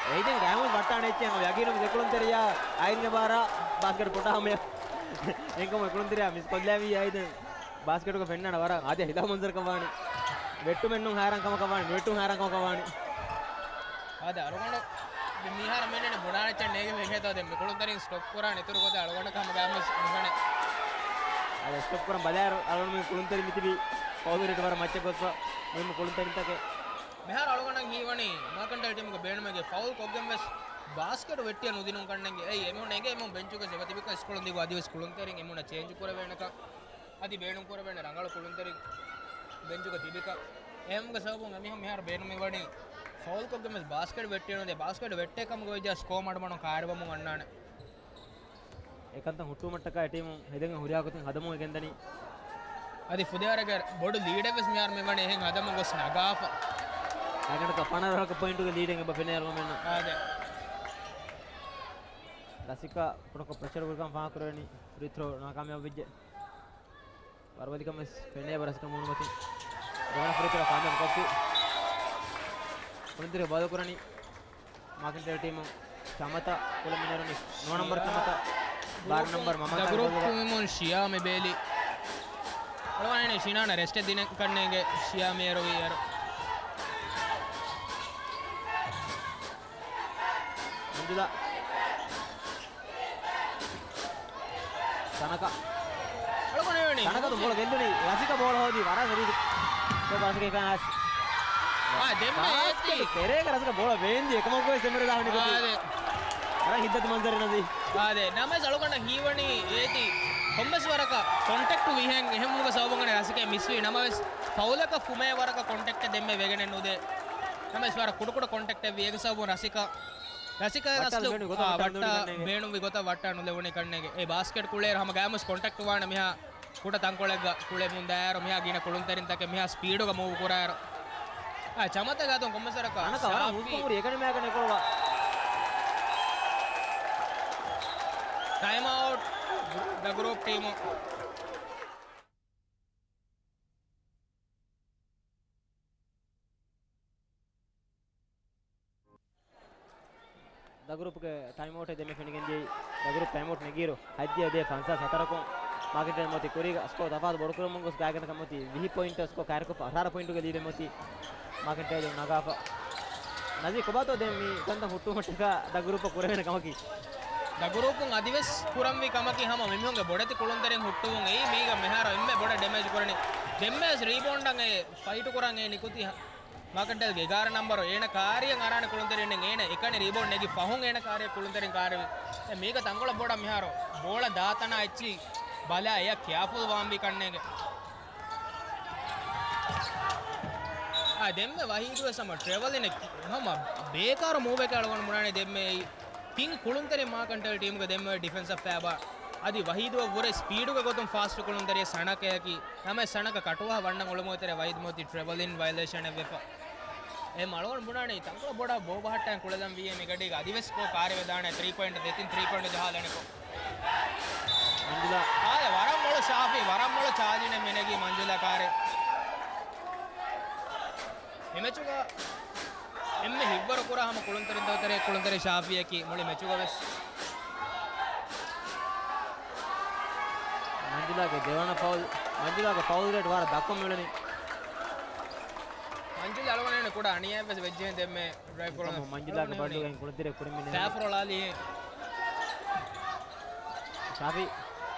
އެއިދެން ގައިމު ވައްޓާނެ އެއްޗެއް ހަމަ ޔަގީނު ދެ ކުޅުންތެރިޔާ އައިދެން ބާރަ ބާސްކެޓް ކޮޓާ ހަމަ. އެންކަމު އެ ކުޅުންތެރިޔާ މިސް ކޮށްލާވީ އައިދެން. ބާސްކެޓުގަ ފެންނާނެ ވަރަށް އާދެ ހިލާ މަންޒަރަކަށް ވާނީ. ވެއްޓުމެއް ނޫން ހައިރާން ކަމަކަށް ވާނީ. ވެއްޓުން ހައިރާން ކަމަކަށް ވާނީ. އާދެ، އަޅުގަނޑު މި މީހާރަށް މިނެނެ ބުނާނެ އެއްޗެއް ނޭގެ ވެގޭތޯ ދެން މި ކުޅުންތެރިން ސްޓޮޕް ކުރާނެ އިތުރު ގޮތެއް އަޅުގަނޑަކަށް ހަމަ ގާމެސް ނުފެނޭ. އާދެ، ސްޓޮޕް ކުރަން ބަލާއިރު އަޅުގަނޑު މި ކުޅުންތެރި މިތިބީ ފައުލު ރޭޓް ވަރަށް މައްޗަށް ގޮސްފަ މި ކުޅުންތެރިންތަކެއް. މިހާރު އަޅުގަނޑަށް ހީވަނީ މާކަންޓަލް ޓީމުގެ ބޭނުމެގެ ފައުލް ކޮށްގެން ވެސް ބާސްކެޓް ވެއްޓިއަ ނުދިނުން ކަންނެނގެ. އެއީ އެމީހުން އެނގޭ އެމީހުން ބެންޗުގަ އެބަ ތިބިކަން އިސްކޮޅުން ދިގު އަދިވެސް ކުޅުންތެރިން އެމީހުންނަށް ޗޭންޖް ކުރެވޭނެކަން. އަދި ބޭނުން ކުރެވޭނެ ރަނގަޅު ކުޅުންތެރިން ބެންޗުގަ ތިބިކަން. އެހެންވުމުގެ ސަބަބުން އެމީހުން މިހާރު ބޭނުމިވަނީ ފައުލް ކޮށްގެން ވެސް ބާސްކެޓް ވެއްޓިއަ ނުދޭ. ބާސްކެޓް ވެއްޓޭ ކަމުގަ ވެއްޖާ ސްކޯ މަޑުމަޑުން ކާރިވަމުން އަންނާނެ. އެކަންތައް ހުއްޓުވުމަށްޓަކާ އެ ޓީމުން ހެދެން ހުރިހާ ގޮތެއް ހަދަމުން ގެންދަނީ. އަދި ފުދޭވަރެއްގެ ބޮޑު ލީޑެއް ވެސް މިހާރު މިވަނީ އެހެން ހަދަމުން ގޮސް ނަގާފަ. އަގަނޑަކަށް ފަނަރަ ރަކަ ޕޮއިންޓުގެ ލީޑެއް އެބަ ފެނޭ އަޅުގަނޑުމެންނަށް. އާދެ. ރަސިކާ ކުޑަކޮށް ޕްރެޝަރު ކުރިކަން ފާހަގަކުރެވެނީ ފްރީ ތްރޯ ނާކާމިޔާބު ވެއްޖެ. ވަރުބަލިކަން ވެސް ފެނޭ ރަސިކާ މޫނުމަތިން. ދެވަނަ ފްރީ ތްރޯ ކާމިޔާބު ކޮށްފި. ކުޅުންތެރި ބަދަލު ކުރަނީ މާކަންޓޭރި ޓީމު ޗަމަތަ ކުޅެމުން ނެރުނީ ނުވަ ނަންބަރު ޝިޔާ. ޗަމަތަ، ބާރަ ނަންބަރު މަމަން ދަގުރޫޕް ކަންބޮލުގަ. ޓީމުން ޝިޔާ މި ބޭލި. އަޅުގަނޑު ޝިނާނަށް ރެސްޓެއް ދިނެ ކަންނޭނގެ ޝިޔާ މި އޭރު ވީ އޭރު. މަންޖުލާ. ތަނަކަ. ތަނަކަ ދު ބޯޅަ ގެއްލުނީ. ރަސިކަ ބޯޅަ ހޯދީ. ވަރަށް ރީތި. ރަސިކަ ހިފާން އައިސް. އާ، ދެންމެ އޭތި. ބާސްކެޓް ތެރޭގަ ރަސްގަ ބޯޅަ ވޭންދި އެކަމަކުވެސް ދެންމެ ދާ ހަނިކޮތީ. އާ، އަދެ. ވަރަށް ހިތްދަތި މަންޒަރެއް ނަޒީ. އާ، ދެ. ނަމަވެސް އަޅުގަނޑަށް ހީވަނީ އޭތި ކޮންމެސް ވަރަކަށް ކޮންޓެކްޓް ވިހެން އެހެންވުމުގެ ސަބަބުން ރަސިކަ މިސްވީ. ނަމަވެސް ފައުލަކަށް ފުމޭ ވަރަކަށް ކޮންޓެކްޓް ދެންމެ ވެގެނެއް ނުދޭ. ނަމަވެސް ވަރަށް ކުޑަކުޑަ ކޮންޓެކްޓެއް ވި. އޭގެ ސަބަބުން ރަސިކަ، ރަސިކަ ވައްޓާލަ އަސްލު، ބޭނުންވި ގޮތަށް އާ، ވައްޓާ ވައްޓާ ނުލެވުނީ. ނުލެވުނީ ކަންނޭނގެ. އެ ބާސްކެޓް ކުޅޭއިރު ހަމަ ގާމުސް ކޮންޓެކްޓް ވާނެ މިހާ ކުޑަ ތަންކޮޅެއްގަ ކުޅެމުން ދާއިރު މިހާ ގިނަ ކުޅުންތެރިންތަކެއް މިހާ ސްޕީޑުގަ މޫވް ކުރާއިރު. އާ، ޗަމަތަ ގާތުން ކޮންމެސް ވަރަކަށް ސަނަކަ ވަރަށް ޝާފީ. ހުސްކޮށް ހުރި އެކަނިމާގަ ނެކުޅުވާ. ޓައިމް އައުޓް ދަ ގްރޫޕް ޓީމު. ދަ ގްރޫޕްގެ ޓައިމް އައުޓެއް ދެންމެ ފެނިގެން ދިޔައީ. ދަ ގްރޫޕް ޓައިމް އައުޓް ނެގިއިރު ހައްޖިއަށް ދޭ ފަންސާސް ހަތަރަކުން މާކެންޓޭލް މޮތި ކުރީގަ ސްކޯ ތަފާތު ބޮޑުކުރަމުން ގޮސް ގާތްގަނޑަކަށް މޮތި ވިހި ޕޮއިންޓަށް ސްކޯ ކައިރިކޮށްފަ އަށާރަ ޕޮއިންޓުގަ ލީޑެއް މޮތި މާކެންޓޭލް ނަގާފަ. ނަޒީ ކޮބާތޯ ދެން މި ތަންތަން ހުއްޓުވުމަށްޓަކާ ދަ ގްރޫޕަށް ކުރެވޭނެ ކަމަކީ؟ ދަ ގްރޫޕުން އަދިވެސް ކުރަންވީ ކަމަކީ ހަމަ މިމީހުންގެ ބޮޑެތި ކުޅުންތެރިން ހުއްޓުވުން އެއީ މީގަ މިހާރު އެންމެ ބޮޑަށް ޑެމޭޖް ކުރަނީ. ދެންމެވެސް ރީބައުންޑަށް އެ ފައިޓު ކުރަން އެ ނިކުތީ މާކެންޓޭލްގެ އެގާރަ ނަންބަރު އޭނަ ކާރިއަށް އަރާނެ ކުޅުންތެރިން އޭނަ އެކަނި ރީބައުންޑް ނެގި ފަހުން އޭނަ ކާރިއަށް ކުޅުންތެރިން ކާރިވި. އެ މީގަ ތަންކޮޅަށް ބޮޑަށް މިހާރު ބޯޅަ ދާތަނާ އެއްޗި ބަލާ އެޔަށް ކެއާފުލް ވާންވީ ކަންނޭނގެ. އާ، ދެންމެ ވަހީދުވެސް ހަމަ ޓްރެވަލް އިން އެ ހަމަ ބޭކާރު މޫވެކޭ އަޅުގަނޑު ބުނާނެ ދެންމެ ތިން ކުޅުންތެރިން މާކެންޓޭލް ޓީމުގެ ދެންމެ ޑިފެންސަށް ފައިބާ. އަދި ވަހީދުއަށް ވުރެ ސްޕީޑުގެ ގޮތުން ފާސްޓު ކުޅުންތެރިއެއް ސަނަކަޔަކީ. ނަމަވެސް ސަނަކަ ކަޓުވާ ވަންނަން އުޅުމުގެ ތެރޭ ވަހީދު މޮތީ ޓްރެވަލް އިން ވަޔަލޭޝަނެއް ވެފަ. އެ މަޅުވަން ބުނާނެ ތަންކޮޅަށް ބޮޑަށް ބޯ ބަހައްޓާން ކުޅެލަން ވީއޭ މިގަޑީގަ އަދިވެސް ސްކޯ ކާރިވެދާނެ ތްރީ ޕޮއިންޓް ދެތިން ތްރީ ޕޮއިންޓް ޖަހާލަނިކޮށް. މަންޖުލާ. އާދެ، ވަރަށް މޮޅު ޝާފީ، ވަރަށް މޮޅު ޗާޖިނެއް މިނެގީ މަންޖުލާ ކާރެއް. މި މެޗުގަ އެންމެ ހިތްވަރު ކުރާ ހަމަ ކުޅުންތެރިންތަކުގެ ތެރޭ ކުޅުންތެރި ޝާފީއަކީ މުޅި މެޗުގަ ވެސް. މަންޖުލާގެ ދެވަނަ ފައުލް، މަންޖުލާގެ ފައުލް ރޭޓް ވަރަށް ދަށްކޮށް މިއުޅެނީ. މަންޖުލާ އަޅުގަނޑު ކުޑަ އަނިޔާއެއް ވެސް ވެއްޖެ ދެންމެ ޑްރައިވް ކުރަމުން. މަންޖުލާގެ ބަންޑުގައި ކުޅުންތެރި ކުރިން މިނެ. ފައިފުރޮޅާލި. ޝާފީ،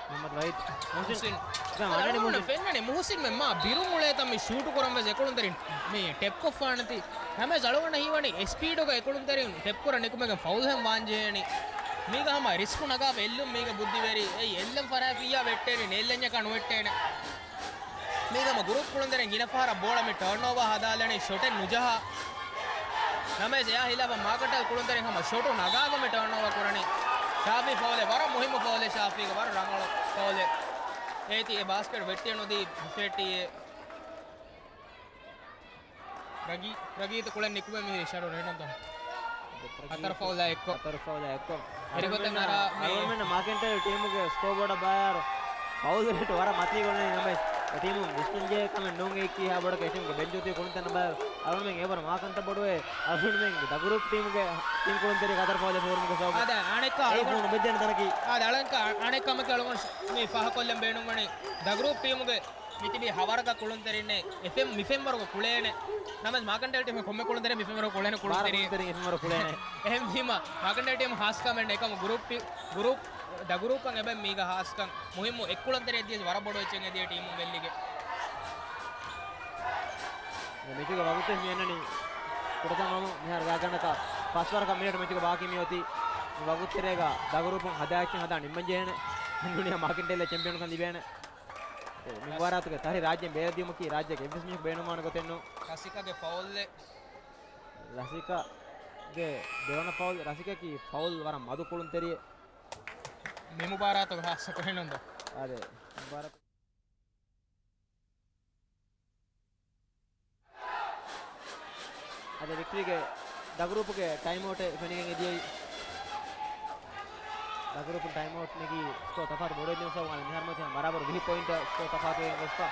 މުހައްމަދު ވަހީދު، މުހުސިން. މުހުސިން. ދާ، އަންނަނީ މުހުސިން. ފެންނަނީ މުހުސިން މެ މާ ބިރު މުޅޭ ތަން މި ޝޫޓު ކުރަން ވެސް އެކުޅުންތެރިން މި ޓެޕް ކޮށްފާނެތީ. ނަމަވެސް އަޅުގަނޑަށް ހީވަނީ އެ ސްޕީޑުގަ އެކުޅުންތެރިން ޓެޕް ކުރަން ނިކުމެގެން ފައުލް ހެން ވާން ޖެހޭނީ. މީގަ ހަމަ ރިސްކު ނަގާފަ އެއްލުން މީގަ ބުއްދިވެރި. އެއީ އެއްލަން ފަރާތް ފިއްޔާ ވެއްޓޭނީ ނޭއްލަންޏަކާ ނުވެއްޓޭނެ. މީގަ ހަމަ ގްރޫޕް ކުޅުންތެރިން ގިނަ ފަހަރަށް ބޯޅަ މި ޓާން އޯވާ ހަދާލަނީ ޝޮޓެއް ނުޖަހާ. ނަމަވެސް އެއާ ހިލާފަށް މާކެންޓޭލް ކުޅުންތެރިން ހަމަ ޝޮޓު ނަގާފަ މި ޓާން އޯވާ ކުރަނީ. ޝާފީ ފައުލެއް، ވަރަށް މުހިއްމު ފައުލެއް ޝާފީގެ، ވަރަށް ރަނގަޅު ފައުލެއް. އޭތި އެ ބާސްކެޓް ވެއްޓިއެއް ނުދީ ހުށައެއްޓީއޭ. ރަގީ، ރަގީތު ކުޅެން ނިކުމެ މި ޝަޑޯ ރޭނަންތޯ. ހަތަރު ފައުލާ އެއްކޮށް. ހަތަރު ފައުލާ އެއްކޮށް. އެރިބަތަ ނަރާ މި އަޅުގަނޑުމެން މާކެންޓޭލް ޓީމުގެ ސްކޯބޯޑަށް ބާއިރު ފައުލް ރޭޓް ވަރަށް މަތީ ގޮންނަނީ ނަމަވެސް އެ ޓީމުން ވިސްނުން ޖެހޭ ކަމެއް ނޫން އެއްކީ ހާ ބޮޑަކަށް އެ ޓީމުގެ ބެންޗު ތި ކުޅުންތަން ބާއިރު އަޅުގަނޑުމެން އެވަރު މާކަންތައް ބޮޑުވޭ އަޅުގަނޑުމެން ދަގުރޫޕް ޓީމުގެ ތިން ކުޅުންތެރި ހަތަރު ފައުލެއް ފޯރުމުގެ ސަބަބުން. އާދެ، އަނެއްކާ އެ އަޅުގަނޑު ފޯނު ބެއްދޭނެ ތަނަކީ. އާދެ، އަޅަންކާ އަނެއް ކަމަކީ އަޅުގަނޑު މި ފާހަކޮށްލަން ބޭނުންވަނީ ދަގުރޫޕް ޓީމުގެ މިތިބީ ހަވަރަކަށް ކުޅުންތެރިންނެއް އެފެން މިފެންވަރުގަ ކުޅޭނެ. ނަމަވެސް މާކަންޓޭލް ޓީމް ކޮންމެ ކުޅުންތެރިން މިފެންވަރު ކުޅޭނެ ކުޅުންތެރި. ކުޅުންތެރިން އެފެންވަރު ކުޅޭނެ. އެހެންވީމަ މާކަންޓޭލް ޓީމް ހާސްކަމެއް ނެކަމު ގްރޫޕް ޓީ-، ގްރޫޕް ދަގުރޫޕަށް އެބަ މީގަ ހާސްކަން މުހިއްމު އެއްކުޅުންތެރި ދިޔަސް ވަރަށް ބޮޑު އެއްޗެއް އެދިޔަ ޓީމުން ގެއްލިގެ. މެޗުގެ ވަގުތެއް މިއަންނަނީ ކުޑަތަން ވަމު މިހާރު ގާތްގަނޑަކަށް ފަސްވަރަކަށް މިނެޓް މެޗުގެ ބާކީ މިއޮތީ. މި ވަގުތެރޭގަ ދަގުރޫޕުން ހަދާ އެއްޗެއް ހަދާ ނިންމަން ޖެހޭނެ. ދުނިޔެ މާކަންޓޭލް ޗެމްޕިއަންކަން ލިބޭނެ. އެ، މި މުބާރާތުގެ ތަރި ރާއްޖެ ބޭރަށް ދިޔުމަކީ ރާއްޖޭގެ އެއްވެސް މީހަކު ބޭނުންވާނެ ގޮތެއް ނޫން. ރަސިކަގެ ފައުލްއެއް. ރަސިކަގެ ދެވަނަ ފައުލް، ރަސިކަކީ ފައުލް ވަރަށް މަދު ކުޅުންތެރިއެއް. މި މުބާރާތުގެ ހާއްސަކޮށް ނުންދޯ. އާދެ، މުބާރާތު. އަދި ވިކްޓަރީގެ ދަގުރޫޕުގެ ޓައިމް އައުޓެއް ފެނިގެން އެދިޔައީ. ދަގުރޫޕުން ޓައިމް އައުޓް ނެގި ސްކޯ ތަފާތު ބޮޑުވެދިން ސަބަބުން މިހާރު މަތި ބަރާބަރު ވިހި ޕޮއިންޓަށް ސްކޯ ތަފާތުވެގެން ގޮސްފަ.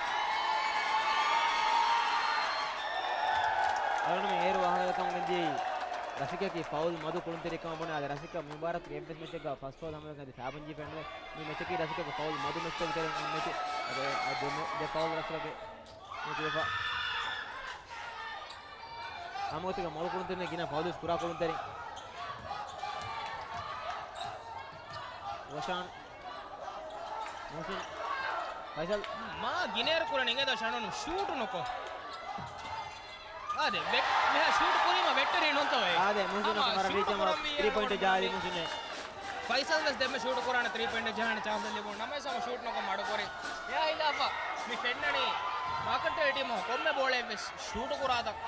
އަޅުގަނޑުމެން އޭރު ވާހަކަދައްކަމުން ގެންދިޔައީ ރަސިކަކީ ފައުލް މަދު ކުޅުންތެރިކަމަށް ބުނެ. އަދި ރަސިކަ މި މުބާރާތުގެ އެއްވެސް މެޗެއްގަ ފަސް ފައުލް ހަމަވެގެން އަދި ފައިބަންޖީ ފެންނަމެ. މި މެޗަކީ ރަސިކަގެ ފައުލް މަދު މެޗްތަކުގެ ތެރެއިން އޮތް މެޗެއް. އަދި އަދި ދެ ފައުލް ރަސިކަގެ މި ކުރެފަ. ހަމަގޮތެއްގަ މޮޅު ކުޅުންތެރިން ގިނަ ފައުލް ވެސް ކުރާ ކުޅުންތެރިން. ރޮޝާން. މުހުސިން. ފައިސަލް. މާ ގިނައިރު ކުރަން އިނގޭތޯ ޝަނޯން ޝޫޓު ނުކޮށް. އާދެ، ވެ-، މިހާ ޝޫޓް ކުރީމަ ވެއްޓަރީ ނޫންތޯއޭ؟ އާދެ، މުހުސިން ހަމަ ވަރަށް ޝޫޓް ރީޗަށް ކުރަންވީ ތްރީ ޕޮއިންޓް ޖަހާލި މުހުސިން. ފައިސަލް ވެސް ދެންމެ ޝޫޓް ކުރާނެ ތްރީ ޕޮއިންޓް ޖަހާނެ ޗާންސް ލިބުނު. ނަމަވެސް ހަމަ ޝޫޓް ނުކޮށް މަޑުކުރި. އެއާ ހިލާފަށް މި ފެންނަނީ މާކަންޓޭ ޓީމު ކޮންމެ ބޯޅައެއް ވެސް ޝޫޓް ކުރާތަން.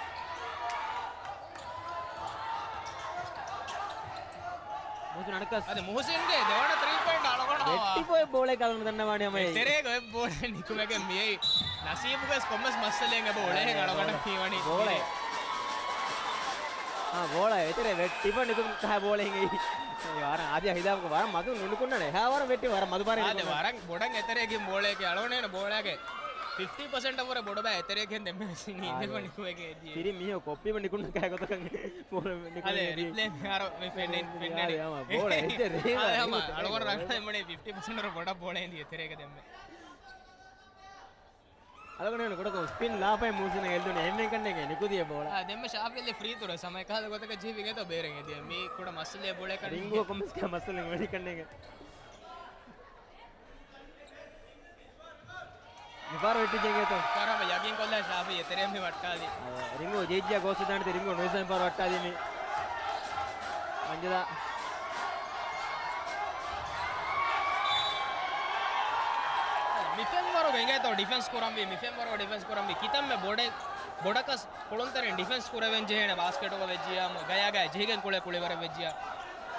މުހުސިން އަނެއްކާ. އަދި މުހުސިންގެ ދެވަނަ ތްރީ ޕޮއިންޓް އަޅުގަނޑު ހަވާ. ވެއްޓިފޮއެ ބޯޅަ ކަލަން ދަންނަވާނެ ހަމަ އެ. ތެރޭގަ އޮތް ބޯޅަ ނިކުމެގެން މިއައި. ނަސީބުގަސް ކޮންމެސް މައްސަލައެއް އެބަ އުޅޭހެން އަޅުގަނޑަށް ހީވަނީ. ބޯޅަ. އާ، ބޯޅަ އެތެރެ ވެއްޓިފަ ނިކުން ކާ ބޯޅަ ހިނގި. ވަރަށް އާދި ހިލާފު ވަރަށް މަދު ނުނިކުންނަނެ. ހާ ވަރަށް ވެއްޓި ވަރަށް މަދު ބާރެ އާދެ ނިކުން. ވަރަށް ބޮޑަށް އެތެރެގެން ބޯޅައެކޭ އަޅުގަނޑޭނަ ބޯޅައިގެ ފިފްޓީ ޕަސެންޓަށް ވުރެ ބޮޑުބައި އެތެރެގެން ދެންމެ ވެސް އާދެ. ނިކުމެގެން އެދިޔަ. ތިރި މީހު ކޮއްޕީމަ ނިކުން ކާ ގޮތަކަށް ބޯޅަ ނިކުމެގެން އާދެ، އެދިޔަ. ރިޕްލޭ މިހާރު މި ފެންނަނީ، ފެންނަނީ. އާދެ، ހަމަ ބޯޅަ އެތެރެ. އާދެ، ހަމަ އަޅުގަނޑު ރަނގަޅަށް އެމަނީ ފިފްޓީ ޕަސެންޓް ވުރެ ބޮޑަށް ބޯޅަ އެދިޔަ އެތެރޭގަ ދެންމެ. އަޅުގަނޑު ކުޑަކޮށް ސްޕިން ލާފައި މޫސިނަ އެއްލުނެ އެހެންވެ ކަންނޭނގެ ނިކުދިޔަ ބޯޅަ. އާ، ދެންމެ ޝާފި އެއްލި ފްރީ ތުރު ސަމައި ކަހަލަ ގޮތަކަށް ޖީބި ގެތޯ ބޭރެން އެދިޔަ. މީ ކުޑަ މައްސަލައެއް ބުޅޭ ކަން. ރިންގު ކޮމެސް ކާ މައްސަލަ ވެނި ކަންނޭނގެ. މިފާރު ވެއްޓި ޖެނގޭތޯ. ފާރު ހަމަ ޔަގީން ކޮށްލާ ޝާފި އެތެރޭ މި ވައްޓާލި. އާ، ރިންގު ޖެއްޖާ ގޯސް ދާނެތި ރިންގު ނުވިސަން ފާރު ވައްޓާލި މި. މަންޖަލާ. މިފެންވަރުގެ އިނގޭތޯ ޑިފެންސް ކުރަންވީ، މިފެންވަރުގެ ޑިފެންސް ކުރަންވީ. ކިތަންމެ ބޮޑެ-، ބޮޑަކަސް ކުޅުންތެރިން ޑިފެންސް ކުރެވެން ޖެހޭނެ ބާސްކެޓުގަ ވެއްޖިޔާމު، ގަޔާގަ ޖެހިގެން ކުޅޭ ކުޅިވަރެއް ވެއްޖިޔާ.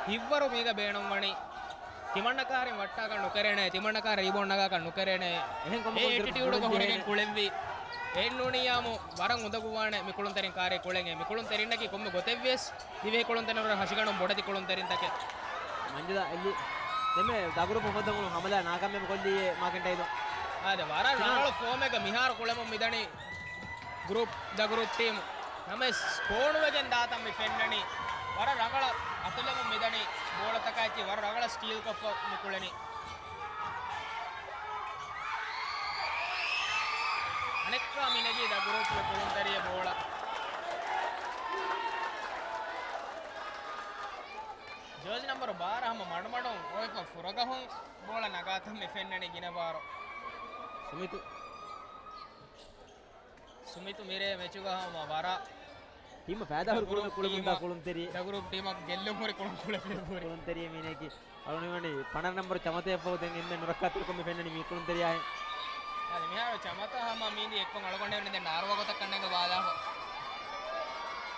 ހިއްވަރު މީގަ ބޭނުންވަނީ. ތިމަންނަ ކާރިން ވައްޓާކަށް ނުކެރޭނެ، ތިމަންނަ ކާރި ރީބޯންޑް ނަގާކަށް ނުކެރޭނެ. އެހެން ކަމަކުން އެ އެޓިޓިއުޑުގަ ހުރެގެން ކުޅެންވީ. އެއްނޫނިއްޔާމު ވަރަށް އުނދަގޫވާނެ މި ކުޅުންތެރިން ކާރި ކުޅެން. އެ މި ކުޅުންތެރިންނަކީ ކޮންމެ ގޮތެއްވިޔަސް ދިވެހި ކުޅުންތެރިން ހަށިގަނޑުން ބޮޑެތި ކުޅުންތެރިންތަކެއް. މަންޖަލާ އެއްލި. ދެންމެ ދަގުރޫޕު ފޮއްދަމުން ހަމަލާ ނާކާމިޔާބު ކޮށްލީ މާކެންޓައިދޯ. އާދެ، ވަރަށް ރަނގަޅު ފޯމެއްގަ މިހާރު ކުޅެމުން މިދަނީ. ގްރޫޕް، ދަ ގްރޫޕް ޓީމް. ނަމަވެސް ސްކޯނުވެގެން ދާތަން މި ފެންނަނީ. ވަރަށް ރަނގަޅަށް އަތުލެމުން މިދަނީ. ބޯޅަތަކާއެކީ ވަރަށް ރަނގަޅަށް ސްޓީލް ކޮށްފަ މި ކުޅެނީ. އަނެއްކާ މި ނެގީ ދަ ގްރޫޕްގެ ކުޅުންތެރިޔެއް ބޯޅަ. ޖާޒި ނަމްބަރު ބާރަ ހަމަ މަޑުމަޑުން އޮވެފަ ފުރަގަހުން ބޯޅަ ނަގާތަން މި ފެންނަނީ ގިނަ ބާރު. ސުމިތު. ސުމިތު މިރޭ މެޗުގަ ހަމަ ވަރަށް ޓީމަށް ފައިދާ ހުރި ކުޅުން، ކުޅުމުންދާ ކުޅުންތެރި. ދަގުރޫޕް ޓީމަށް ގެއްލުން ހުރި ކުޅުން ކުޅެފަ ހުރި. ކުޅުންތެރި މީނަކީ. އަޅުގަނޑު މިވަނީ ފަނަރަ ނަމްބަރު ޗަމަތަޔަށްފަހު ދެން އެންމެ ނުރައްކާތެރިކޮށް މި ފެންނަނީ މި ކުޅުންތެރިޔާއެއް. އަދި މިހާރު ޗަމަތާ ހަމަ މީނި އެއްކޮށް އަޅުގަނޑެއް ވަނީ ދެން ނާރުވާ ގޮތަށް ކަންނޭނގެ ބާލާފަ.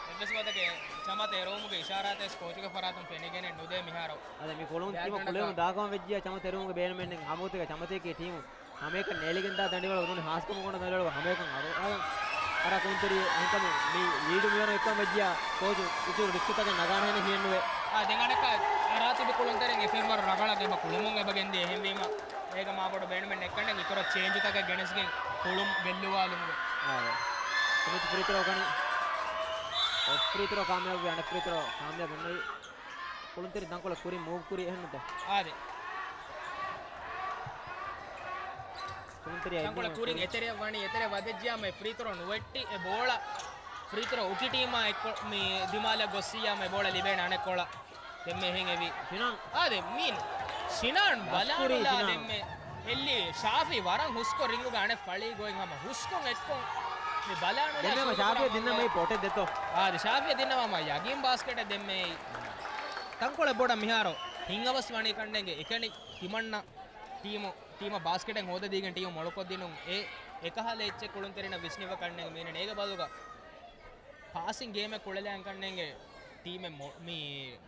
އެއްވެސް ގޮތަކެއް ޗަމަތަ އެރުވުމުގެ އިޝާރާތެއް ކޯޗުގެ ފަރާތުން ފެނިގެނެއް ނުދޭ މިހާރު. އަދި މި ކުޅުން ތިމަ ކުޅެވުން ދާކަމަށް ވެއްޖިޔާ ޗަމަތަ އެރުވުމުގެ ބޭނުމެއް ނެތް. ހަމަ ގޮތަކަށް ޗަމަތަޔަކީ ޓީމު ހަމައެކަނި ނޭޅިގެންދާ ދަނޑިވަޅު ނޫނީ ހާސްކަމުގަ އޮންނަ ދަނޑިވަޅު ހަމައެކަނި އަރު-، އަރަ-، އަރާ ކުޅުންތެރި އެހެންކަމުން މި ލީޑު މިވަނަ އެއްކަމަށް ވެއްޖިޔާ ކޯޗު އިތުރު ރިސްކުތަކެއް ނަގާނެހެނެއް ހިޔެއްނުވޭ. އާ، ދެން އަނެއްކާ އަރާތިބި ކުޅުންތެރިން އެ ފެންވަރު ރަގަޅަށް އެބަ ކުޅެމުން އެބަ ގެންދިޔަ އެހެންވީމަ، އޭގަ މާބޮޑު ބޭނުމެއް ނެތްކަންނޭނގެ އިތުރަށް ޗޭންޖުތަކެއް ގެނެސްގެން ކުޅުން ގެއްލުވާލުމުގެ. އާ، ސުމިތު ފްރީ ތްރޯ ކަނީ. އޮފް ފްރީ ތްރޯ ކާމިޔާބުވި، އަނެއް ފްރީ ތްރޯ ކާމިޔާބު ނުވި. ކުޅުންތެރި ތަންކޮޅެއް ކުރިން މޫވް ކުރި އެހެންނުތަ؟ އާދެ. ކުޅުންތެރި ތަންކޮޅެއް ކުރިން އެތެރެއަށް ވަނީ، އެތެރެ ވަދެއްޖިޔާމަ އެ ފްރީ ތްރޯ ނުވެއްޓި އެ ބޯޅަ ފްރީ ތްރޯ އުކި ޓީމާ އެއްކޮ-، މި ދިމާލަށް ގޮއްސިއްޔާމަ އެ ބޯޅަ ލިބޭނެ އަނެއްކޮޅަށް. ދެންމެ އެހެން އެވީ. ޝިނާން. އާދެ، މީން. ޝިނާން ބަލާނުލާ ޝިނާން. ދެންމެ. އެއްލި ޝާފީ ވަރަށް ހުސްކޮށް ރިންގުގަ އަނެއް ފަޅީ ގޮތް ހަމަ ހުސްކޮށް އެއްކޮށް މި ބަލާނުލާ ދެންމެ ޝާފީ ދިންނަ މީ ޕޮޓެއް ދެތޯ. އާދެ، ޝާފީ ދިންނަ ހަމަ ޔަގީން ބާސްކެޓެއް ދެންމެ. ތަންކޮޅެއް ބޮޑަށް މިހާރު ހިނގަވަސް ވަނީ ކަންނޭނގެ އެކަނި ތިމަންނަ ޓީމު، ޓީމަށް ބާސްކެޓެއް ހޯދަދީގެން ޓީމު މޮޅުކޮށްދިނުން އެ އެކަހަލަ އެއްޗެއް ކުޅުންތެރިންނަށް ވިސްނިފަ ކަންނޭނގެ މީނަ އޭގެ ބަދަލުގަ ޕާސިން ގޭމެއް ކުޅެލާން ކަންނޭނގެ ޓީމެއް މޮ-، މި،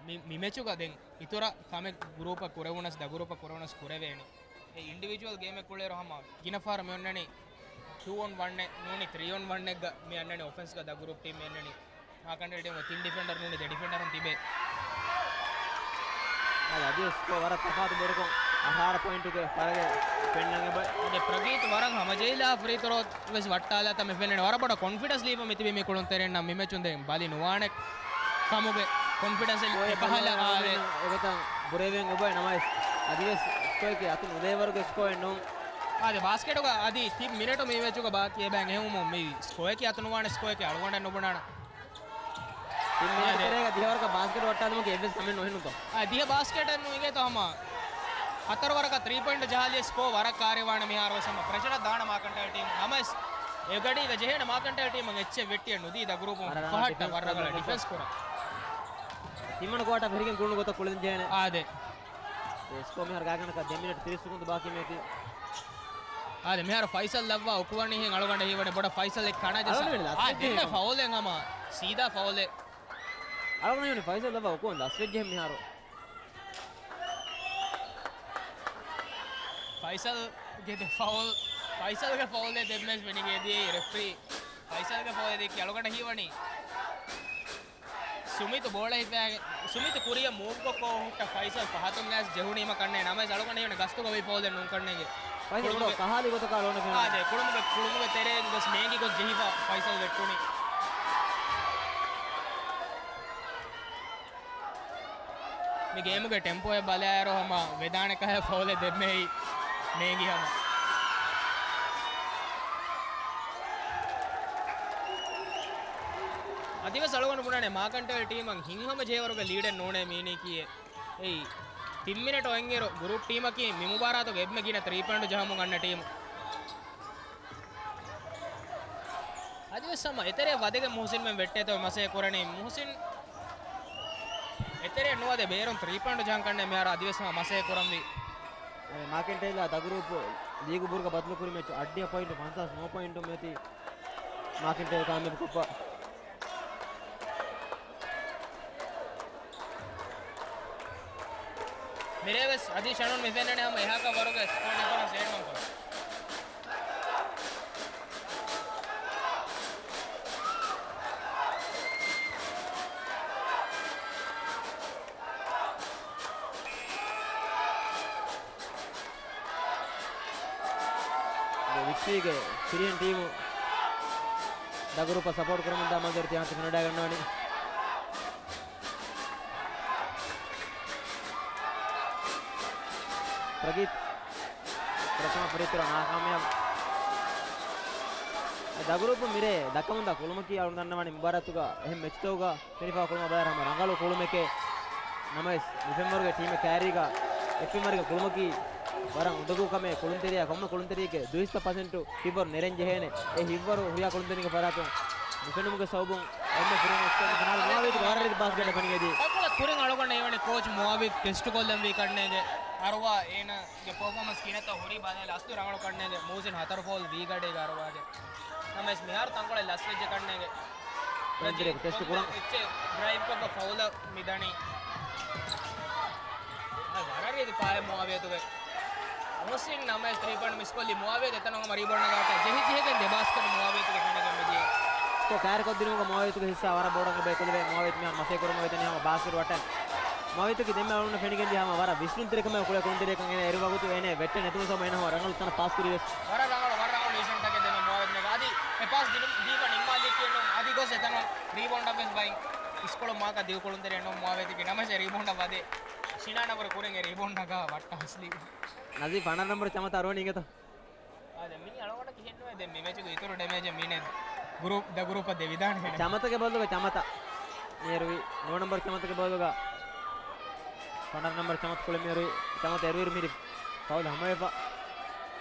މި، މި މެޗުގަ ދެން އިތުރަށް ކަމެއް ގްރޫޕަށް ކުރެވުނަސް، ދަ ގްރޫޕަށް ކުރެވުނަސް ކުރެވޭނެ. އެ އިންޑިވިޖުއަލް ގޭމެއް ކުޅޭއިރު ހަމަ ގިނަ ފަހަރު މި އޮންނަނީ ޓޫ އޮން ވަންއެއް ނޫނީ ތްރީ އޮން ވަންއެއްގަ މި އަންނަނީ އޮފެންސްގަ ދަ ގްރޫޕް ޓީމް މި އަންނަނީ. މާކަންޑޭ ޓީމު ތިން ޑިފެންޑަރު ނޫނީ ދެ ޑިފެންޑަރުން ތިބޭ. އަދި ސްކޯ ވަރަށް ތަފާތު ބޮޑުކޮށް އަހާރަ ޕޮއިންޓުގެ ފަރަގެ ފެންނަން އެބަ. އަދި ޕްރަގީތް ވަރަށް ހަމަޖެހިލާ ފްރީ ތްރޯ ވެސް ވައްޓާލާތަން މި ފެންނަނީ. ވަރަށް ބޮޑަށް ކޮންފިޑެންސް ލިބި މި ތިބީ މި ކުޅުންތެރިންނަށް މި މެޗުން ދެން ބަލި ނުވާނެ ކަމުގެ ކޮންފިޑެންސް އެކަހަލަ އާވެ. އެގޮތަށް ބުރެވެން އެބައި ނަމަވެސް އަދިވެސް ސްކޯއެކޭ އަތު ނުލޭވަރުގެ ސްކޯއެއް ނޫން. އާދެ، ބާސްކެޓުގަ އަދި ތިން މިނެޓު މި މެޗުގަ ބާކީ އެބައި އެހުމުން މި ސްކޯއެކޭ އަތު ނުވާނެ ސްކޯއެކޭ އަޅުގަނޑަށް ނުބުނާނަ. ތިން މިނެޓު އާދެ. ތެރޭގަ ދިހަވަރަކަށް ބާސްކެޓް ވައްޓާލުމަކީ އެއްވެސް ކަމެއް ނުހެނުތޯ؟ އާ، ދިހަ ބާސްކެޓެއް ނު އިނގޭތޯ ހަމަ. ހަތަރު ވަރަކަށް ތްރީ ޕޮއިންޓް ޖަހާލިޔަސް ސްކޯ ވަރަށް ކާރިވާނެ މިހާރު ވެސް ހަމަ ޕްރެޝަރަށް ދާނެ މާކަންޓޭ ޓީމު. ނަމަވެސް އެ ގަޑީގަ ޖެހޭނެ މާކަންޓައިލް ޓީމަށް އެއްޗެއް ވެއްޓިއެއް ނުދީ ދަގުރޫޕުން ފަހައްޓަ ވަރަށް ރަނގަޅަށް ޑިފެންސް ކުރަން. ތިންވަނަ ކުއާޓާ ފެށިގެން ކުޅުނު ގޮތަށް ކުޅެން ޖެހޭނެ. އާދެ. ސްކޯ މިހާރު ގާތްގަނޑަކަށް ދެ މިނެޓް ތިރީސް ސެކަންޑް ބާކީ މޭތި. އާދެ، މިހާރު ފައިސަލް ލައްވާ އުކުވަނީ ހިނގަޅުގަނޑަށް ހީވަނީ ބޮޑަށް ފައިސަލެއް ކަނާ ޖައްސާ. އަޅުގަނޑު އާ، ދެންމެ ފައުލެއް ހަމަ. ސީދާ ފައުލެއް. އަޅުގަނޑު ހީވަނީ ފައިސަލް ލައްވާ އުކުވަން ލަސްވެއްޖެ މިހާރު. ފައިސަލްގެ ދެ ފައުލް، ފައިސަލްގެ ފައުލެއް ދެންމެސް ފެނިގެން ދިޔައީ ރެފްރީ. ފައިސަލްގެ ފައުލެއް ދެއްކި އަޅުގަނޑަށް ހީވަނީ. ސުމިތު ބޯޅަ ހިފާގެ، ސުމިތު ކުރިއަށް މޫވްކޮށް ކޯ ހުއްޓަ ފައިސަލް ފަހަތުން ގާސް ޖެހުނީމަ ކަންނޭ ނަމަވެސް އަޅުގަނޑަށް ހީވަނީ ގަސްތުގަ އޮތް ފައުލެއް ނޫން ކަންނޭގެ. ފައިސަލް ކުޅުމުގެ، ކަހާލި ގޮތަކަށް އަޅުގަނޑަށް ފެނުނީ. އާދެ، ކުޅުމުގެ، ކުޅުމުގެ ތެރޭގަ ގޮސް ނޭނގި ގޮސް ޖެހިފަ ފައިސަލް ވެއްޓުނީ. މި ގޭމުގެ ޓެމްޕޯއެއް ބަލާއިރު ހަމަ ވެދާނެ ކަހަލަ ފައުލެއް ދެންމެ ނޭނގި ހަމަ. އަދިވެސް އަޅުގަނޑު ބުނާނެ މާކަންޓައިލް ޓީމަށް ހިތްހަމަ ޖެހޭވަރުގެ ލީޑެއް ނޫނޭ މީނީކީއެއް. އެއީ ތިން މިނެޓް އޮތްއިރު ގުރޫޕް ޓީމަކީ މި މުބާރާތުގެ އެންމެ ގިނަ ތްރީ ޕޮއިންޓު ޖަހަމުން އަންނަ ޓީމު. އަދިވެސް ހަމަ އެތެރެއަށް ވަދެގެން މުހުސިންމެން ވެއްޓޭތޯ މަސައްކަތް ކުރަނީ. މުހުސިން އެތެރެއަށް ނުވަދެ ބޭރުން ތްރީ ޕޮއިންޓު ޖަހަން ކަންނޭ މިހާރު އަދިވެސް ހަމަ މަސައްކަތް ކުރަންވީ. އަދި މާކެންޓައިލާ ދަގުރޫޕު ލީގު ބުރުގަ ބަދަލުކުރި މެޗު އައްޑިހަ ޕޮއިންޓު ފަންސާސް ނުވަ ޕޮއިންޓު މެތި މާކެންޓައިލް ކާމިޔާބު ކޮށްފަ. މިރޭވެސް އަދި ޝަނުން މި ފެންނަނީ ހަމަ އެހާކަށް ވަރުގެ ސްކޯ ޑިފަރެންސް އެޑް ނުކޮށް. ވިއްޓީގެ ފިރިހެން ޓީމު ދަގުރޫޕަށް ސަޕޯޓް ކުރަމުންދާ މަންޒަރު ތި ހާތި ފެނިވަޑައިގަންނަވަނީ. ޕްރަގީތް ޕްރަތަމަ ފްރީ ތްރޯ ނާކާމިޔާބު. ދަގުރޫޕު މިރޭ ދައްކަމުންދާ ކުޅުމަކީ އަޅުގަނޑު ދަންނަވަނީ މުބާރާތުގަ އެހެން މެޗްތަކުގަ ފެނިފާ ކުޅުމަށް ބަލާއިރު ހަމަ ރަނގަޅު ކުޅުމެކޭ. ނަމަވެސް، މި ފެންވަރުގެ ޓީމެއް ކައިރީގަ އެއް ފެންވަރުގެ ކުޅުމަކީ ވަރަށް އުނދަގޫ ކަމެއް. ކުޅުންތެރިޔާ ކޮންމެ ކުޅުންތެރިއެއްގެ ދުއިސައްތަ ޕަސެންޓު ހިތްވަރު ނެރެން ޖެހޭނެ. އެ ހިތްވަރު ހުރިހާ ކުޅުންތެރިންގެ ފަރާތުން ނުފެނުމުގެ ސަބަބުން އެންމެ ފިރިހެން އެކްސްޕެރިމެންޓް ފިނާލް މުއާވިޔަތުގެ ވަރަށް ރީތި ބާސްކެޓް ފެނިގެންދިޔަ. ކޮޅަށް ކުރިން އަޅުގަނޑަށް ހީވަނީ ކޯޗް މުއާވިޔަތު ޓެސްޓް ކޮށްލަންވީ ކަންނޭގެ އަރުވާ އޭނާގެ ޕަރފޯމަންސް ކިހިނެއްތޯ ހުރީ ބަލާލާ އަސްލު ރަނގަޅު ކަންނޭގެ. މުހުސިން ހަތަރު ފައުލް ވީ ގަޑީގަ އަރުވާގެ. ނަމަވެސް މިހާރު ތަންކޮޅެއް ލަސްވެއްޖެ ކަންނޭގެ. ޕްރަޖީތް ޓެސްޓް ކުރަން އެއްޗެއް ޑްރައިވް ކޮށްފަ ފައުލަށް މި ދަނީ. އާ، ވަރަށް ރީތި ފާހެއް މުއާވިޔަތުގެ. މުހުސިން ނަމަވެސް ތްރީ ޕޮއިންޓް މިސްކޮށްލީ މުއާވިޔަތު އެތަނުން ހަމަ ރީބައުންޑް ނަގާތާ ޖެހި ޖެހިގެން ދެ ބާސްކެޓް މުއާވިޔަތުގެ ފެނިގެން މިދިޔައީ. ސްކޯ ކައިރިކޮށްދިނުމުގަ މުއާވިޔަތުގެ ހިއްސާ ވަރަށް ބޮޑަށް ބޭކަލުވޭ. މުއާވިޔަތު މިހާރު މަސައްކަތް ކުރަމުން އޮތް ތަނެއް ހަމަ ބާސްކެޓް ވައްޓަން. މުއާވިޔަތުގެ ދެންމެ އަޅުގަނޑަށް ފެނިގެންދިޔަ ހަމަ ވަރަށް ވިސްނުންތެރިކަމެއް ކުޅޭ ކުޅުންތެރިޔަކަށް އޭނަ އެރުވި ވަގުތު އޭނަ ވެއްޓެން ނެތުނު ސަބަބުން އޭނަ ހަމަ ރަނގަޅު ތަނަށް ޕާސް ކުރީވެސް. ވަރަށް ރަނގަޅު، ވަރަށް ރަނގަޅު ޑިސިޝަންތަކެއް ދެން މުއާވިޔަތު ނެގާ. އަދި އެ ޕާސް ދިނު، ދީފަ ނިންމާލީކީއެއްނު އަދި ގޮސް އެތަނުން ރީބައުންޑަށްވެސް ބައި. އިސްކޮޅު މާކަށް ދިޔު ކުޅުންތެރި އެންނު މުއާވިޔަތުގެ ނަމަވެސް ރީބައުންޑަށް ވަދެ. ޝިނާ ނަމަރު ކުރިން އެ ރީބައުންޑް ނަގާ ވައްޓާ ހަސްލީ. ނަޒީފް އަނަ ނަމަރު ޗަމަތަ އަރުވަނީ އިނގޭތަ؟ އާދެ، މި އަޅުގަނޑަކީ ހެންނުވޭ ދެން މި މެޗުގެ އިތުރު ޑެމޭޖެއް މީނެ ގްރޫޕް، ދަ ގްރޫޕަށް ދެވިދާނެ ހެނެއް. ޗަމަތަގެ ބަދަލުގަ ޗަމަތަ. މިއެރުވި ނުވަ ނަމްބަރު ޗަމަތަގެ ބަދަލުގަ ފަނަރަ ނަމްބަރު ޗަމަތަ ކުޅެ މިއެރުވި، ޗަމަތަ އެރުވިއިރު މިރި ފައުލް ހަމަވެފަ.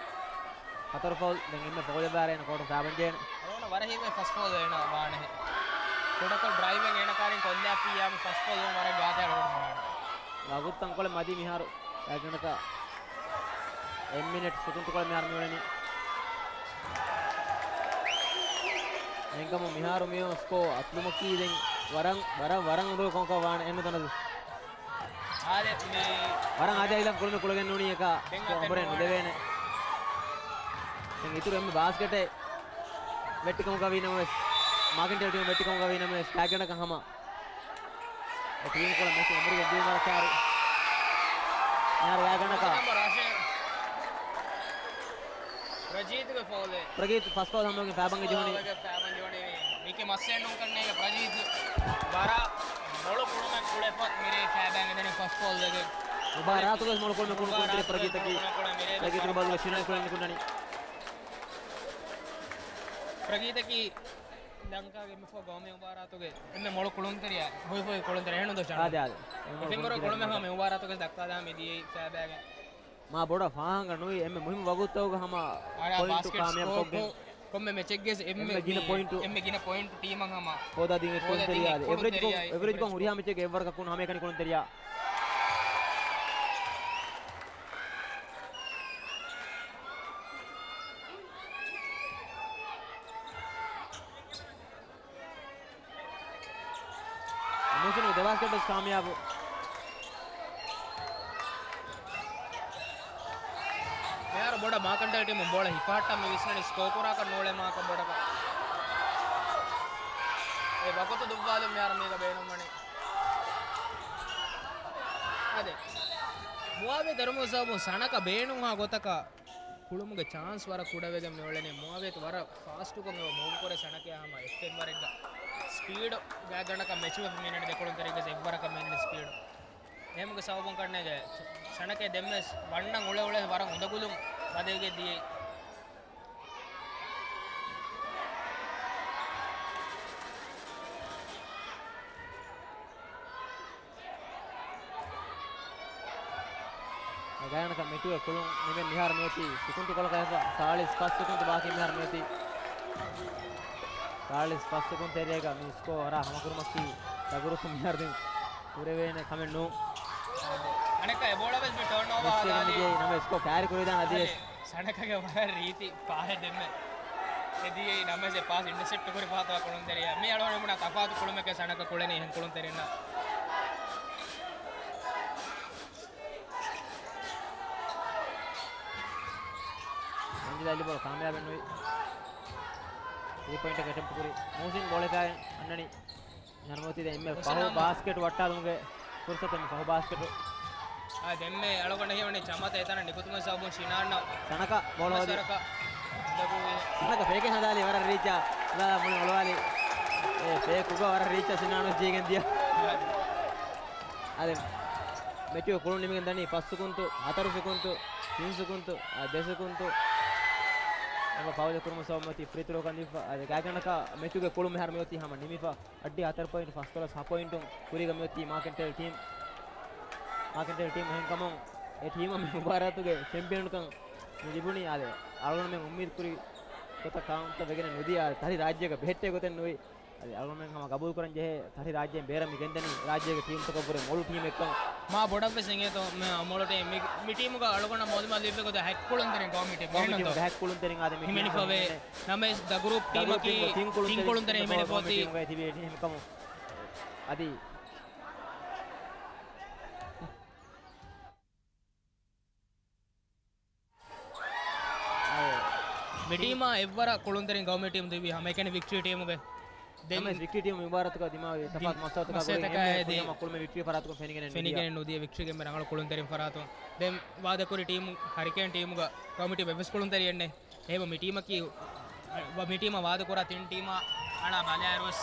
ހަތަރު ފައުލް، ދެން އެންމެ ފައުލެއް ވާރޭ އޭނަ ކޯޓުން ފައިބަން ޖެހޭނެ. އަޅުގަނޑަށް ވަރަށް ހީވޭ ފަސް ފައުލް އޭނަ ވާނެހެ. ކުޑަކޮށް ޑްރައިވިން އޭނަ ކާރިން ކޮށްލާފިއްޔާ މި ފަސް ފައުލް ވަރަށް ގާތަށް އަޅުގަނޑު ބުނާނެ. ވަގުތު ތަންކޮޅެއް މަދީ މިހާރު. ގާތްގަނޑަކަށް އެއް މިނެޓް ސެކަންޑް ތަންކޮޅެއް މިހާރު މިއުޅެނީ. އެހެންކަމުން މިހާރު މިއޮތް ސްކޯ އަތުލުމަކީ ދެން ވަރަށް، ވަރަށް، ވަރަށް އުނދަގޫ ކަމަކަށް ވާނެ އެންނު ތަނަދު. އާދެ، މި ވަރަށް އާދަ ހިލަފް ކުޅުމެއް ކުޅެގެން ނޫނީ އެކަ ދެން ސްކޯ އަތެއް އަނބުރެއް ނުވާނެ. ނުލެވޭނެ. ދެން އިތުރު އެންމެ ބާސްކެޓެއް ވެއްޓިކަމަކަށް ވީ ނަމަވެސް، މާކެންޓައިލް ޓީމު ވެއްޓިކަމަކަށް ވީ ނަމަވެސް، ގާތްގަނޑަކަށް ހަމަ އެ ޓީމު ކޮޅަށް މެސި އެނބުރިގެން ދިޔުމަށް ކާރި. މިހާރު ގާތްގަނޑަކަށް. ޕްރަޖީތުގެ ފައުލެއް. ޕްރަޖީތު ފަސް ފައުލް ހަމަވެގެން ފައިބަން ޖެހުނީ. ފައިބަން ޖެހުނީ. މީކީ މައްސަލައެއް ނޫން ކަންނޭނގެ ޕްރަޖީތު. ވަރަށް މޮޅު ކުޅުމެއް ކުޅެފަ މިރޭ ފައިބަން އެދެނީ ފަސް ފައުލް ވެގެން. މުބާރާތުގަ ވެސް މޮޅު ކުޅުމެއް ކުޅުނު ކުޅުންތެރި ޕްރަޖީތަކީ. ޕްރަޖީތުގެ ބަދަލުގަ ޝިނާން ކުޅެން ކުންނަނީ. ޕްރަޖީތަކީ ލަންކާގެ މިފަހު ގައުމީ މުބާރާތުގެ އެންމެ މޮޅު ކުޅުންތެރިޔާ، ހުއި ހުއި ކުޅުންތެރި އެހެންނު ދޯ ޝަން؟ އާދެ، އާދެ. އެފިންވަރު ކުޅުމެއް ހަމަ މި މުބާރާތުގެ ދައްކާލާ މި ދިޔައީ ފައިބަން. މާ ބޮޑަށް ފާހަނގަ ނުވި އެންމެ މުހިންމު ވަގުތުތަކުގަ ހަމަ އަރާ ޕޮއިންޓު ބާސްކެޓް ކާމިޔާބު ސްކޯރު ކޮށްގެން. ކޮންމެ މެޗެއްގެ އެންމެ ގިނަ މި-، ޕޮއިންޓު. އެންމެ ގިނަ ޕޮއިންޓު ޓީމަށް ހަމަ ހޯދާދިން އެ ހޯދާދިން ކުޅުންތެރިޔާ. އެ އެވްރެޖް ކޮން، ކުޅުންތެރިޔާ އެވްރެޖް ކޮން އެވްރެޖް ހުރިހާ މެޗެއްގެ އެއްވަރަކަށް ކުން ހަމައެކަނި ކުޅުންތެރިޔާ. މުހުސިނު ދެ ބާސްކެޓް ވެސް ކާމިޔާބު. މިހާރު ބޮޑަށް މާކަންތައް ޓީމުން ބޯޅަ ހިފަހައްޓާ މި ވިސްނަނީ ސްކޯ ކުރާކަށް ނޫޅޭ މާކަށް ބޮޑަކަށް. އެ ވަގުތު ދުއްވާލުން މިހާރު މީގަ ބޭނުންވަނީ. އާދެ. މުއާވިޔަ ދަރުމުގެ ސަބަބުން ސަނަކަށް ބޭނުންހާ ގޮތަކަށް ކުޅުމުގެ ޗާންސް ވަރަށް ކުޑަވެގެން މިއުޅެނީ. މުއާވިޔަތު ވަރަށް ފާސްޓުކޮށް އެބަ މޫވް ކުރޭ ސަނަކަޔާ ހަމަ އެފްއެމް ވަރެއްގަ. ސްޕީޑު ގާތްގަނޑަކަށް މެޗުވެފަ މިއިންނަނީ ދެކުޅުންތެރިންގެ އެއްވަރަކަށް މިއިންނަނީ ސްޕީޑު. އެހެމުގެ ސަބަބުން ކަންނޭގެ ސަނަކަ ދެންވެސް ވަންނަން އުޅެ އުޅެ ވަރަށް އުނދަގުލުން ވަދެގެ ދިޔައީ. ގާތްގަނޑަކަށް މެޗުގެ ކުޅުން ނިމެން މިހާރު މިއޮތީ ސެކުންތު ކޮޅަކަށް އެފަ ސާޅީސް ފަސް ސެކުންތު ބާކީ މިހާރު މިއޮތީ. ސާޅީސް ފަސް ސެކުންތު ތެރޭގަ މި ސްކޯ ވަރަށް ހަމަކުރުމަކީ ދަގުރުފު މިހާރު ދެން ކުރެވޭނެ ކަމެއް ނޫން. އަނެއްކާ އެ ބޯޅަ ވެސް މި ޓާން އޯވާ ހަދާލީ. ނަމަ ސްކޯ ކާރި ކުރެވިދާނެ އަދިވެސް. ސަނަކަގެ ވަރަށް ރީތި ޕާހެއް ދެންމެ. އެދިޔައީ ނަމަވެސް އެ ޕާސް އިންޓަސެޕްޓް ކުރި ފަހަތަށް ކުޅުންތެރިޔާ. މި އަޅުގަނޑު ބުނާ ތަފާތު ކުޅުމެއްގެ ސަނަކަ ކުޅެނީ އެހެން ކުޅުންތެރިންނާ. މަންޖިލާ އިލިބޮޅަ ކާމިޔާބެއް ނުވި. ތްރީ ޕޮއިންޓަކަށް އެޓެމްޕްޓް ކުރި. މުހުސިން ބޯޅަ ހިފާގެން އަންނަނީ. ނަރުމަތީ ދެން އެންމެ ފަހު ބާސްކެޓް ވައްޓާލުމުގެ ފުރުސަތެއް މި ފަހު ބާސްކެޓް. އާ، ދެންމެ އަޅުގަނޑަށް ހީވަނީ ޗަމަތަ އެތަނަށް ނިކުތުމުގެ ސަބަބުން ޝިނާން ސަނަކަ ބޯޅަ ހޯދި. ސަނަކަ. ސަނަކަ ފޭކެއް ހަދާލި ވަރަށް ރީއްޗާ. މުޅި އޮޅުވާލި. އެ ފޭކުގަ ވަރަށް ރީއްޗާ ޝިނާން ޖީގެން ދިޔަ. އާ. އާދެ، މެޗުގެ ކުޅުން ނިމިގެން ދަނީ ފަސް ސެކުންތު، ހަތަރު ސެކުންތު، ތިން ސެކުންތު، އާ، ދެ ސެކުންތު. އެބަ ފައުލެއް ކުރުމުގެ ސަބަބުން މިއޮތީ ފްރީ ތްރޯ ކަންދީފަ. އާދެ، ގާތްގަނޑަކަށް މެޗުގެ ކުޅުން މިހާރު މިއޮތީ ހަމަ ނިމިފަ. އައްޑި ހަތަރު ޕޮއިންޓް ފަސް ދޮޅަސް ހަ ޕޮއިންޓުން ކުރީގަ މިއޮތީ މާކެންޓޭލް ޓީމް. މާކެންޓޭލް ޓީމް އެހެންކަމުން އެ ޓީމަށް މި މުބާރާތުގެ ޗެމްޕިއަންކަން މި ލިބުނީ. އާދެ، އަޅުގަނޑުމެން އުއްމީދު ކުރި ގޮތަށް ކައުންޓަށް ވެގެނެއް ނުދިޔަ. އާދެ، ތަރި ރާއްޖޭގަ ބެހެއްޓޭ ގޮތެއް ނުވި. އަދި އަޅުގަނޑުމެން ހަމަ ގަބޫލު ކުރަން ޖެހޭ ތަރި ރާއްޖޭން ބޭރަށް މި ގެންދަނީ ރާއްޖޭގެ ޓީމްތަކަށްވުރެ މޮޅު ޓީމެއްކަން. މާ ބޮޑަށްވެސް އެނގޭތޯ މި މޮޅު ޓީމް މި، މި ޓީމުގަ އަޅުގަނޑަށް މައުލޫމާތު ލިބި ގޮތަށް ހަތް ކުޅުންތެރިން ގައުމީ ޓީމް ގައުމީ ގެންނަންތޯ؟ ޓީމުގެ ހަތް ކުޅުންތެރިން އާދެ މި ހިމެނިފަވޭ. ނަމަވެސް ދަގުރޫޕް ދަގުރޫޕް ޓީމަކީ ޓީމް ކުޅުންތެރިން ތިން ކުޅުންތެރިން ގައުމީ ހިމެނިފަ ޓީމް ގައި ތިބޭ ޓީމް ހަމަކަމު އަދި މި ޓީމާ އެއްވަރަށް ކުޅުންތެރިން ގައުމީ ޓީމް ދުއިވީ ހަމައެކަނި ވިކްޓްރީ ޓީމުގެ. ދެން ވިކްޓްރީ ޓީމް މުބާރާތުގަ ދިމާވި ތަފާތު މައްސަލަތަކާ ގުޅިގެން އެންމެ ފުރިހަމަ ކުޅުމެއް ވިކްޓްރީ ފަރާތުން ފެނިގެނެއް ނުދިޔަ. ފެނިގެނެއް ނުދިޔަ ވިކްޓްރީގެ އެންމެ ރަނގަޅު ކުޅުންތެރިން ފަރާތުން. ދެން ވާދަކުރި ޓީމު ހަރިކޭން ޓީމުގަ ގައުމީ ޓީމް އެއްވެސް ކުޅުންތެރިއެއް ނެތް. އެހެންވެ މި ޓީމަކީ، އަ، މި ޓީމަށް ވާދަކުރާ ތިން ޓީމާ އަޅާ ބަލާއިރުވެސް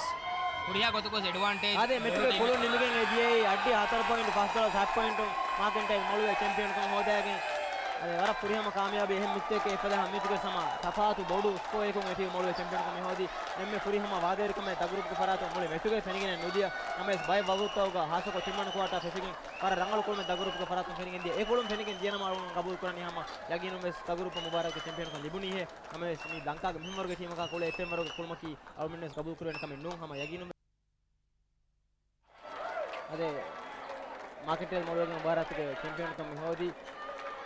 ހުރިހާ ގޮތަކުވެސް އެޑްވާންޓޭޖް. އާދެ، މެޗުގެ ކުޅުން ނިމިގެން އެ ދިޔައީ އައްޑި ހަތަރު ޕޮއިންޓް ފަސް ދޮޅަސް ހަތް ޕޮއިންޓުން މާކެންޓޭލް މޮޅުވެ ޗެމްޕިއަންކަމަށް ހޯދައިގެން. އާދެ، ވަރަށް ފުރިހަމަ ކާމިޔާބީ އެހެން މިސްޓޭކެއް އެފަދަ މެޗުގެ ސަމާ ތަފާތު ބޮޑު ސްކޯއެއް އެކުން އެ ޓީމް މޮޅުވެ ޗެމްޕިއަންކަމަށް ހޯދި. އެންމެ ފުރިހަމަ ވާދަވެރިކަމެއް ދަގުރޫޕްގެ ފަރާތުން މުޅި މެޗުގައި ފެނިގެނެއް ނުދިޔަ. ނަމަވެސް ބައެއް ވަގުތުތަކުގަ ހާއްސަކޮށް ތިންވަނަ ކުއާޓާ ފެށިގެން ވަރަށް ރަނގަޅު ކުޅުމެއް ދަގުރޫޕްގެ ފަރާތުން ފެނިގެން ދިޔަ. އެ ކުޅުން ފެނިގެން ދިޔަ ނަމަ އަޅުގަނޑު ގަބޫލު ކުރަނީ ހަމަ ޔަގީނުން ވެސް ދަގުރޫޕް މުބާރާތުގެ ޗެމްޕިއަންކަން ލިބުނީހޭ. ނަމަވެސް މި ލަންކާގެ މިހެންވަރުގެ ޓީމަކާ ކުޅޭ އެއްފެންވަރުގެ ކުޅުމަކީ އަޅުގަނޑުމެން ވެސް ގަބޫލު ކުރެވޭނެ ކަމެއް ނޫން. ހަމަ ޔަގީނުން އަދި މާކެންޓޭލް މޮޅުވެގެން މުބާރާތުގެ ޗެމްޕިއަންކަން މި ހޯދީ.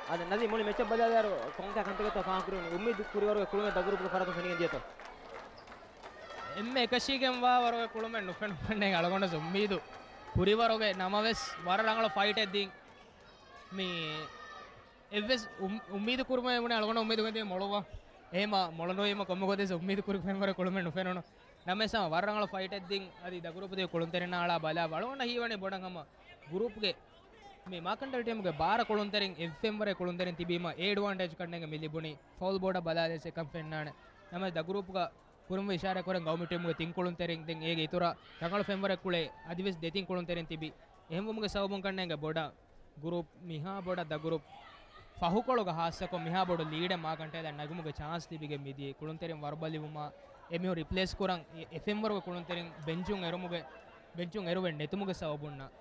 އަދި ނަދީ މުޅި މެޗަށް ބަލާލާއިރު ކޮންކަހަލަ ކަންތަކެއްތޯ ފާހަގަކުރެވުނީ؟ އުއްމީދު ކުރިވަރުގެ ކުޅުމެއް ދަގުރޫޕްގެ ފަރާތުން ފެނިގެން ދިޔަތޯ؟ އެންމެ އެކަށީގެންވާ ވަރުގެ ކުޅުމެއް ނުފެނުމެއް ނެތް އަޅުގަނޑު އުއްމީދު ކުރިވަރުގެ. ނަމަވެސް ވަރަށް ރަނގަޅު ފައިޓެއް ދިން. މި އެއްވެސް އުއް-، އުއްމީދު ކުރުމެއް ނުބުނެ އަޅުގަނޑު އުއްމީދު ކުރި މޮޅުވާ. އެހެމަ މޮޅު ނުވީމަ ކޮންމެ ގޮތެއް އުއްމީދު ކުރި ފެންވަރު ކުޅުމެއް ނުފެނުނު. ނަމަވެސް ހަމަ ވަރަށް ރަނގަޅު ފައިޓެއް ދިން. އަދި ދަގުރޫޕު ދިޔަ ކުޅުންތެރިންނާ އަޅާ ބަލާ އަޅުގަނޑަށް ހީވަނީ ބޮޑަށް ހަމަ ގުރޫޕްގެ މި މާކަންޓޭލް ޓީމުގެ ބާރަ ކުޅުންތެރިން އެއްފެންވަރެއް ކުޅުންތެރިން ތިބީމަ އެ އެޑްވާންޓޭޖް ކަންނޭނގެ މި ލިބުނީ. ފައުލް ބޯޑަށް ބަލާލިޔަސް އެކަން ފެންނާނެ. ނަމަވެސް ދަގުރޫޕުގަ ކުރުންވެ އިޝާރާތް ކުރަން ގައުމީ ޓީމުގެ ތިން ކުޅުންތެރިން ދެން އޭގެ އިތުރަށް ރަނގަޅު ފެންވަރެއް ކުޅޭ އަދިވެސް ދެތިން ކުޅުންތެރިން ތިބި. އެހެންވުމުގެ ސަބަބުން ކަންނޭނގެ ބޮޑަށް ގުރޫޕް މިހާ ބޮޑަށް ދަގުރޫޕް ފަހުކޮޅުގަ ހާއްސަކޮށް މިހާ ބޮޑު ލީޑެއް މާކަންޓޭލަށް ނެގުމުގެ ޗާންސް ލިބިގެން މިދިޔައީ. ކުޅުންތެރިން ވަރުބަލިވުމާ އެމީހުން ރިޕްލޭސް ކުރަން އެ-، އެފެންވަރުގެ ކުޅުންތެރިން ބެންޗުން އެރުމުގެ، ބެންޗުން އެރުވެ ނެތުމުގެ ސަބަބުންނަށް.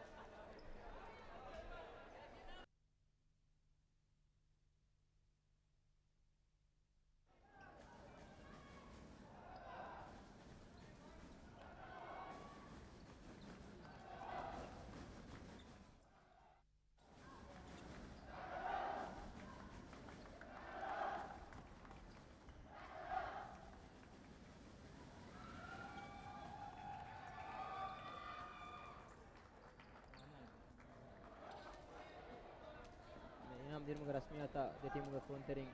ދިރުމުގެ ރަސްމިއްޔާތާ ދެ ޓީމުގެ ކުޅުންތެރިން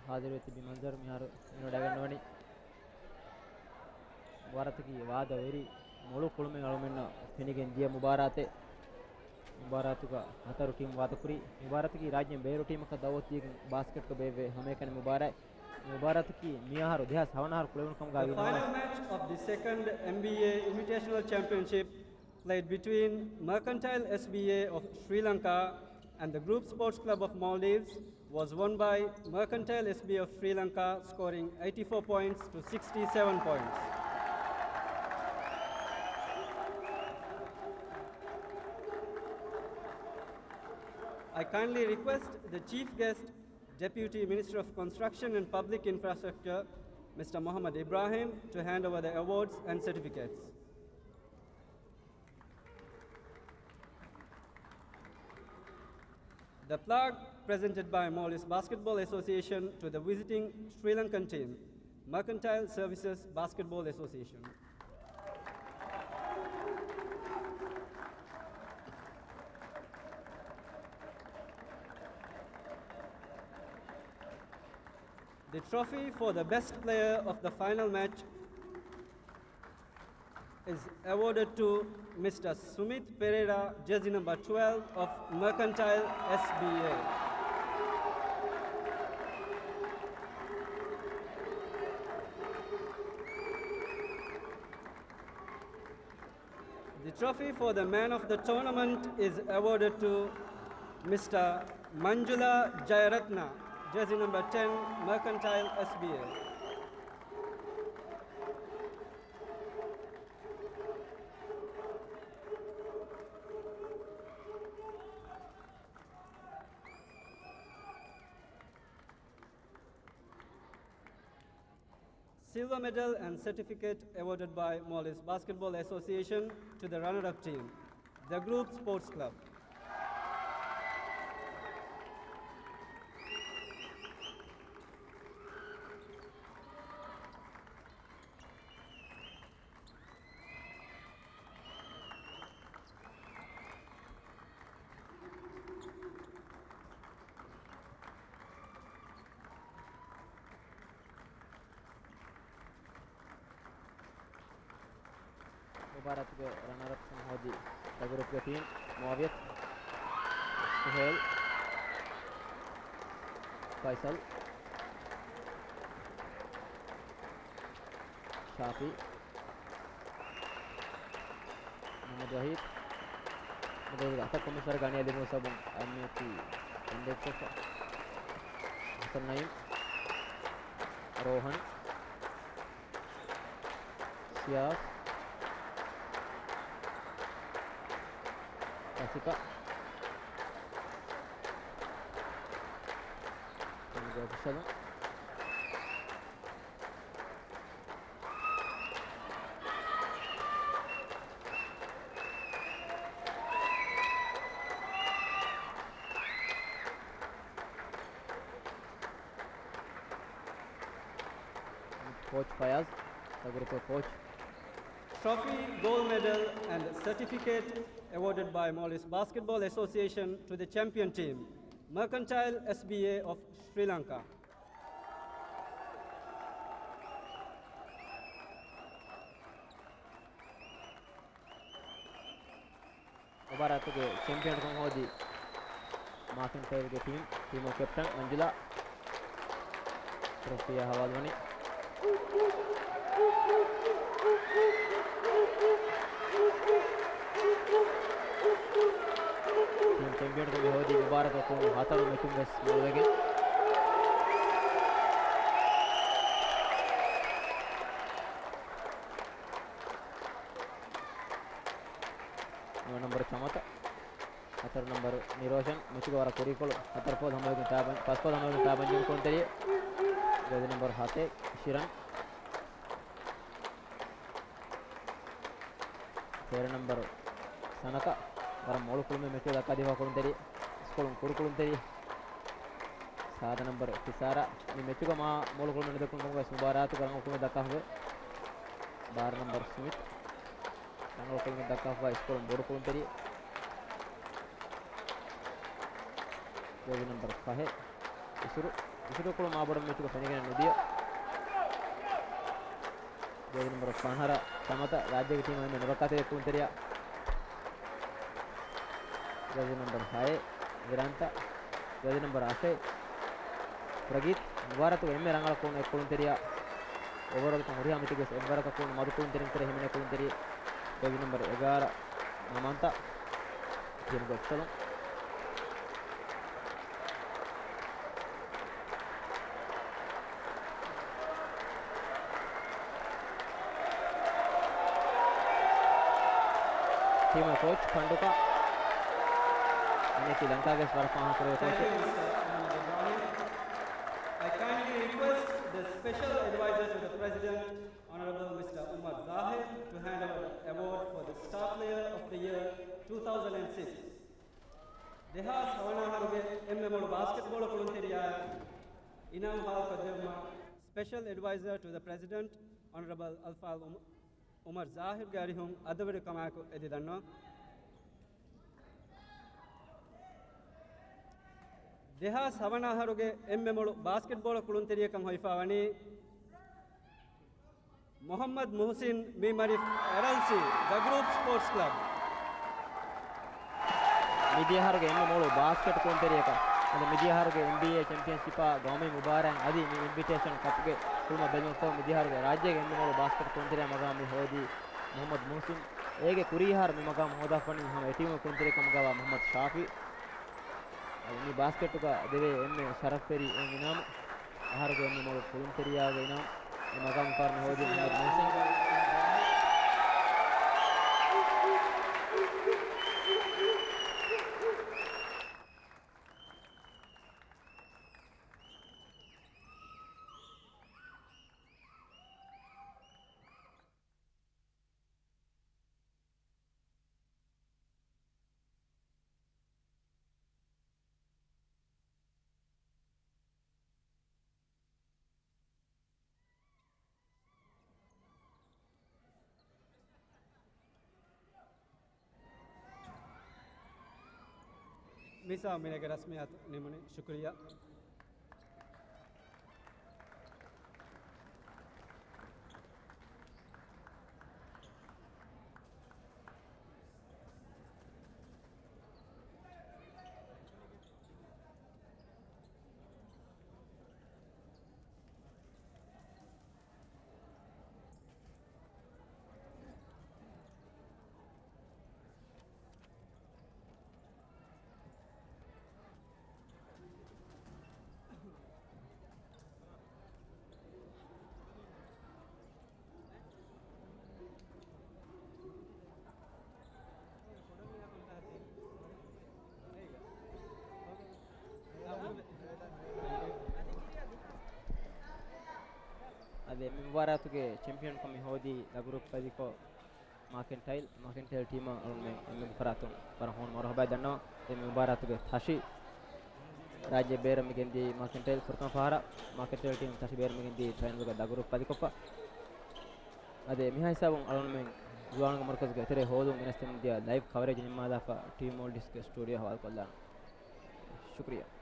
ހާޒިރުވެ ތިބި މަންޒަރު މިހާރު ފެނިވަޑައިގަންނަވަނީ. މުބާރާތަކީ ވާދަ ވެރި މޮޅު ކުޅުމެއް އަޅުމެންނަށް ފެނިގެން ދިޔަ މުބާރާތެއް. މުބާރާތުގަ ހަތަރު ޓީމް ވާދަކުރީ. މުބާރާތަކީ ރާއްޖޭން ބޭރު ޓީމަކަށް ދައުވަތު ދީގެން ބާސްކެޓްގަ ބޭއްވޭ ހަމައެކަނި މުބާރާތް. މުބާރާތަކީ މިއަހަރު ދެހާސް ހަވަނަ އަހަރު ކުޅެވުނު ކަމުގަ The ވިން ވަނަ. Final match of the second M B A Invitational Championship played between Mercantile S B A of Sri Lanka and the Group Sports Club of Maldives was won by Mercantile S B A of Sri Lanka, scoring eighty-four points to sixty-seven points. I kindly request the Chief Guest, Deputy Minister of Construction and Public Infrastructure, Mister Mohammad Ibrahim, to hand over the awards and certificates. The plaque presented by Maldives Basketball Association to the visiting Sri Lankan team, Mercantile Services Basketball Association. The trophy for the best player of the final match is awarded to Mister Sumit Pereira, jersey number twelve of Mercantile S B A. The trophy for the man of the tournament is awarded to Mister Manjula Jayaratna, jersey number ten, Mercantile S B A. Silver medal and certificate awarded by Maldives Basketball Association to the runner-up team, the Group Sports Club. މުބާރާތުގެ ރަނަރަޕް ހޯދި ދަގުރުޕްގެ ޓީމް، މުއާވިޔަތު، ސުހޭލް، ފައިސަލް، ޝާފީ، މުޙައްމަދު ވަހީދު. މުދައިގަ އަތަށް ކޮމިސަރ ގަނި އަލީ މޫސަބުން އައްމިއްޔަތީ އެންޑެއްކޮށްފަ. ހަސަން ނައީމް، ރޯހަން، ސިޔާސް، ރަސިކާ، އޮފިޝަލުން. ކޯޗް ފަޔާޒް، ދަގުރުޕެ ކޯޗް. Trophy, gold medal, and certificate awarded by Maldives Basketball Association to the champion team, Mercantile S B A of Sri Lanka. މުބާރާތުގެ ޗެމްޕިއަންކަން ހޯދި މާކިން ފައިވްގެ ޓީމް، ޓީމުގެ ކެޕްޓަން މަންޖުލާ ޓްރޮފީއާ ހަވާލުވަނީ. ޓީމް ޗެމްޕިއަންކަމެއް ހޯދި މުބާރާތަށް ކޮން ހަތަރު މެޗުން ވެސް މޮޅުވެގެން. ނުވަ ނަމްބަރު ޗަމަތަ، ހަތަރު ނަމްބަރު ނިރޯޝަން، މެޗުގަ ވަރަށް ކުރީކޮޅު، ހަތަރު ފޯލް ހަމަވެގެން ތާ ބަން-، ފަސް ފޯލް ހަމަވެގެން ތާ ބަންޖެހުނު ކުޅުންތެރި. ޖާޒީ ނަމްބަރު ހަތެއް ޝިރަން. ތޭރަ ނަމްބަރު ސަނަކަ، ވަރަށް މޮޅު ކުޅުމެއް މެޗުގަ ދައްކާދީފަ ކުޅުންތެރި، ސްކޯރުން ކުރު ކުޅުންތެރި. ސާދަ ނަމްބަރު ތިސާރަ، މި މެޗުގަ މާ މޮޅު ކުޅުމެއް ނުދެކުނު ކަމުގަ ވެސް މުބާރާތުގަ ރަނގަޅު ކުޅުމެއް ދައްކާފަ. ބާރަ ނަމްބަރު ސުމިތް، ރަނގަޅު ކުޅުމެއް ދައްކާފަ، ސްކޯރުން ބޮޑު ކުޅުންތެރި. ޖާޒީ ނަމްބަރު ފަހެއް އިސުރު، އިސުރު ކުޅުން މާބޮޑަށް މެޗުގަ ފެނިގެން ނުދިޔަ. ޖާޒީ ނަމްބަރު ފަނަރަ ސަމަތަ ރާއްޖޭގެ ޓީމަށް އެންމެ ނުރައްކާތެރި ކުޅުންތެރިޔާ. ޖާޒީ ނަމްބަރު ހައެއް ވިރާންތަ. ޖާޒީ ނަމްބަރު އަށެއް ޕްރަގީތް. މުބާރާތުގެ އެންމެ ރަނގަޅަށް ކުޅުނު އެއް ކުޅުންތެރިޔާ. އޯވަރޯލްކޮށް ހުރިހާ މެޗުގެ ވެސް އެއްވަރަކަށް ކުޅުނު މަދު ކުޅުންތެރިން ތެރޭ ހިމެނޭ ކުޅުންތެރި. ޖާޒީ ނަމްބަރު އެގާރަ ނަމާންތަ. ޓީމުގެ އެފްސަލުން. ޓީމުގެ ކޯޗް ފަންޑުކާ. އަނެކީ ލަންކާގެ ވަރަށް ފާހަގަކުރެވޭ ކޯޗެއް. Thank you, Mister Ahmed Ibrahim. I kindly request the special advisor to the President, Honorable Mister Umar Zahid, to hand over the award for the Star Player of the Year two thousand and six. ދެހާސް ހަވަނަ އަހަރުގެ އެންމެ މޮޅު ބާސްކެޓްބޯޅަ ކުޅުންތެރިޔާއަށް އިނާމު ހާލުކޮށްދެއްވުމަށް Special Advisor to the President, Honorable Alfal އުމަ-، އުމަރު ޒާހިރުގެ އަރިހުން އަދަބުވެރިކަމާއެކު އެދި ދަންނަވަން. ދެހާސް ހަވަނަ އަހަރުގެ އެންމެ މޮޅު ބާސްކެޓްބޯޅަ ކުޅުންތެރިޔަކަށް ހޮވިފާވަނީ މުޙައްމަދު މުޙުސިން، މީ މަރިފް އެލްއެލްސީ، ދަ ގްރޫޕް ސްޕޯޓްސް ކްލަބް. މިދިޔަ އަހަރުގެ އެންމެ މޮޅު ބާސްކެޓް ކުޅުންތެރިޔަކަށް، އަދި މިދިޔަ އަހަރުގެ އެމްބީއޭ ޗެމްޕިއަންޝިޕާ ގައުމީ މުބާރާތް އަދި މި އިންވިޓޭޝަން ކަޕްގެ ކުޅުމަށް ބެލުމަށްފަހު، މިދިޔަ އަހަރުގެ ރާއްޖޭގެ އެންމެ މޮޅު ބާސްކެޓް ކުޅުންތެރިޔާ މަގާމަށް ހޯދީ މުޙައްމަދު މުޙުސިން. އޭގެ ކުރީ އަހަރު މި މަގާމަށް ހޯދާފަވަނީ ހަމަ އެ ޓީމުގެ ކުޅުންތެރިޔަކަށް މަގާވާ މުޙައްމަދު ޝާފި. އަދި މި ބާސްކެޓުގަ ދެވޭ އެންމެ ޝަރަފްވެރި އެއް އިނާމު، އަހަރުގެ އެންމެ މޮޅު ކުޅުންތެރިޔާގެ އިނާމު، މި މަގާމު ފާރު ހޯދީ މުޙައްމަދު މުޙުސިން. މިސާ މިނެގެ ރަސްމިއްޔާތު ނިމުނީ. ޝުކުރިއްޔާ. އަދި މި މުބާރާތުގެ ޗެމްޕިއަންކަމެއް ހޯދީ ދަ ގްރޫޕް ފަދިކޮށް މާކެންޓައިލް، މާކެންޓައިލް ޓީމަށް އަޅުންމެން އެންމެ ފަރާތުން ވަރަށް ހޫނު މަރުހަބާ ދަންނަވަން. އެ މި މުބާރާތުގެ ތަށި ރާއްޖެ ބޭރަށް މިގެންދީ މާކެންޓައިލް ފުރަތަމަ ފަހަރަށް، މާކެންޓައިލް ޓީމް ތަށި ބޭރަށް މިގެންދީ ޓްރައިނަލްގަ ދަ ގްރޫޕް ފަދިކޮށްފަ. އަދި މިހާ ހިސާބުން އަޅުންމެން ޒުވާނުގެ މަރުކަޒުގެ އެތެރޭ ހޯދުން ގެނެސްދެމުން ދިޔަ ލައިވް ކަވަރޭޖް ނިންމާލާފަ ޓީވީ މޯލްޑިވްސްގެ ސްޓޫޑިއޯ ހަވާލުކޮށްލާނަން. ޝުކުރިއްޔާ.